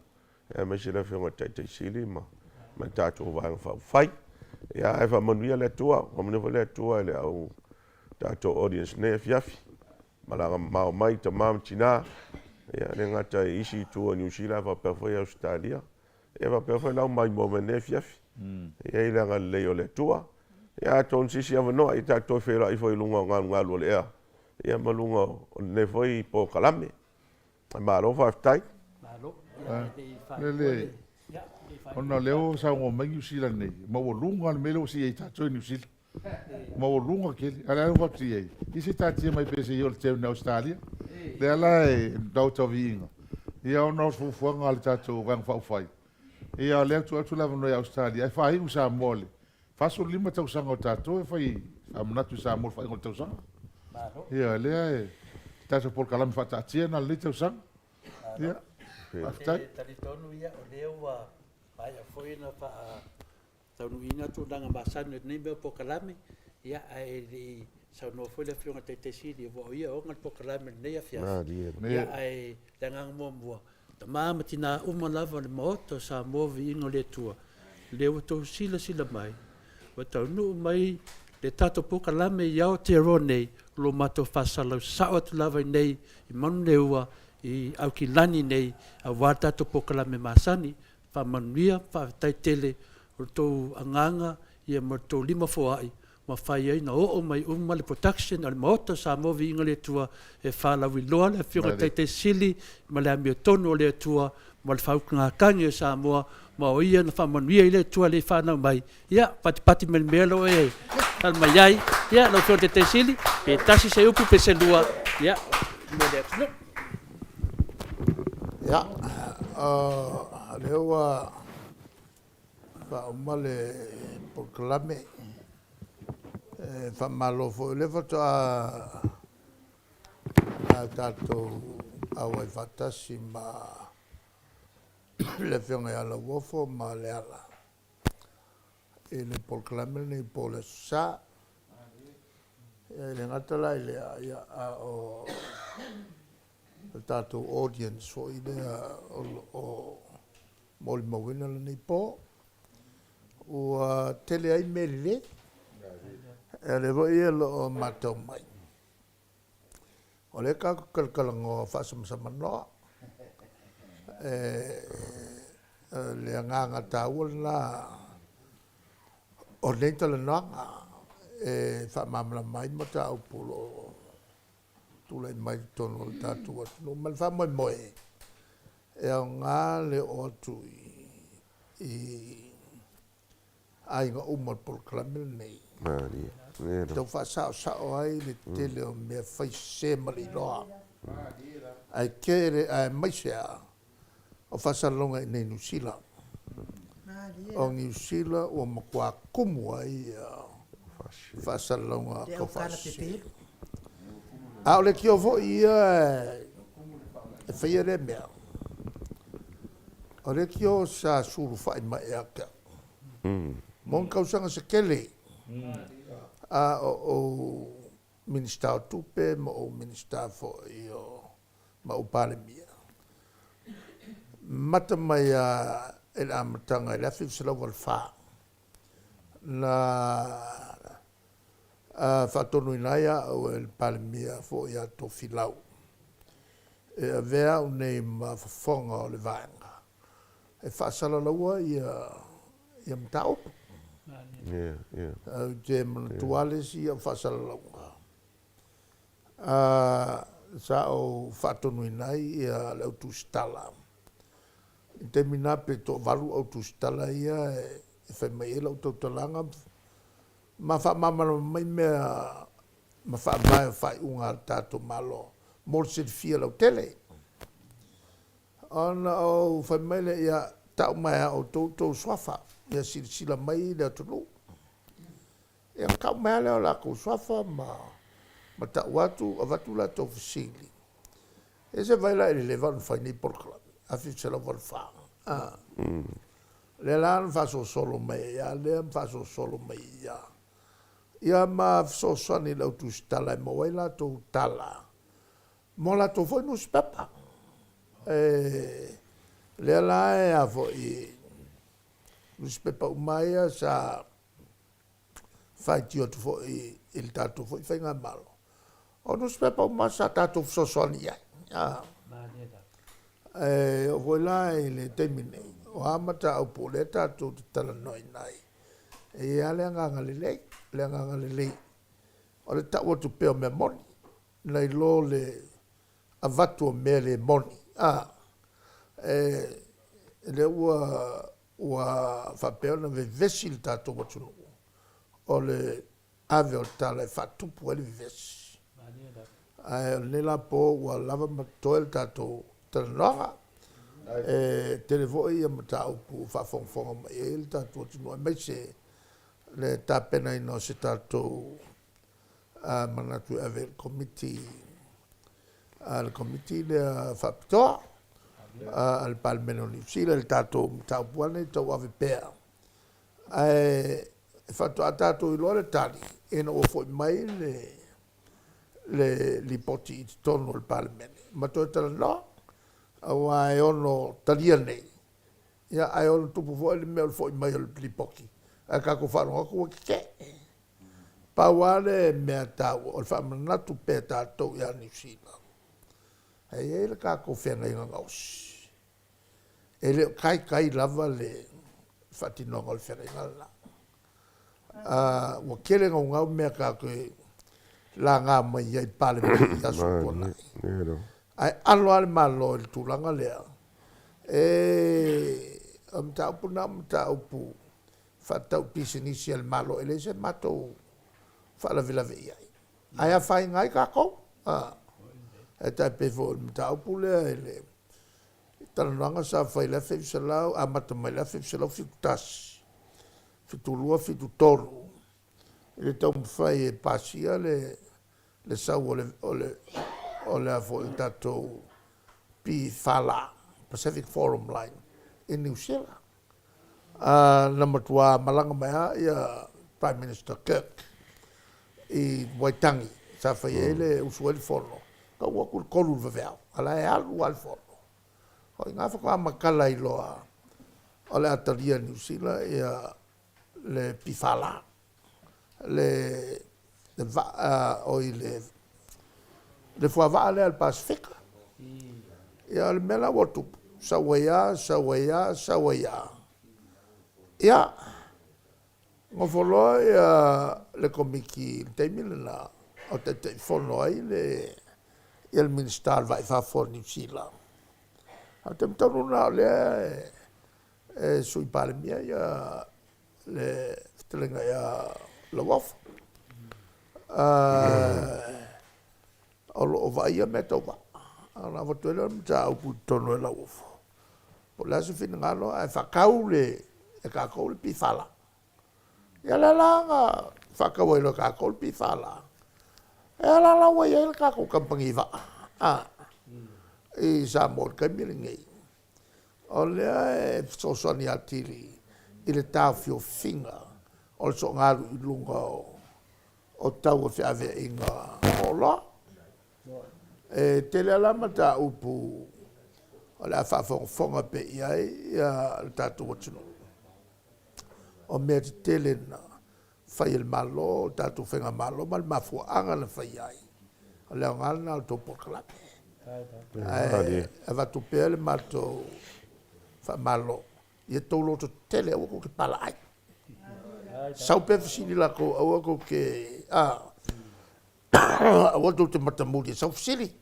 aemaise le Afioga i le Taitai Sili ma le tatou Vaega Faaupufai. Ia ae faamanuia le Atua, faamanuia foi le Atua i le au tatou audience i lenei afiafi. Malaga mamao mai tama ma tina, ia e le gata i isi itu o Niu Sila ae faapea foi Ausetalia. Ia faapea foi lau maimoa mai lenei afiafi. Ia i le agalelei o le Atua. Ia atonu se isi avanoa ia tatou toe feiloai foi i luga o galugalu o le ea, ia ma luga o lenei foi polokalame. Malo faafetai. Malo. Ia le i faaiu le, ia le i faaiu. Ona o lea ua saunoa mai Niu Sila nei, maualuga le mea lea ua sii ai tatou i Niu Sila. Maualuga tele. A o le a le ua fai atu i ai? Ia se i taatia mai pea se i oo i le turn a Ausetalia. Lea la e tau viiga, ia ona o fuafuaga a le tatou Vaega Faaupufai, ia o lea e tuu atu le avanoa i Ausetalia ae faaiu Samoa i le 45 tausaga o tatou e fai faamanatu i Samoa i le faaiuga o le tausaga. Ia lea e tatou polokalame faataatia lena i lenei tausaga. Ia, faafetai. E talitonu ia o lea ua maea foi ona faa taunuuina tulaga masani o lenei mea o polokalame, ia ae le i saunoa foi le Afioga i le Taitai Sili aua o ia e ona le polokalame i lenei afiafi. Ia ae le agaga muamua, tama ma tina uma lava o le Maota o Samoa Viiga o le Atua, lea ua outou silasila mai, ua taunuu mai le tatou polokalame i Aotearoa nei, o lo o matou faasalalau sao atu lava i inei i Manuleua, i Aukilani nei, aua le tatou polokalame masani. Faamanuia, faafetai tele o le tou agaga ia ma le tou limafoai ua mafai ai ona oo mai uma le production a le Maota o Samoa Viiga i le Atua e faalauiloa le Afioga i le Taitai Sili ma le amiotonu o le Atua ma le faautugatagi o Samoa ma o ia na faamanuia ai le Atua lea i fanau mai. Ia, patipati mai le mea lea o e tali mai ai. Ia, lau Afioga i le Taitai Sili, pe tasi se upu pe se lua, ia, mo le atunuu. Ia, o lea ua faauma le polokalame. E faamalo foi, o lea faatoa tatou auai faatasi ma le Afioga ia Lauofo ma Leala i le polokalame lenei po o le Aso Sa. E le gata la i lea, ia, a o le tatou audience foi lea o lo o molimauina lenei po, ua tele ai mea lelei. O lea foi o lo o matau mai, o lea tatou te talatalanoa faasamasamanoa. O le agaga taua lena o nei talanoaga e faamalamalama ai mataupu o lo o tulai mai i totonu o le tatou atunuu ma le faamoemoe e aoga le oo atu i aiga uma o le polokalame lenei e tau faasaosao ai le tele o mea fai sese ma le iloa ae tele aemaise lava o faasalalauga i inei i Niu Sila. O Niu Sila ua matua tumu ai faasalalauga tau faasese. A o leitio foi ia e faia lea mea, o leitio sa sulufai mai ia te au mo ni tausaga se tele, a o ou Minisita o Tupe ma ou Minisita foi o ma ou Palemia, mata mai lava i le amataga i le 1984, na faatonuina ai au e le Palemia foi ia Tofilau e avea au nei ma fofoga o le vaega e faasalalaua ia mataupu. Ou te manatua lava le isi au faasalalauga sa ou faatonuina ai le au tusitala. I le taimi lena pe toavalu au tusitala ia e fai mai ai lau tautalaga ma faamalamalama mai mea ma faavae o faaiuga a le tatou Malo mo le silafia lautele. Ona ou fai mai lea, ia tau mai lava e outou tou suafa, ia silasila mai le atunuu. Ia ona tau mai lava lea o latou suafa ma tau atu, avatu latou fesili. E se vaai la i le leva ona fai nei polokalame, 1984, a. Lea la na faasolosolo mai ai lava lea ma faasolosolo mai ai lava. Ia ma fesoasoani i le au tusitala e maua ai latou tala mo latou foi nusipepa. E, lea la e a foi, nusipepa uma ia sa faitio atu foi i le tatou foi faigamalo, o nusipepa uma sa tatou fesoasoani i ai. E oo foi la i le taimi nei, o a mataupu o lea tatou te talanoaina ai, e i ai lava le agaga lelei, le agaga lelei o le tau atu pea o mea moni, nai lo le avatu o mea le moni. E, lea ua ua faapea ona vevesi le tatou atunuu, o le ave o tala e faatupu ai le vevesi. Ae o lenei la po ua lava ma totoe le tatou talanoaga. E tele foi ia mataupu ua faafogafoga mai i ai le tatou atunuu aemaise le tapenaina o se tatou manatu e ave i le Komiti a le Komiti lea Faapitoa a le Palemene o Niu Sila i le tatou mataupu lava lenei tauave pea. Ae faatoa tatou iloa le tali ina ua foi mai le le lipoti i totonu o le Palemene ma toe talanoa, aua e ono talia nei, ia ae ono tupu foi le mea o le foi mai o le lipoti ae tatou faalogo atu ua tetee. Pau lava le mea taua o le faamanatu pea e tatou ia Niu Sila, e i ai le tatou feagaiga gaosi, e le o taitai lava le faatinoga o le feagaiga lena. Ua tele naunau mea tatou te laga mai ai i le Palemene i aso ua tuanai, ae alo lava le Malo i le tulaga lea, e o le mataupu lena o le mataupu faatatau i pisinisi a le Malo e leai se matou faalavelave i ai, ae afaina ai tatou. E tai pei foi o le mataupu lea i le talanoaga sa fai i le 19, amata mai le 1971, 72, 73 i le taumafai e pasia le le sau o le o le o le a foi le tatou PFL, Pacific Forum Line i Niu Sila. Na matua malaga mai lava ia Prime Minister Kirk i Waitangi sa fai ai le usu ai le fono, tau atu i le 3 i le vaveao a o la e alu lava le fono. O i ina faatoa matala ai loa o le a talia e Niu Sila ia le PFL, le vaa, oi le fuavaa lea a le Pasefika. Ia o le mea la ua tupu, sau ai lava, sau ai lava, sau ai lava. Ia, nofo loa ia le Komiti i le taimi lena o Taitaifono ai le ia le Minisita o le Va i Fafo o Niu Sila. A o le taimi tonu lena o lea e Sui Palemia ia le fetalaiga ia Lauofo, o lo o vaaia mea tau vaa. Ona avatu ai lea o le mataupu i totonu e Lauofo, po o le a se finagalo ae faatau le, e tatou le PFL. Ia lea la na faatau ai loa e tatou le PFL. E a la la ua i ai le tatou kamupani vaa a i Samoa i le taimi lenei? O lea e fesoasoani atili i le taofiofiga o le soongalu i luga o tau o feaveaiga o oloa. E tele lava la mataupu o le a faafogafoga pea i ai le tatou atunuu, o mea tetele na fai e le Malo, le tatou Faigamalo ma le mafuaaga na fai ai, o le aoga lena o le tou polokalame. Ae avatu pea le matou faamalo, ia tou lototetele aua tou te palaai. Sau pea fesili latou aua tou te aua tou te matamuli e sau fesili.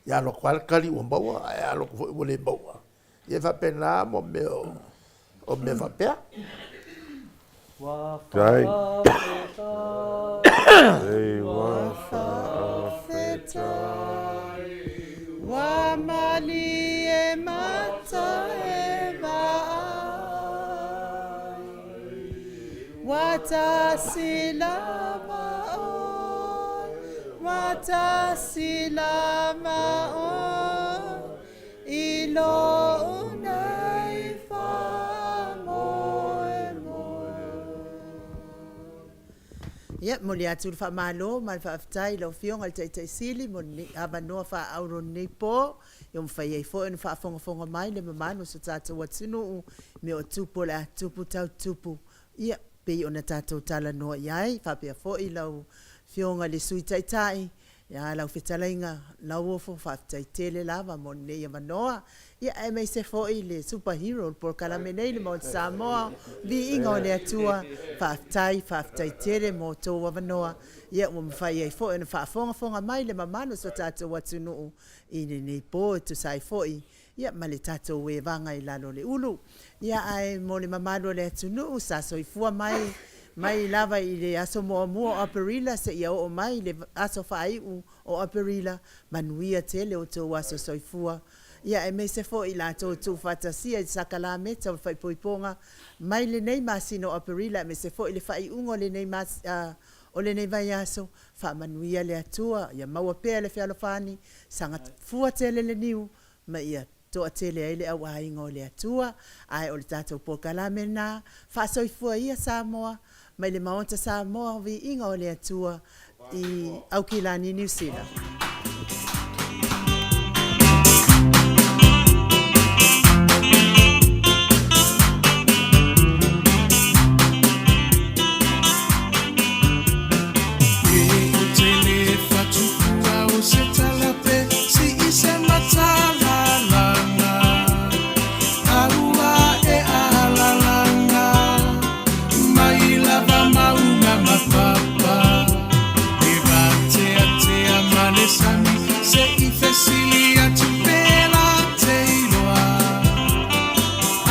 Ia alu atu lava le tali ua maua ae alu atu foi ua le maua. Ia e faapena mo mea o mea faapea. Dai. Ua faafetai, ua malie mata e vaai, Ua tasi lava oe, ua tasi lava oe, I lou nei faamoemoe. Ia, momoli atu le faamalo ma le faafetai i lau Afioga i le Taitai Sili mo lenei avanoa faaauro i lenei po, ia ua mafai ai foi ona faafogafoga mai le mamalu o si o tatou atunuu i mea o tupu o le a tupu tau tupu, ia, pei ona tatou talanoa i ai, faapea foi lau Afioga i le Sui Taitai, Ia lau fetalaiga Lauofo, faafetai tele lava mo lenei avanoa, ia aemaise foi le super hero o le polokalame nei le Maota Samoa, viiga o le Atua, faafetai, faafetai tele mo outou avanoa, ia ua mafai ai foi ona faafogafoga mai le mamalu o si o tatou atunuu i lenei po e tusa ai foi ia ma le tatou evaga i lalo o le ulu. Ia ae mo le mamalu o le atunuu sa soifua mai mai lava i le aso muamua o Aperila seia oo mai i le aso faaiu o Aperila, manuia tele outou aso soifua. Ia aemaise foi i latou e tuufaatasia i sakalameta o le faaipoipoga mai lenei masina o Aperila aemaise foi le faaiuga o lenei o lenei vaiaso, faamanuia le Atua ia maua pea le fealofani, saga fua tele le niu ma ia toatele ai le au aiga o le Atua, ae o le tatou polokalame lena, faasoifua ia Samoa, mai le Maota Samoa o Viiga o le Atua i Aukilani Niu Sila.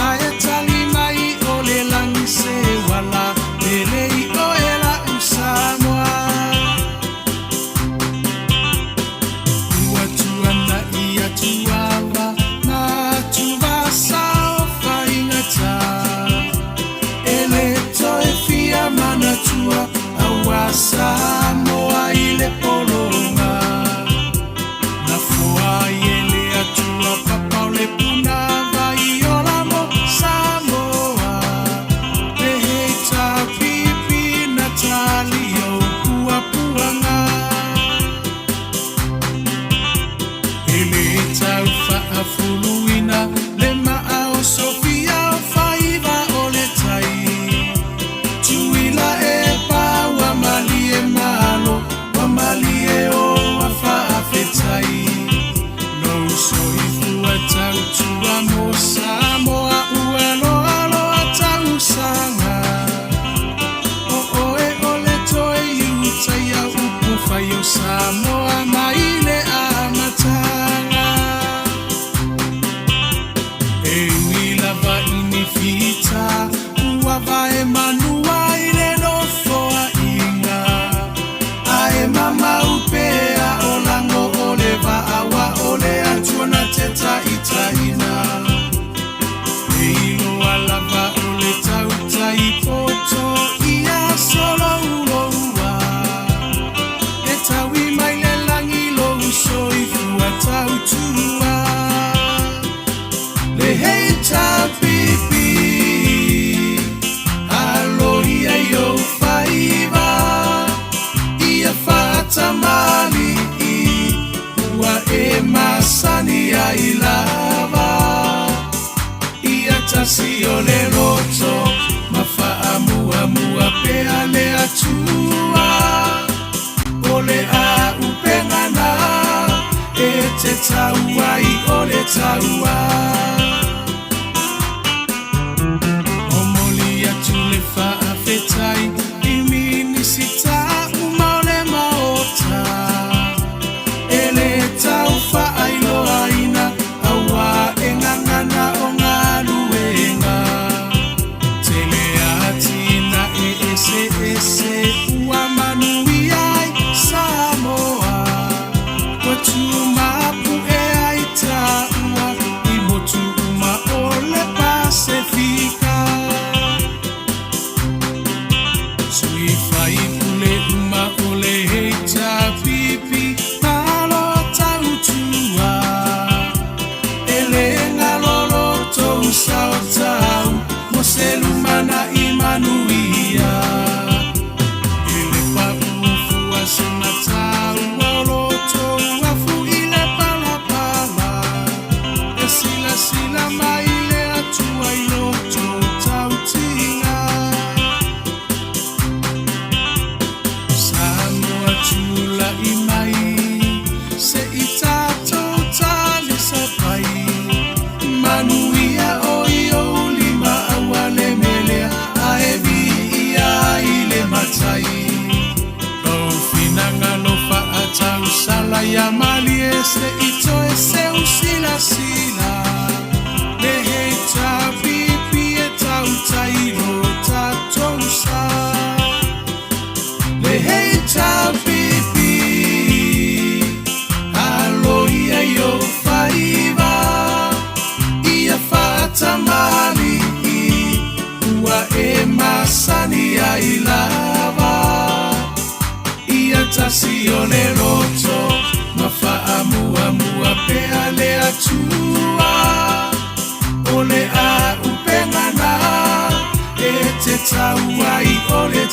Ae tali mai o le lagi se uala pele i oe la'u Samoa. Ua tuana'i atu ava ma atuvasa o faigata. E le toe fia manatua aua Samoa i le pologa. Na foa ai e le Atua papa o le punavai ola mo Samoa. Pehei tapipi. pea le Atua. O le a'upega na e te tau ai o le taua. Momoli atu le faafetai i Minisita uma o le Maota, e lē tau faailoaina auā e gagana o galuega. Tele atinae eseese ua manuia ai Samoa, ua tumapu'e ai taua i motu uma o le Pasefika. Sui faipule uma o le HRPP, malo tautua, e lē galo lo tou sao tau mo se lumana'i manuia. I le paʻu fua segatā ua o lo tou afu i le palapala, e silasila mai le Atua i lo tou tautiga. Samoa tula'i mai, se'i tatou talisapai, manuia o i ou lima aua le melea ae viia i le Matai. Lou finagalo fa'atausala ia malie se'i toe seu silasila le HRPP e tautai lo tatou sa. Le HRPP, alo ia i ou faiva, ia fa'atamali'i ua e masani ai lava. Ia tasi o le loto ma fa'amuamua pea le Atua. O le a'upega na e te tau ai o le